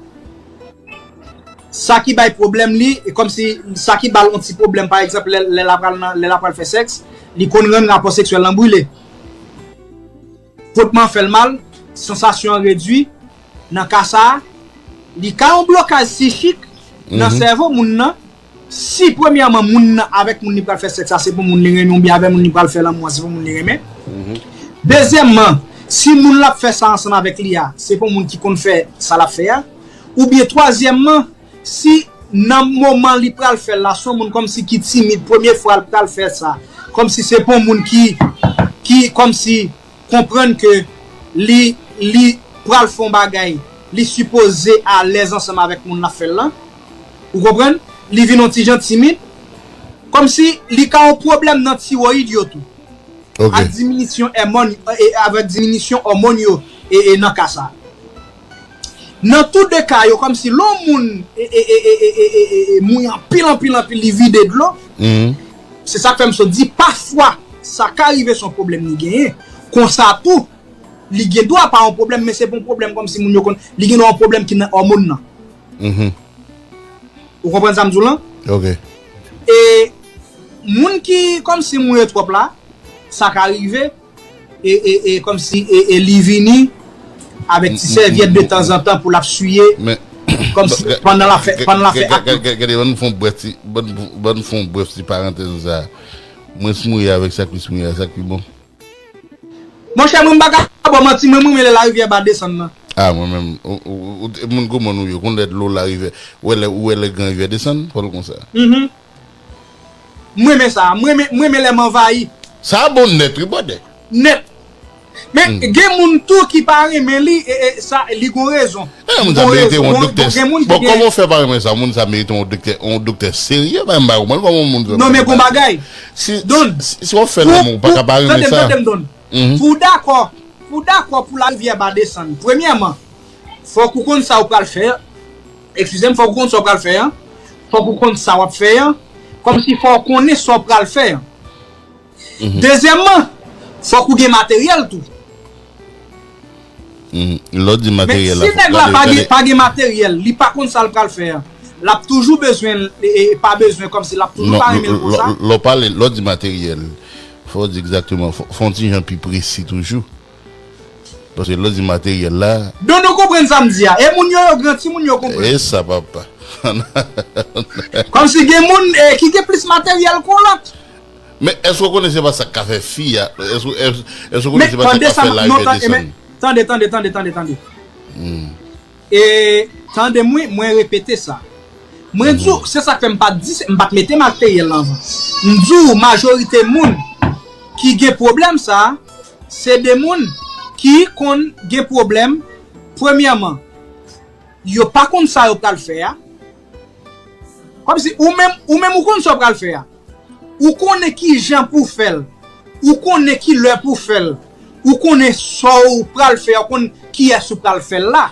Sa ki bay pwoblèm li, e kòmsi sa ki ba l yon ti pwoblèm, pa egzanp, lè, lè l ap pral nan, lè l ap pral fè sèks, li konn rann rapò seksyèl lan brile. Fwotman an fè l mal, sansasyon an redui. Nan ka sa a, li ka yon blokaj sichik nan, mhm, sèvo moun nan. Si premyèman moun nan avèk moun li pral fè sèks la, se pou moun li renmen, oubyen avèk moun li pral fè lanmou an, se pou moun li renmen. Mhm. Dezyèmman, si moun l ap fè sa ansanm avèk li a, se pou moun ki konn fè sa l ap fè a. Oubyen twazyèmman, si nan moman li pral fè l la, se yon moun kòmsi ki timid, premye fwa l pral fè sa, kòmsi se pou yon moun ki, ki kòmsi konprann ke li, li pral fè yon bagay, li sipoze alèz ansanm avèk moun l ap fè l lan. Ou konprann? Li vin yon ti jan timid. Kòmsi li ka yon pwoblèm nan tiwoyid yo tou. Ok. Ak diminisyon èmòn, e, avèk diminisyon òmòn yo, e, e nan ka sa. Nan tou de ka yo, kòmsi lè yon moun, e, e, e, mouye anpil, anpil, anpil, li vide dlo. Mhm. Se sa k fè m sot di, pafwa, sa ka rive se yon pwoblèm li genyen. Konsa tou, li gen dwa pa yon pwoblèm, men se pa yon pwoblèm kòmsi moun yo konn, li gen dwa yon pwoblèm ki nan òmòn nan. Mhm. Ou konprann sa m di w lan? Ok. E Moun ki kòmsi mouri twòp la, sa ka rive, e, e, e kòmsi e, e li vini avèk ti sèvyèt de tanzantan pou l ap siye, kòmsi pandan l ap fè, pandan l ap fè ak nou. Gade, ban n fè yon brèf ti, ban n fè yon brèf ti parantèz sa. Mwen, si mouri avèk sa, Chris mouri avèk sa, ki bon. Monchè, mwen m pa ka ba w manti, mwen, mwen renmen lè larivyè ba desann nan. Ah, mwen menm, ou, ou, ou, ou, moun gwo moun ou ye, konn lè dlo larivyè, ou wè lè, ou wè lè gran rivyè desann, fò l konsa. Mhm. Mwen renmen sa, mwen renmen, mwen renmen lè m anvayi. Sa bon nèt, wi, brother. Nèt. Men, gen moun tou ki pa renmen li, e, e sa, li gon rezon. Eh, moun sa merite yon doktè. Bon, kòman w fè pa renmen sa? Moun sa merite yon doktè, yon doktè serye, men m pa konprann kòman moun fè pa renmen sa. Non, men gon bagay. Si, si, si w ap fè lanmou, ou pa ka pa renmen sa. Tande m, tande m, Don. Pou w dakò, pou w dakò pou larivyè ba desann, premyèman, fòk ou konn sa w pral fè. Eskize m, fòk ou konn sa w pral fè an. Fòk ou konn sa w ap fè an. Kòmsi fò w konnen sa w pral fè an. Dezyèmman, fòk ou gen materyèl tou. Lè w di materyèl la, si nèg la pa gen, pa gen materyèl, li pa konn sa l pral fè an, l ap toujou bezwen, e, e, pa bezwen, kòmsi l ap toujou pa renmen l konsa. Lè w pale, lè w di materyèl, fò w di egzakteman, fò, fò w yon ti jan pi presi toujou. Paske lè w di materyèl la. Don, nou konprann sa m di a. E moun yo, yo gran, timoun yo konprann. E sa, papa. Kòmsi gen moun, e, ki gen plis materyèl ke lòt. Men èske w konnen se pa sa k ka fè fi a? Èske, èske, èske w konnen se pa sa k ka fè larivyè desann? Tande, tande, tande, tande, tande. E tande mwen, mwen repete sa. Mwen di w, se sa k fè m pa t di, m pa t mete materyèl anvan. M di w, majorite moun ki gen pwoblèm sa, se de moun ki konn gen pwoblèm, premyèman, yo pa konn sa yo pral fè a. Kòmsi ou menm, ou menm ou konn sa w pral fè a. Ou konnen ki jan pou w fè l. Ou konnen ki lè pou w fè l. Ou konnen sa w pral fè a, ou konn kiyès ou pral fè l la.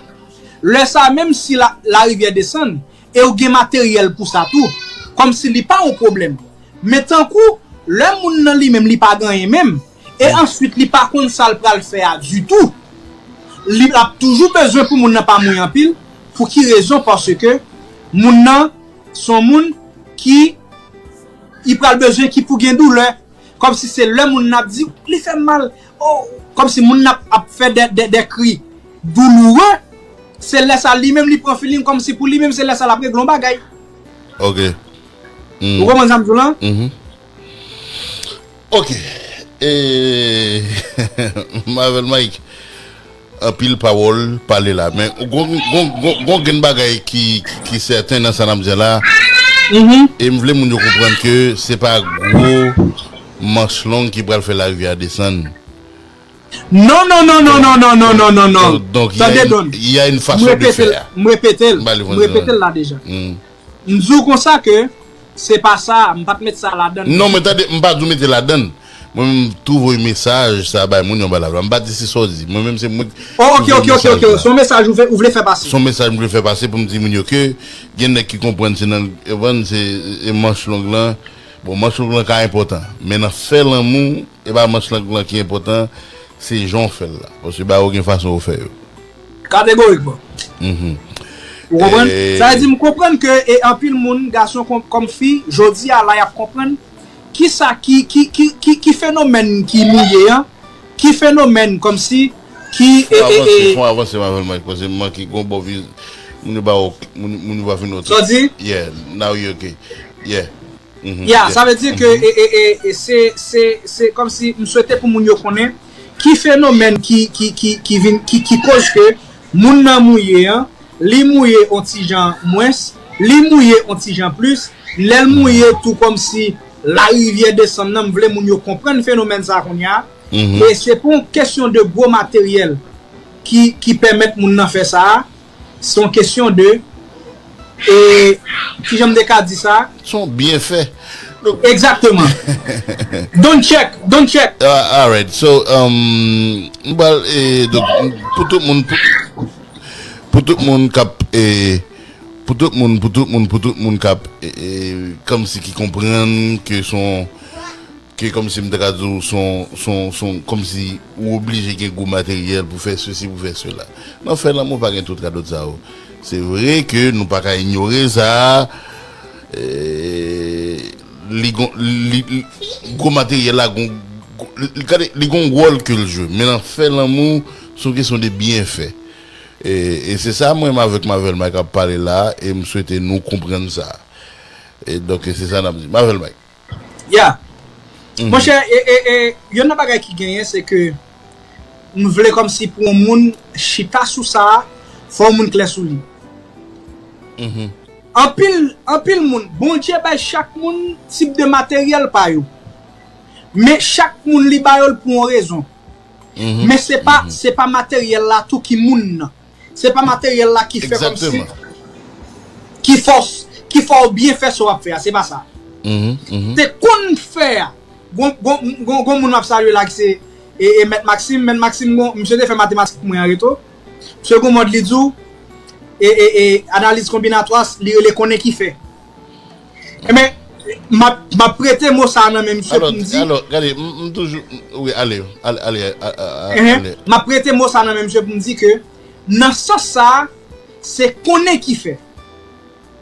Lè sa a, menm si la, larivyè desann, e w gen materyèl pou sa tou, kòmsi li pa yon pwoblèm. Men tankou, lè moun nan li menm, li pa gen anyen menm, e answit li pa konn sa l pral fè a ditou, li ap toujou bezwen pou moun nan pa mouri anpil. Pou ki rezon? Paske moun nan se yon moun ki, li pral bezwen ki pou gen doulè. Kòmsi se lè moun nan ap di, "Li fè m mal." Oh, kòmsi moun nan ap, ap fè de, de, de kri douloure. Se lè sa li menm li pran feeling kòmsi pou li menm se lè sa l ap regle yon bagay. Ok. Ou konprann sa m di w lan? Ok. E, Marvel Mike, anpil pawòl pale la. Men gon, gon, gon, gon grenn bagay ki, ki, ki sèten nan sa n ap di la. E m vle moun yo konprann ke se pa gwo manch long ki pral fè larivyè a desann. Non, non, non, non, non, non, non, non, non, non. Donk, donk, il y a une, il y a une façon de faire. M repete l, m repete l, m repete l la deja. M di w konsa ke se pa sa, m pa t met sa ladann. Non, men tande, m pa di w mete ladann. Mwen menm, m tou voye mesaj sa bay moun yo, m ba l la. M pa di se sa w di. Mwen menm, se mwen ki voye mesaj la. Oh, ok, ok, ok, ok. Se yon mesaj ou vle, ou vle fè pase. Se yon mesaj m vle fè pase pou m di moun yo ke gen nèg ki konprann se nan, konprann se, e manch long lan. Bon, manch long lan ka enpòtan. Men nan fè lanmou, e pa manch long lan ki enpòtan, se jan w fè l la. Paske bagay yo gen fason yo fè yo. Kategorikman. Ou konprann? Sa vle di, m konprann ke e anpil moun, gason kòm, kòm fi, jodi a la, y ap konprann kisa ki, ki, ki, ki, ki fenomèn ki nou ye an, ki fenomèn kòmsi, ki, e, e, e. Fò w avanse, fò w avanse, Marvel Mike, paske m manke gon bò vi, moun yo pa, moun, moun yo pa fin oke. Sa w di? Yeah, now you okay. Yeah. Ya, sa vle di ke e, e, e, e se, se, se kòmsi m swete pou moun yo konnen ki fenomèn ki, ki, ki, ki vin, ki, ki koz ke moun nan mouye an, li mouye on ti jan mwens, li mouye on ti jan plis, lè l mouye tou kòmsi larivyè desann nan, m vle moun yo konprann fenomèn sa kounye a. E se pa yon kesyon de gwo materyèl ki, ki pèmèt moun nan fè sa a. Se yon kesyon de, e, kijan m te ka di sa? Se yon byenfè. Donk, egzakteman. Don't check, don't check. Ah, alright. So, um, m pral, e, donk, pou tout moun, pou, pou tout moun k ap, e, pou tout moun, pou tout moun, pou tout moun k ap, e, e, kòmsi ki konprann ke se yon ke kòmsi m ta ka di w, se yon, se yon, se yon, kòmsi ou oblije gen gwo materyèl pou fè sesi, pou fè sela. Nan fè lanmou, pa gen tout radòt sa yo. Se vre ke nou pa ka inyore sa, e, li gon, li, li, gwo materyèl la gon, gwo- li, gade, li gon wòl ke l jwe. Men nan fè lanmou, se yon kesyon de byenfè. E, e se sa mwen menm avèk Marvel Mike ap pale la, e m swete nou konprann sa. E donk, se sa n ap di. Marvel Mike. Ya. Monchè, e, e, e, youn nan bagay ki genyen, se ke m vle kòmsi pou yon moun chita sou sa, fò yon moun klè sou li. Anpil, anpil moun, Bondye bay chak moun tip de materyèl pa yo. Men chak moun li ba yo l pou yon rezon. Men se pa, se pa materyèl la tou ki moun nan. Se pa materyèl la ki fè kòmsi ki fòs, ki fè w byen fè sa w ap fè a, se pa sa. Se konn fè a. Gon, gon, gon, gon moun m ap salye la ki se e, e Mèt Maxime. Mèt Maxime, gon, misye te fè matematik pou mwen an reto. Misye gon mòd li di w, e, e, e analiz konbinatwa, li rele konnen ki fè. Ebyen, m ap, m ap prete mo sa a nan men misye pou m di. Alò, gade, m, m toujou, m- wi, ale, ale, ale, a- a- a- Ehe. ale. M ap prete mo sa a nan men misye pou m di ke, nan sans sa a, se konnen ki fè.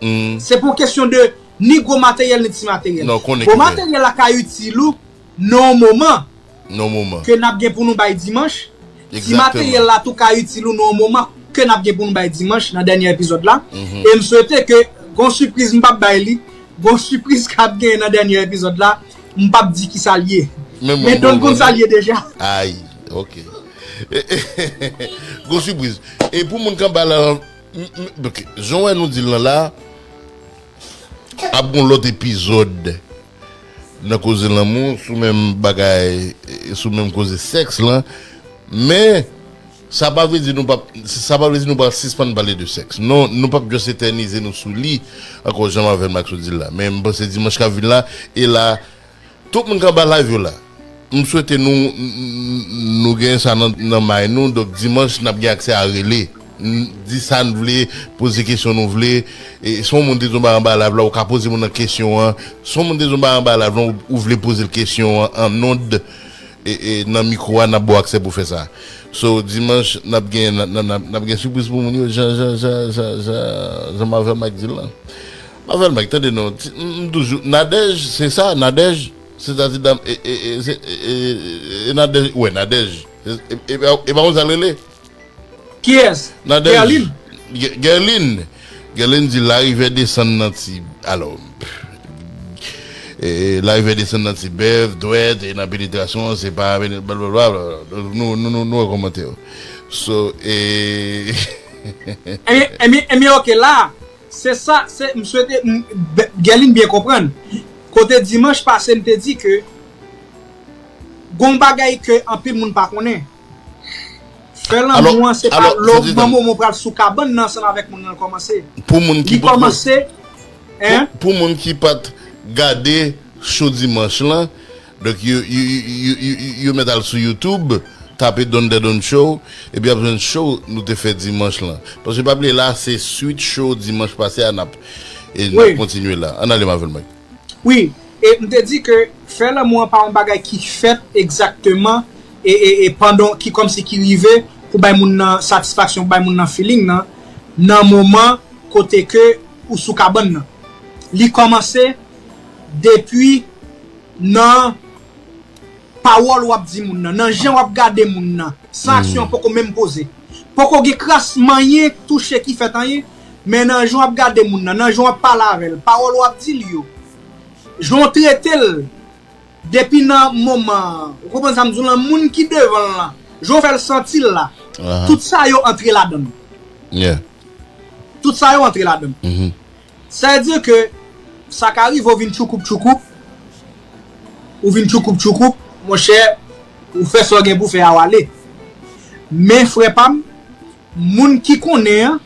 Hmm. Se pa yon kesyon de ni gwo materyèl, ni ti materyèl. Non, konnen Gwo ki fè. materyèl la ka itil ou nan yon moman Nan yon moman. ke n ap gen pou nou bay dimanch. Ti Egzakteman. materyèl la tou ka itil ou nan yon moman ke n ap gen pou nou bay dimanch nan dènye epizòd la. E m swete ke gon sipriz m p ap bay li, gon sipriz k ap genyen nan dènye epizòd la, m p ap di kisa l ye. Men mwen, Men Don bon, konn bon, sa l ye deja. Ay, ok. Gon sipriz. E pou moun k anba la, m- m- ok, jan w wè nou di l lan la, ap gon lòt epizòd nan koze lanmou, sou menm bagay, sou menm koze sèks lan. Men, sa pa vle di nou p ap, sa pa vle di nou pral sispann pale de sèks. Non, nou p ap just etènize nou sou li ankò, jan Marvel Max di l la. Men m panse dimanch k ap vin la, e la, tout moun k anba live yo la, m swete nou, n- n- nou gen sa nan, nan may nou. Donk, dimanch, n ap gen aksè a rele. N- Di sa n vle, poze kesyon nou vle. E si yon moun te di yon bagay anba live la, ou ka poze moun nan kesyon an. Si yon moun te di yon bagay anba live la, ou, ou vle poze l kesyon an, an nond, e, e nan mikwo a, n ap ba w aksè pou fè sa. So, dimanch, n ap gen, n, n, n, n ap gen sipriz pou moun yo, jan, jan, jan, jan, jan, jan Marvel Max di l lan. Marvel Max, tande non, ti- m, m toujou, Nadège, se sa, Nadège, se ta ti dam, e, e, e, se, e, e, e, Nadège, wè, Nadège. E, e, e, e pa konn sa l rele? Kiyès? Nadège. Guerline? Ge- Guerline. Guerline di larivyè desann nan ti, alò, e, larivyè desann nan ti bèf, dwèt, e nan penetrasyon, se pa, blablabla, nou, nou, nou, nou wè kòmantè yo. So, e, Ebyen, ebyen, ebyen, ok, la, se sa, se, m swete, m, Be- Guerline byen konprann. Kote dimanch pase, m te di ke gon bagay ke anpil moun pa konnen. Fè Alò, lanmou an, se pa alò, lè w sa di ban moman w pral sou kabann nan ansanm avèk moun nan kòmanse. Pou moun ki Li potko kòmanse, pou, en? pou moun ki pa t gade show dimanch lan, donk yo, yo, yo, yo, yo, yo mèt al sou YouTube, tape Don Dedon Show, epi y ap jwenn show nou te fè dimanch lan. Paske pa bliye la, se swit show dimanch pase a n ap, e n ap Wi. kontinye la. Ann ale, Marvel Mike. Wi, e m te di ke fè lanmou an pa yon bagay ki fèt egzakteman e, e, e pandan ki kòmsi ki rive pou bay moun nan satisfaksyon, pou bay moun nan feeling nan, nan moman kote ke ou sou kabann nan. Li kòmanse depi nan pawòl w ap di moun nan, nan jan w ap gade moun nan, san aksyon an poko menm poze. Poko gen kras manyen touche ki fèt anyen, men nan jan w ap gade moun nan, nan jan w ap pale avè l, pawòl w ap di l yo, jan w trete l, depi nan moman, ou konprann sa m di w lan, moun ki devan l lan, jan w fè l santi l la, Ahan. tout sa yo antre ladan l. Yeah. Tout sa yo antre ladan l. Mhm. Sa vle di ke sa ka rive w vin tchoukoup tchoukoup, ou vin tchoukoup tchoukoup, monchè, ou fè sa w gen pou fè a, w ale. Men, frè pa m, moun ki konnen an,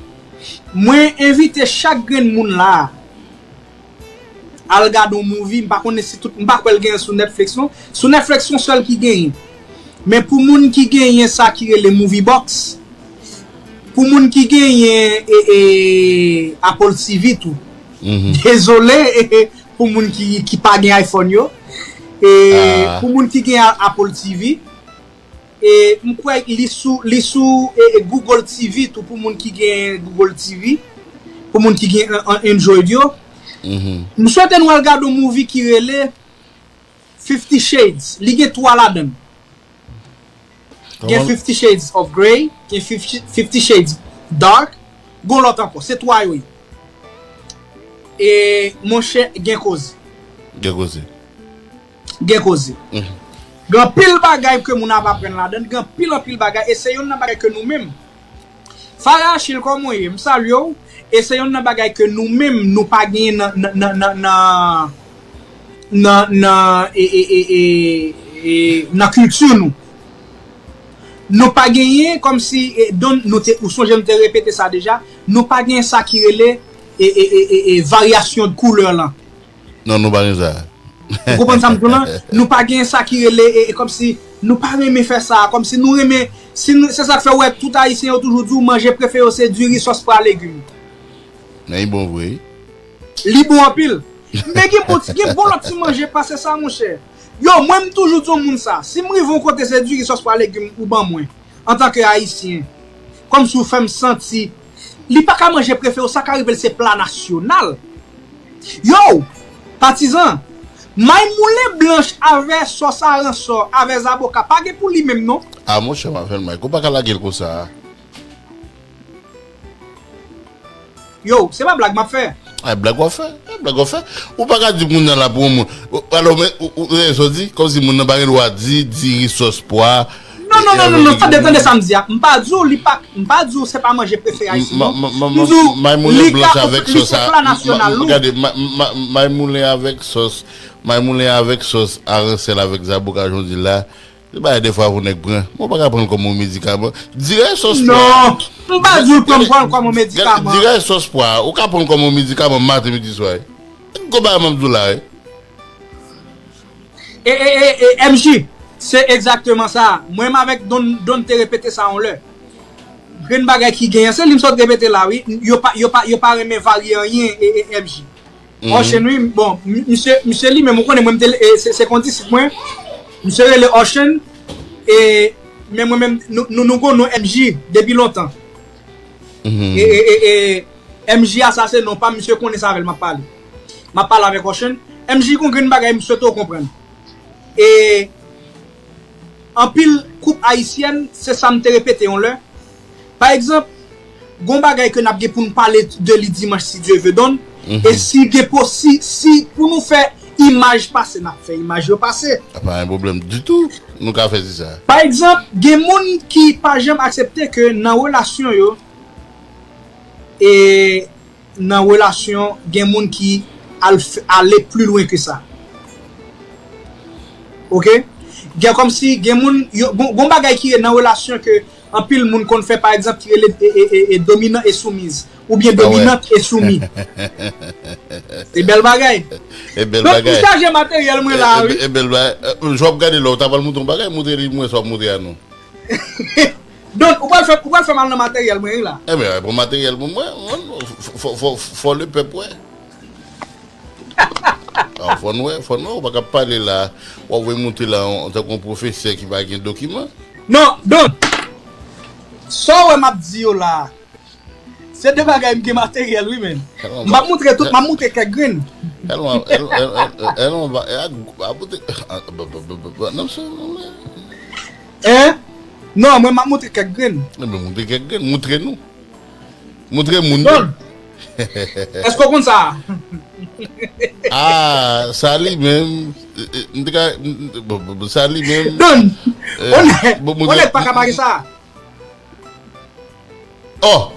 mwen envite chak grenn moun la a al gade yon movie, m pa konnen si tout, m pa kwè l genyen sou Netflix non. Sou Netflix, se yon sèl ki genyen. Men pou moun ki genyen sa ki rele Movie Box, pou moun ki genyen e, e, Apple T V tou. Mhm. Dezole e, e, pou moun ki, ki pa gen iPhone yo. E Ah. pou moun ki gen A- Apple T V, e m kwè li sou, li sou e, e, Google T V tou pou moun ki gen Google T V, pou moun ki gen an- an- Android yo. M swete nou al gade yon movie ki rele Fifty Shades. Li gen twa ladan l. Gen Fifty Shades of Grey, gen Fifty, Fifty Shades Dark, gon lòt ankò. Se twa yo ye. E, monchè, gen koze. Gen koze. Gen koze. Gen anpil bagay ke moun ap aprann ladan l, gen anpil, anpil bagay, e se youn nan bagay ke nou menm, Farah Achille, kòman w ye? M salye w. E se youn nan bagay ke nou menm, nou pa genyen nan, nan, nan, nan, nan, nan, nan, e, e, e, e, e, nan kilti nou. Nou pa genyen, kòmsi, e, don, nou te, ou sonje m te repete sa deja, nou pa genyen sa ki rele, e, e, e, e, e, varyasyon de koulè lan. Non, nou pa gen sa. Ou konprann sa m di w lan? Nou pa gen sa ki rele, e, e, kòmsi nou pa renmen fè sa, kòmsi nou renmen, si nou, se sa k fè w wè tout Ayisyen yo toujou di w manje prefere yo se diri, sòs, pwa, legim. Men li bon vre. Li bon anpil. Men gen bon, gen bon lòt ti manje pase sa, monchè. Yo, mwen, m toujou di yon moun sa. Si m rive yon kote, se diri, sòs, pwa, legim ou ban mwen, antanke Ayisyen, kòmsi w fè m santi li pa ka manje prefere w, sa ka rive l se pla nasyonal. Yo, patizan, may moulen blanch avè sòs aransò, avè zaboka, pa gen pou li menm non. A monchè, m ap fè l, Mike, ou pa ka lage l konsa a. Yo, se pa blag m ap fè. Ay, blag w ap fè. Ay, blag w ap fè. Ou pa ka di moun nan la pou yon moun. Ou, alò, men, ou, ou, ou, sa w di, kòmsi moun nan pa gen dwa di diri sòs pwa. Non, non, non, non, non, tande, tande sa m di a. M pa di w li pa, m pa di w se pa manje prefere Ayisyen, non. M di w, li ka, li se pla nasyonal nou. Gade, may moulen avèk sòs, may moulen avèk sòs aransèl avèk zaboka, jan w di la. Se bagay defwa pou nèg pran. Men w pa ka pran l kòm yon medikaman. Diri sòs pwa. Non, m pa di w pran, pran l kòm yon medikaman. Diri sòs pwa, ou ka pran l kòm yon medikaman maten, midi, swa. Gwo bagay m ap di w la, wi. E, e, e, e, M J, se egzakteman sa. Mwen menm avèk Don, Don te repete sa yon lè. Grenn bagay ki genyen, se li m sot repete la, wi. Yo pa, yo pa, yo pa renmen varye anyen, e, e, M J. Ocean, wi, bon, m-, misye, misye li menm, ou konnen, mwen, m te, e, se, se kondisit mwen. Misye rele Ocean, e, men mwen menm, nou, nou, nou gon non M J depi lontan. E, e, e, e, M J a, sa se non pa m, misye konnen se avè l m ap pale. M ap pale avèk Ocean. M J gon grenn bagay, m swete w konprann. E anpil koup ayisyèn, se sa m te repete yon lè. Pa egzanp, gon bagay ke n ap gen pou n pale de li dimanch, si Dye ve, Don. E si gen posi, si pou nou fè imaj pase, n ap fè imaj yo pase. Pa gen pwoblèm ditou. Nou ka fè se sa. Pa egzanp, gen moun ki pa janm aksepte ke nan relasyon yo, e nan relasyon, gen moun ki al f-, ale pli lwen ke sa. Oke? Gen kòmsi, gen moun, yo, gon, gon bagay ki nan relasyon ke anpil moun konn fè, pa egzanp, ki rele e, e, e, e dominan e soumiz. Oubyen dominant e soumi. Se bèl bagay. E bèl bagay. Donk, m chaje materyèl mwen la, wi. E bèl bagay. Jan w ap gade la, ou ta pral montre yon bagay, montre li mwen sa w ap montre a nou. Don, ou pral fè, ou pral fè mal nan materyèl mwen, wi, la. Enben, pran materyèl mwen, mwen, mwen, fò, fò, fò, fò lepèp wè. Ah, fò n wè, fò n wè, ou pa ka pale la, w ap voye monte la, an, antanke yon pwofesè ki pa gen dokiman. Non, Don, sa w wè m ap di yo la, se de bagay m gen materyèl, wi, men. M p ap montre tout, m ap montre kèk grenn. Èl, èl, èl, èl, èl, èl, èl, èl, èl, Hein? Non, mwen m ap montre kèk grenn. Enben, montre kèk grenn, montre nou. Montre moun yo. Don, èske w konn sa? Ah, sa li menm. Eh, eh, m te ka, m, m, bon, bon, bon, sa li menm. Don, eh, on nèg, bon, on nèg pa ka pa gen sa. Oh!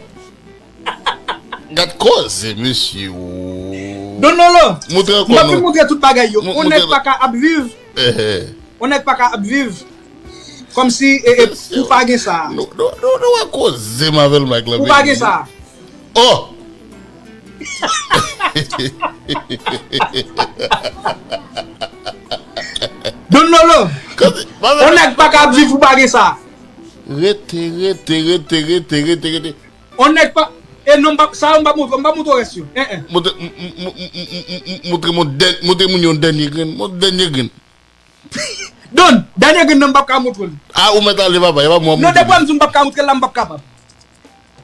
Gad koze, mesye, oh. Don Lolo, montre ankò non. M ap vin montre tout bagay yo. On nèg pa ka ap viv. Eh, eh. On nèg pa ka ap viv kòmsi, e, e, ou pa gen sa. Nou, nou, nou, nou wè koze m avè l, Mike, la. Ou pa gen sa. Oh! Don Lolo, on nèg pa ka ap viv ou pa gen sa. Rete, rete, rete, rete, rete, rete. On nèg pa, e non, m pa, sa yo m pa montre, m pa montre rès yo. Eh, eh. Montre, m, m, montre moun dè-, montre moun yon dènye grenn, yon dènye grenn. Don, dènye grenn nan m p ap ka montre l. Ah, ou mèt ale, papa, e pa mwen montre. Non, depi m di m p ap ka montre l la, m p ap kapab.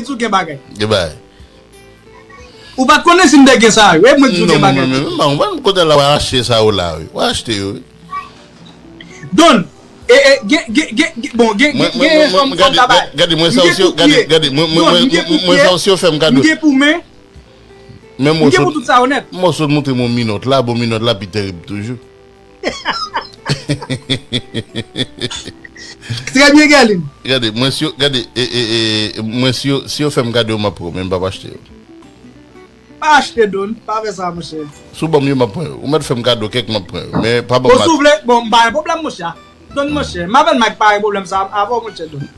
ki di w gen bagay. Gen bagay. Ou pa t konnen si m te gen sa yo. E mwen ki di w gen bagay. Non, mwen menm, mwen, mwen, kote la, w a achte sa yo la, wi. W a achte yo, wi. Don, e, e, gen, gen, gen, gen, bon, gen, gen, gen fanm, fanm ka bay. Gade, mwen sa osi, gade, gade, mwen, mwen, mwen, mwen sa osi yo fè m kado. M gen pou men. Men m gen pou tout sa yo nèt. Mwen sot montre m yon minòt la, bon, minòt la pi terib toujou. Trè byen, Gèlin. Gade, mwen si yo, gade, e, e, e, mwen si yo, si yo fè m kado, m ap pran, men m p ap achte yo. Pa achte Don, pa fè sa, monchè. Si w ban m yo, m ap pran yo. Ou mèt fè m kado kèk, m ap pran yo. Men pa ban m. Bon, si w vle, bon, m pa gen pwoblèm, monchè. Don, monchè. M avè l Mike pa gen pwoblèm sa avè w, monchè Don.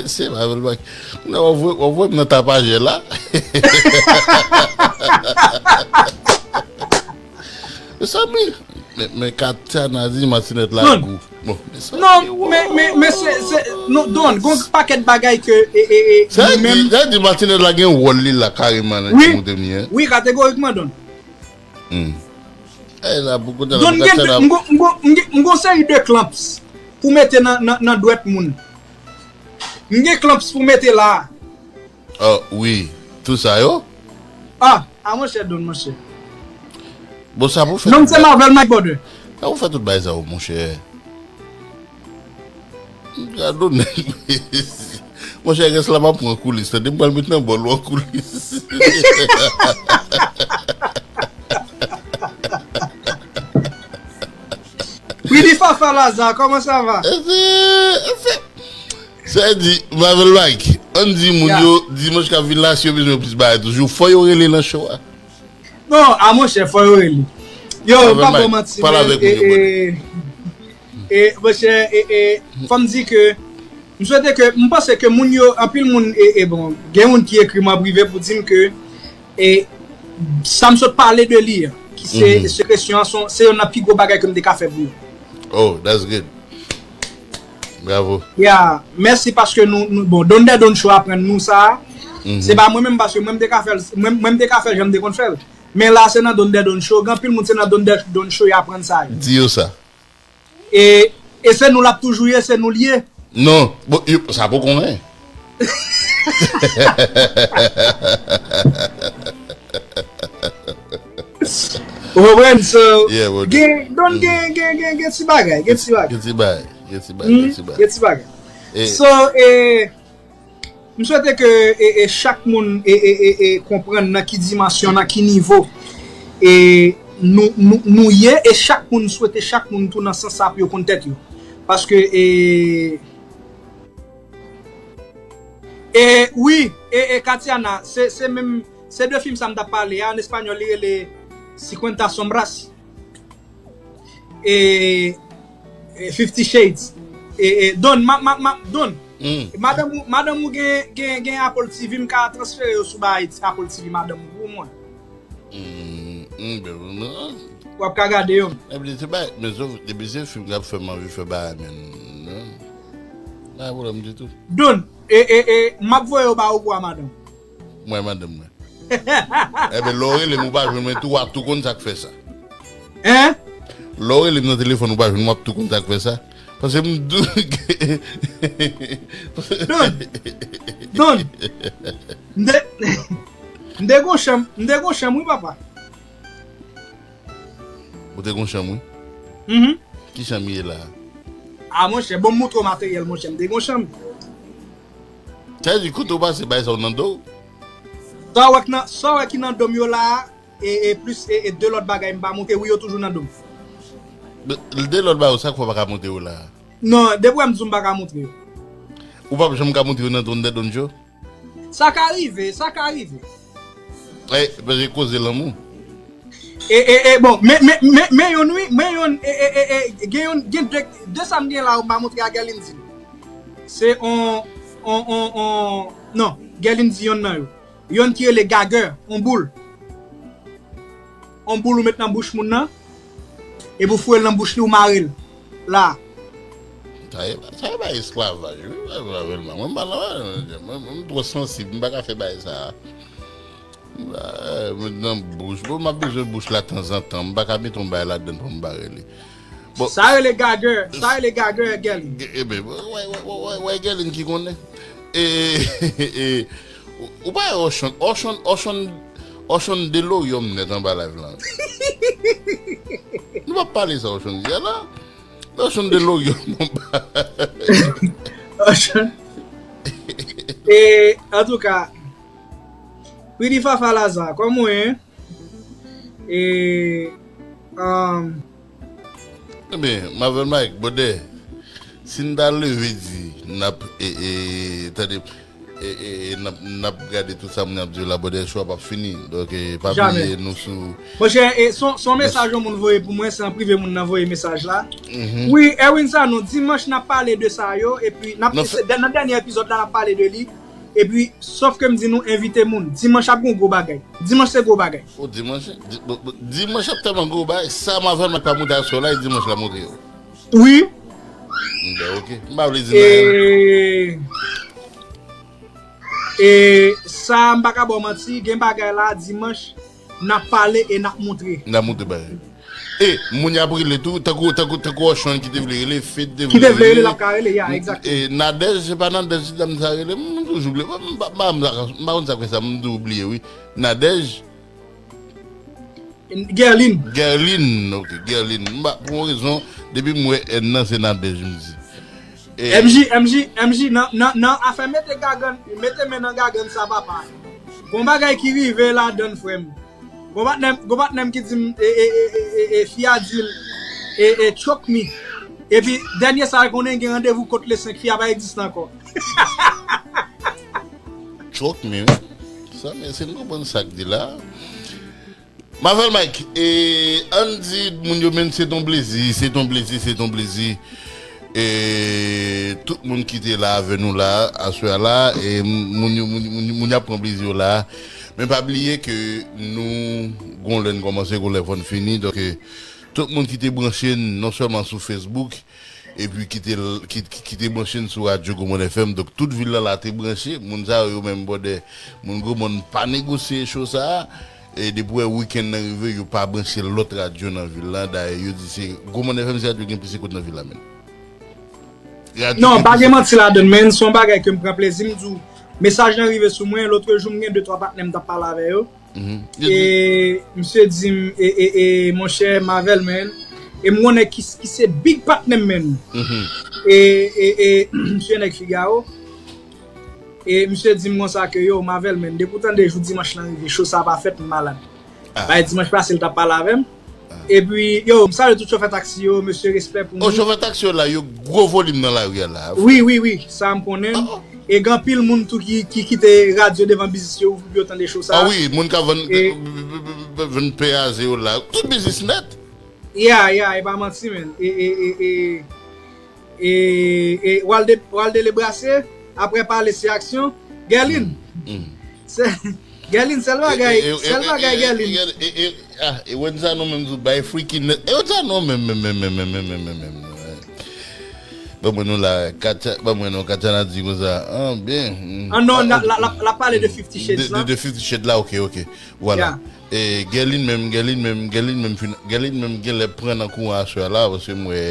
Se pa vre, Mike. Kounye a w ap voye, w ap voye m nan tapajè la. Mezanmi, men, men Katia Nazi Matinèt la gou. Bon, men sa. Non, men, men, men se, se, non, Don, gon pakèt bagay ke, e, e, e, sa nou di, menm sa di Matinèt la gen wòl li la kareman nan ki moute m ye. Wi, kategorikman, Don. Hmm. Ay, la, pou kote la, Don, pou gen, Katia la. M gon, m gon, m gen, m gon seri de clamps pou mete nan, nan, nan dwèt moun. M gen clamps pou mete la. Oh, wi. Tout sa yo? Ah, a monchè Don, monchè. Bon, sa pou fè. Non, se Marvel Mike Border. Sa pou fè tout bagay sa yo, monchè. Gade w nèg. Monchè, rès la m ap pran an koulis. Tande m pral met nan bòl ou an koulis. Pridi Fafa Lazare, comment ça va? Sa di, Marvel Mike, ann di moun yo, dimanch k ap vin la, si yo bezwen plis bagay toujou, fò yo rele nan show a. Non, a monchè, fò yo rele. Yo, m p ap ba w manti, men, e, e, e, monchè, e, e, fò m di ke, m swete ke, m panse ke moun yo, anpil moun, e, e, bon, gen moun ki ekri m an prive pou di m ke, e, sa m sot pale de li an, ki se sekresyon an, se, se youn nan pi gwo bagay ke m te ka fè pou yo. Oh, that's good. Bravo. Yeah, mèsi paske nou, nou, bon, Don Dè Don Show aprann nou sa. Se pa mwen menm, paske mwen m te ka fè l, mwen, mwen m te ka fè l jan m te konn fè l. Men la, se nan Don Dè Don Show. Gen anpil moun, se nan Don Dè Don Show y aprann sa yo. Di yo sa. E, e se nou l ap toujou ye, se nou l ye. Non, bon, yo, sa poko anyen. Ou konprann? So, Yeah, bro. Gen, Don, gen, gen, gen, gen ti bagay, gen ti bagay. Gen ti bagay. Gen ti bagay. Hmm, Gen ti bagay. Gen ti bagay. E- So, e, m swete ke e, e chak moun e, e, e, e konprann nan ki dimansyon, nan ki nivo e nou, nou, nou ye, e chak moun swete chak moun tou nan sans sa pou yo konn tèt yo. Paske e, e wi, e, e Katiana, se, se menm, se de fim sa m t ap pale a, an espanyòl li rele Cincuenta Sombras. E, e Fifty Shades. E, e Don, ma, ma, ma, Don. Mm. Madanm ou, madanm ou gen, gen, gen Apple T V, m ka transfere yo sou bay Apple T V madanm ou pou mwen. Mm, mm, ben, non. W ap ka gade yo. Epi se ba, men se, depi se fim k ap fè m anvi fè bagay men non. Pa gen pwoblèm ditou. Don, e, e, e, m ap voye yo ba ou pou a madanm. Mwen madanm mwen. Ebyen lè w rele m ou pa jwenn mwen tou, w ap tou konn sa k fè sa. Hein? Lè w rele m nan telefòn ou pa jwenn mwen, w ap tou konn sa k fè sa. Paske m dou Don, Don, m te, m te gon chanm, m te gon chanm wi papa. Ou te gon chanm wi. Mhm. Ki chanm ye la? Ah monchè, bon m montre w materyèl monchè, m te gon chanm. Sa vle di kote w pase bay sa w nan do w? Sa w wè k nan, sa w wè ki nan do m yo la a, e, e plis e, e de lòt bagay m pa montre, wi yo toujou nan do m. De lòt bagay sa k fè w pa ka montre yo la a? Non, depi w wè m di w m pa ka montre yo. Ou p ap janm ka montre yo nan do w nan tèt Don Joe? Sa ka rive, sa ka rive. E, paske koze lanmou. E, e, e, bon, men, men, men, men youn wi, men youn, e, e, e, e, gen youn, gen de, de sa m gen la ou m pa montre a Guerline di. Se on, on, on, on, non, Guerline di youn nan yo. Youn ki rele gagè, on boul. On boul ou met nan bouch moun nan, epi ou foure l nan bouch li, ou mare l. La. Sa e, sa e pa esklavaj, wi, pa esklavaj, mwen, mwen, mwen, mwen, mwen twò sansib, m pa ka fè bagay sa a. Mwen nan bouch, bon, m ap bezwen bouch la tanzantan, m pa ka mete yon bagay ladan pou m bare li. Bon, Sa rele gagè, sa rele gagè, Guerline. Ebyen, wè, wè, wè, wè, wè, Guerline ki konnen. E, e, ou pa wè Oshon, Oshon, Oshon, Oshon deloryon m nèt anba live lan. Nou p ap pale sa Oshon di a la. Oshon deloryon m anba. Oshon. E, antouka, Pretty Fafa Lazare, kòman w ye? E, um, Ebyen, Marvel Mike, brother, si n ta leve di n ap, e, e, tande, e, e, e, n ap, n ap gade tout sa moun ap di yo la, brother, show a p ap fini. Donk, e, pa Jamè. Bliye nou sou Monchè, e, son, son mesaj yon moun voye pou mwen, se an prive moun nan voye mesaj la. Mhm. Wi, Erwin Sanon, dimanch n ap pale de sa yo, epi n ap, Non, se, nan dènye epizòd la n ap pale de li. Epi, sòf ke m di nou envite moun. Dimanch ap gon gwo bagay. Dimanch se gwo bagay. O dimanch, di- bo- bo- dimanch ap tèlman gwo bagay, sa Marvel Mike pa montre aswè la, e dimanch la montre yo. Wi. M ben, ok. M pa vle di nan. E, e sa, m pa ka ba w manti, gen bagay la, dimanch, n ap pale e n ap montre. N ap montre bagay. E, moun y ap rele tou, tankou, tankou, tankou Oshon ki te vle rele, Fed te Ki te vle vle rele, rele. L ap ka rele, ya, egzakteman. E, Nadèj, se pa Nadèj, se dam sa rele, m toujou bliye. M pa, m pa, m pa, m pa konn sa k fè sa, m toujou bliye, wi. Nadèj, Guerline. Guerline, ok, Guerline. M pa, pou yon rezon, depi m wè N nan, se Nadèj, m di. E, M J, M J, M J, nan, nan, nan afè mete gagann, mete men nan gagann sa, papa. Gon bagay ki rive ladann, frè m. Gon patnè m, gon patnè m ki di m, e, e, e, e, e, e, fi a di l, e, e, choke me. Epi, dènye sa, konnen gen randevou kot le senk, fi a pa egziste ankò. Choke me, wi. Sa, men si n konprann sa k di la. Marvel Mike, e, ann di moun yo, men se ton plezi, se ton plezi, se ton plezi. E tout moun ki te la avè nou la, aswè a la, e moun yo, moun, moun, moun y ap pran plezi yo la. Men pa bliye ke nou, gon lè n kòmanse, gon lè fò n fini. Donk, e, tout moun ki te branche n, non sèlman sou Facebook, epi ki te, ki, ki, ki te branche n sou radyo Gwo Mòn F M. Donk, tout vil la la te branche. Moun sa yo, yo menm, brother, moun Gwo Mòn pa negosye cho sa a. E depi wè wikenn nan rive, yo pa branche lòt radyo nan vil la. Dayè, yo di se Gwo Mòn F M, se radyo ki gen plis ekout nan vil la menm. Radyo Non, gen pa plis gen manti ladann, men se yon bagay ke m pran plezi, m di w, mesaj lan rive sou mwen, lòt jou m gen de twa patnè m t ap pale avè yo. Mhm. Yo di E misye di m, e, e, e, monchè Marvel, man. E m konnen ki, ki se big patnè m, man. Mhm. E, e, e, misye nèg Figaro. E misye di m konsa ke, yo, Marvel, man, depi w tande jou dimanch lan rive, show sa pa fèt, m malad. Ah. Bay dimanch pase, l t ap pale avè m. Epi, yo, m salye tout chofè taksi yo, mesye, respè pou nou. Oh, chofè taksi yo la, yo gwo volim nan lari a la. Wi, wi, wi, sa m konnen. E gen anpil moun tou ki, ki kite radyo devan biznis yo pou yo tande show sa. Ah wi, moun ka vann, e, vann pen a zewo la. Tout biznis nèt. Yeah, yeah, e pa manti, man. E, e, e, e, e, e, Walde, Walde Lebrase, apre pale se aksyon. Gèlin. Mm. Se, Gèlin, sèl bagay, e, e, sèl e, bagay, e, Gèlin. E, e, e, ah, e Wenzano menm tou bay freaking nèt. E Wenzano menm, menm, menm, menm, menm, menm, menm, menm, menm. Ban mwen nou la, Katya, ban mwen nou, Katya na di konsa. Ah, byen. Ah, non, la, la, la, la pale de Fifty Shades, de, de, la. De Fifty Shades la, ok, ok. Vwala. Yeah. E Gèlin menm, Gèlin menm, Gèlin menm fin, Gèlin menm genlè pran nan kouran aswè la, paske m wè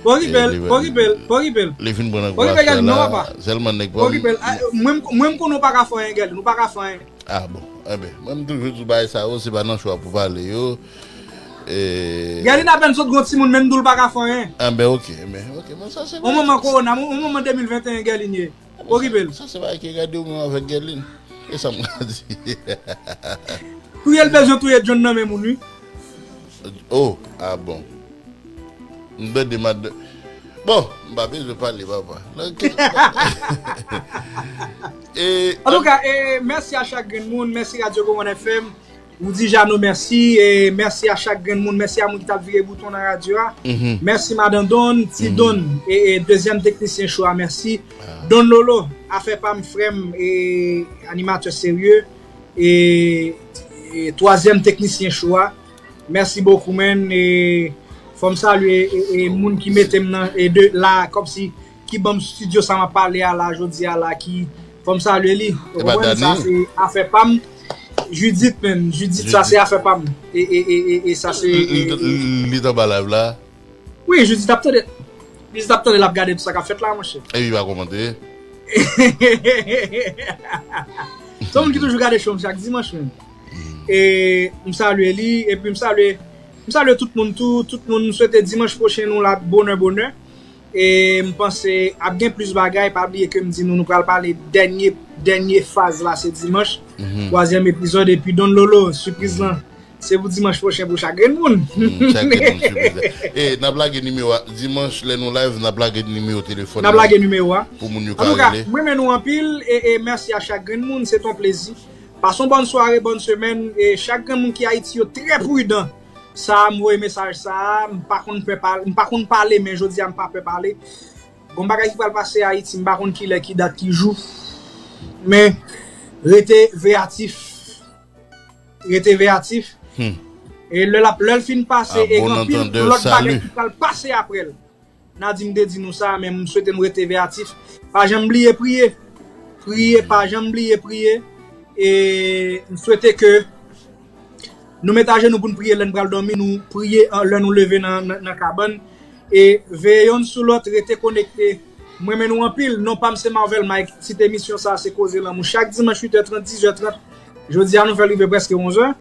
Pokipel, e, li, pokipel, pokipel. Li fin pran nan kouran aswè la. Sèlman nèg pa. Pokipel, a, mwen, mwen m konnen w pa ka fè anyen, Gèlin, ou pa ka fè anyen. Ah bon, enben, mwen m toujou di w bagay sa yo, se pa nan show a pou pale yo. E Gèlin apèn sot gon timoun, men m di w l pa ka fè anyen. Enben, ok, enben, ok, bon, sa se yon bagay. Yon moman kowona, yon moman de mil venteyen Gèlin ye. Okipe l. Sa se bagay ki gade ou menm avèk Gèlin. E sa m ka di. Touye l bezwen touye John nan men moun, wi. Oh, ah bon. M tande madan. Bon, m pa bezwen pale, papa. E, antouka, e, mèsi a chak grenn moun, mèsi Radyo Gowon F M. Ou di Jano mèsi, e mèsi a chak grenn moun, mèsi a moun ki t ap vire bouton nan radyo a. Mhm. Mèsi Madan Don, Ti Don, e, e dezyèm teknisyen show a, mèsi. Ah. Don Lolo, afè pa m, frè m, e animatè serye, e, e twazyèm teknisyen show a. Mèsi bokou, man. E fò m salye, e, e moun ki mete m nan, e de la, kòmsi, ki ban m estidyo sa m ap pale a la, jodi a la, ki, fò m salye li. Ou konprann? Sa se afè pa m. Judith, man. Judith, sa se afè pa m. E, e, e, e, e sa se, li, e, li, li t anba live la? Wi, Judith ap tande. Judith ap tande, l ap gade tout sa k ap fèt la, monchè. Epi pa kòmante. Se yon moun ki toujou gade show m chak dimanch, man. E m salye li, epi m salye, m salye tout moun tou, tout moun, m swete dimanch pwochen nou la bonè, bonè. E m panse ap gen plis bagay, pa bliye ke m di nou, nou pral pale dènye, dènye faz la, se dimanch, twazyèm epizòd, epi Don Lolo, sipriz lan, se pou dimanch pwochen pou chak grenn moun. Mm, chak grenn moun, sipriz lan. E n ap lage nimewo a, dimanch lè nou live, n ap lage nimewo telefòn nan pou moun yo ka rele. N ap lage nimewo a. Antouka, m renmen nou anpil, e, e mèsi a chak grenn moun, se t on plezi. Pase yon bòn sware, bòn semèn, e chak grenn moun ki Ayiti yo trè pridan. Sa a, m voye mesaj sa a, m pa konn pè pale, m pa konn pale, men jodi a m pa pè pale. Gon bagay ki pral pase Ayiti, m pa konn kilè, ki dat, ki jou. Men, rete veyatif. Rete veyatif. Hmm. E lè l ap, lè l fin pase, e gen anpil lòt bagay ki pral pase apre l. Nadine te di nou sa, men m swete nou rete veyatif. Pa janm bliye priye. Priye, pa janm bliye priye. E m swete ke nou met ajenou pou n priye lè n pral dòmi, nou priye an, lè nou leve nan, nan, nan kabann. E veye yonn sou lòt, rete konekte. M renmen nou anpil. Non pa m se Marvel Mike. Tit emisyon sa a se Koze Lanmou. Chak dimanch, uit è trant, diz è trant. Jodi a, nou fè l rive prèske onz è.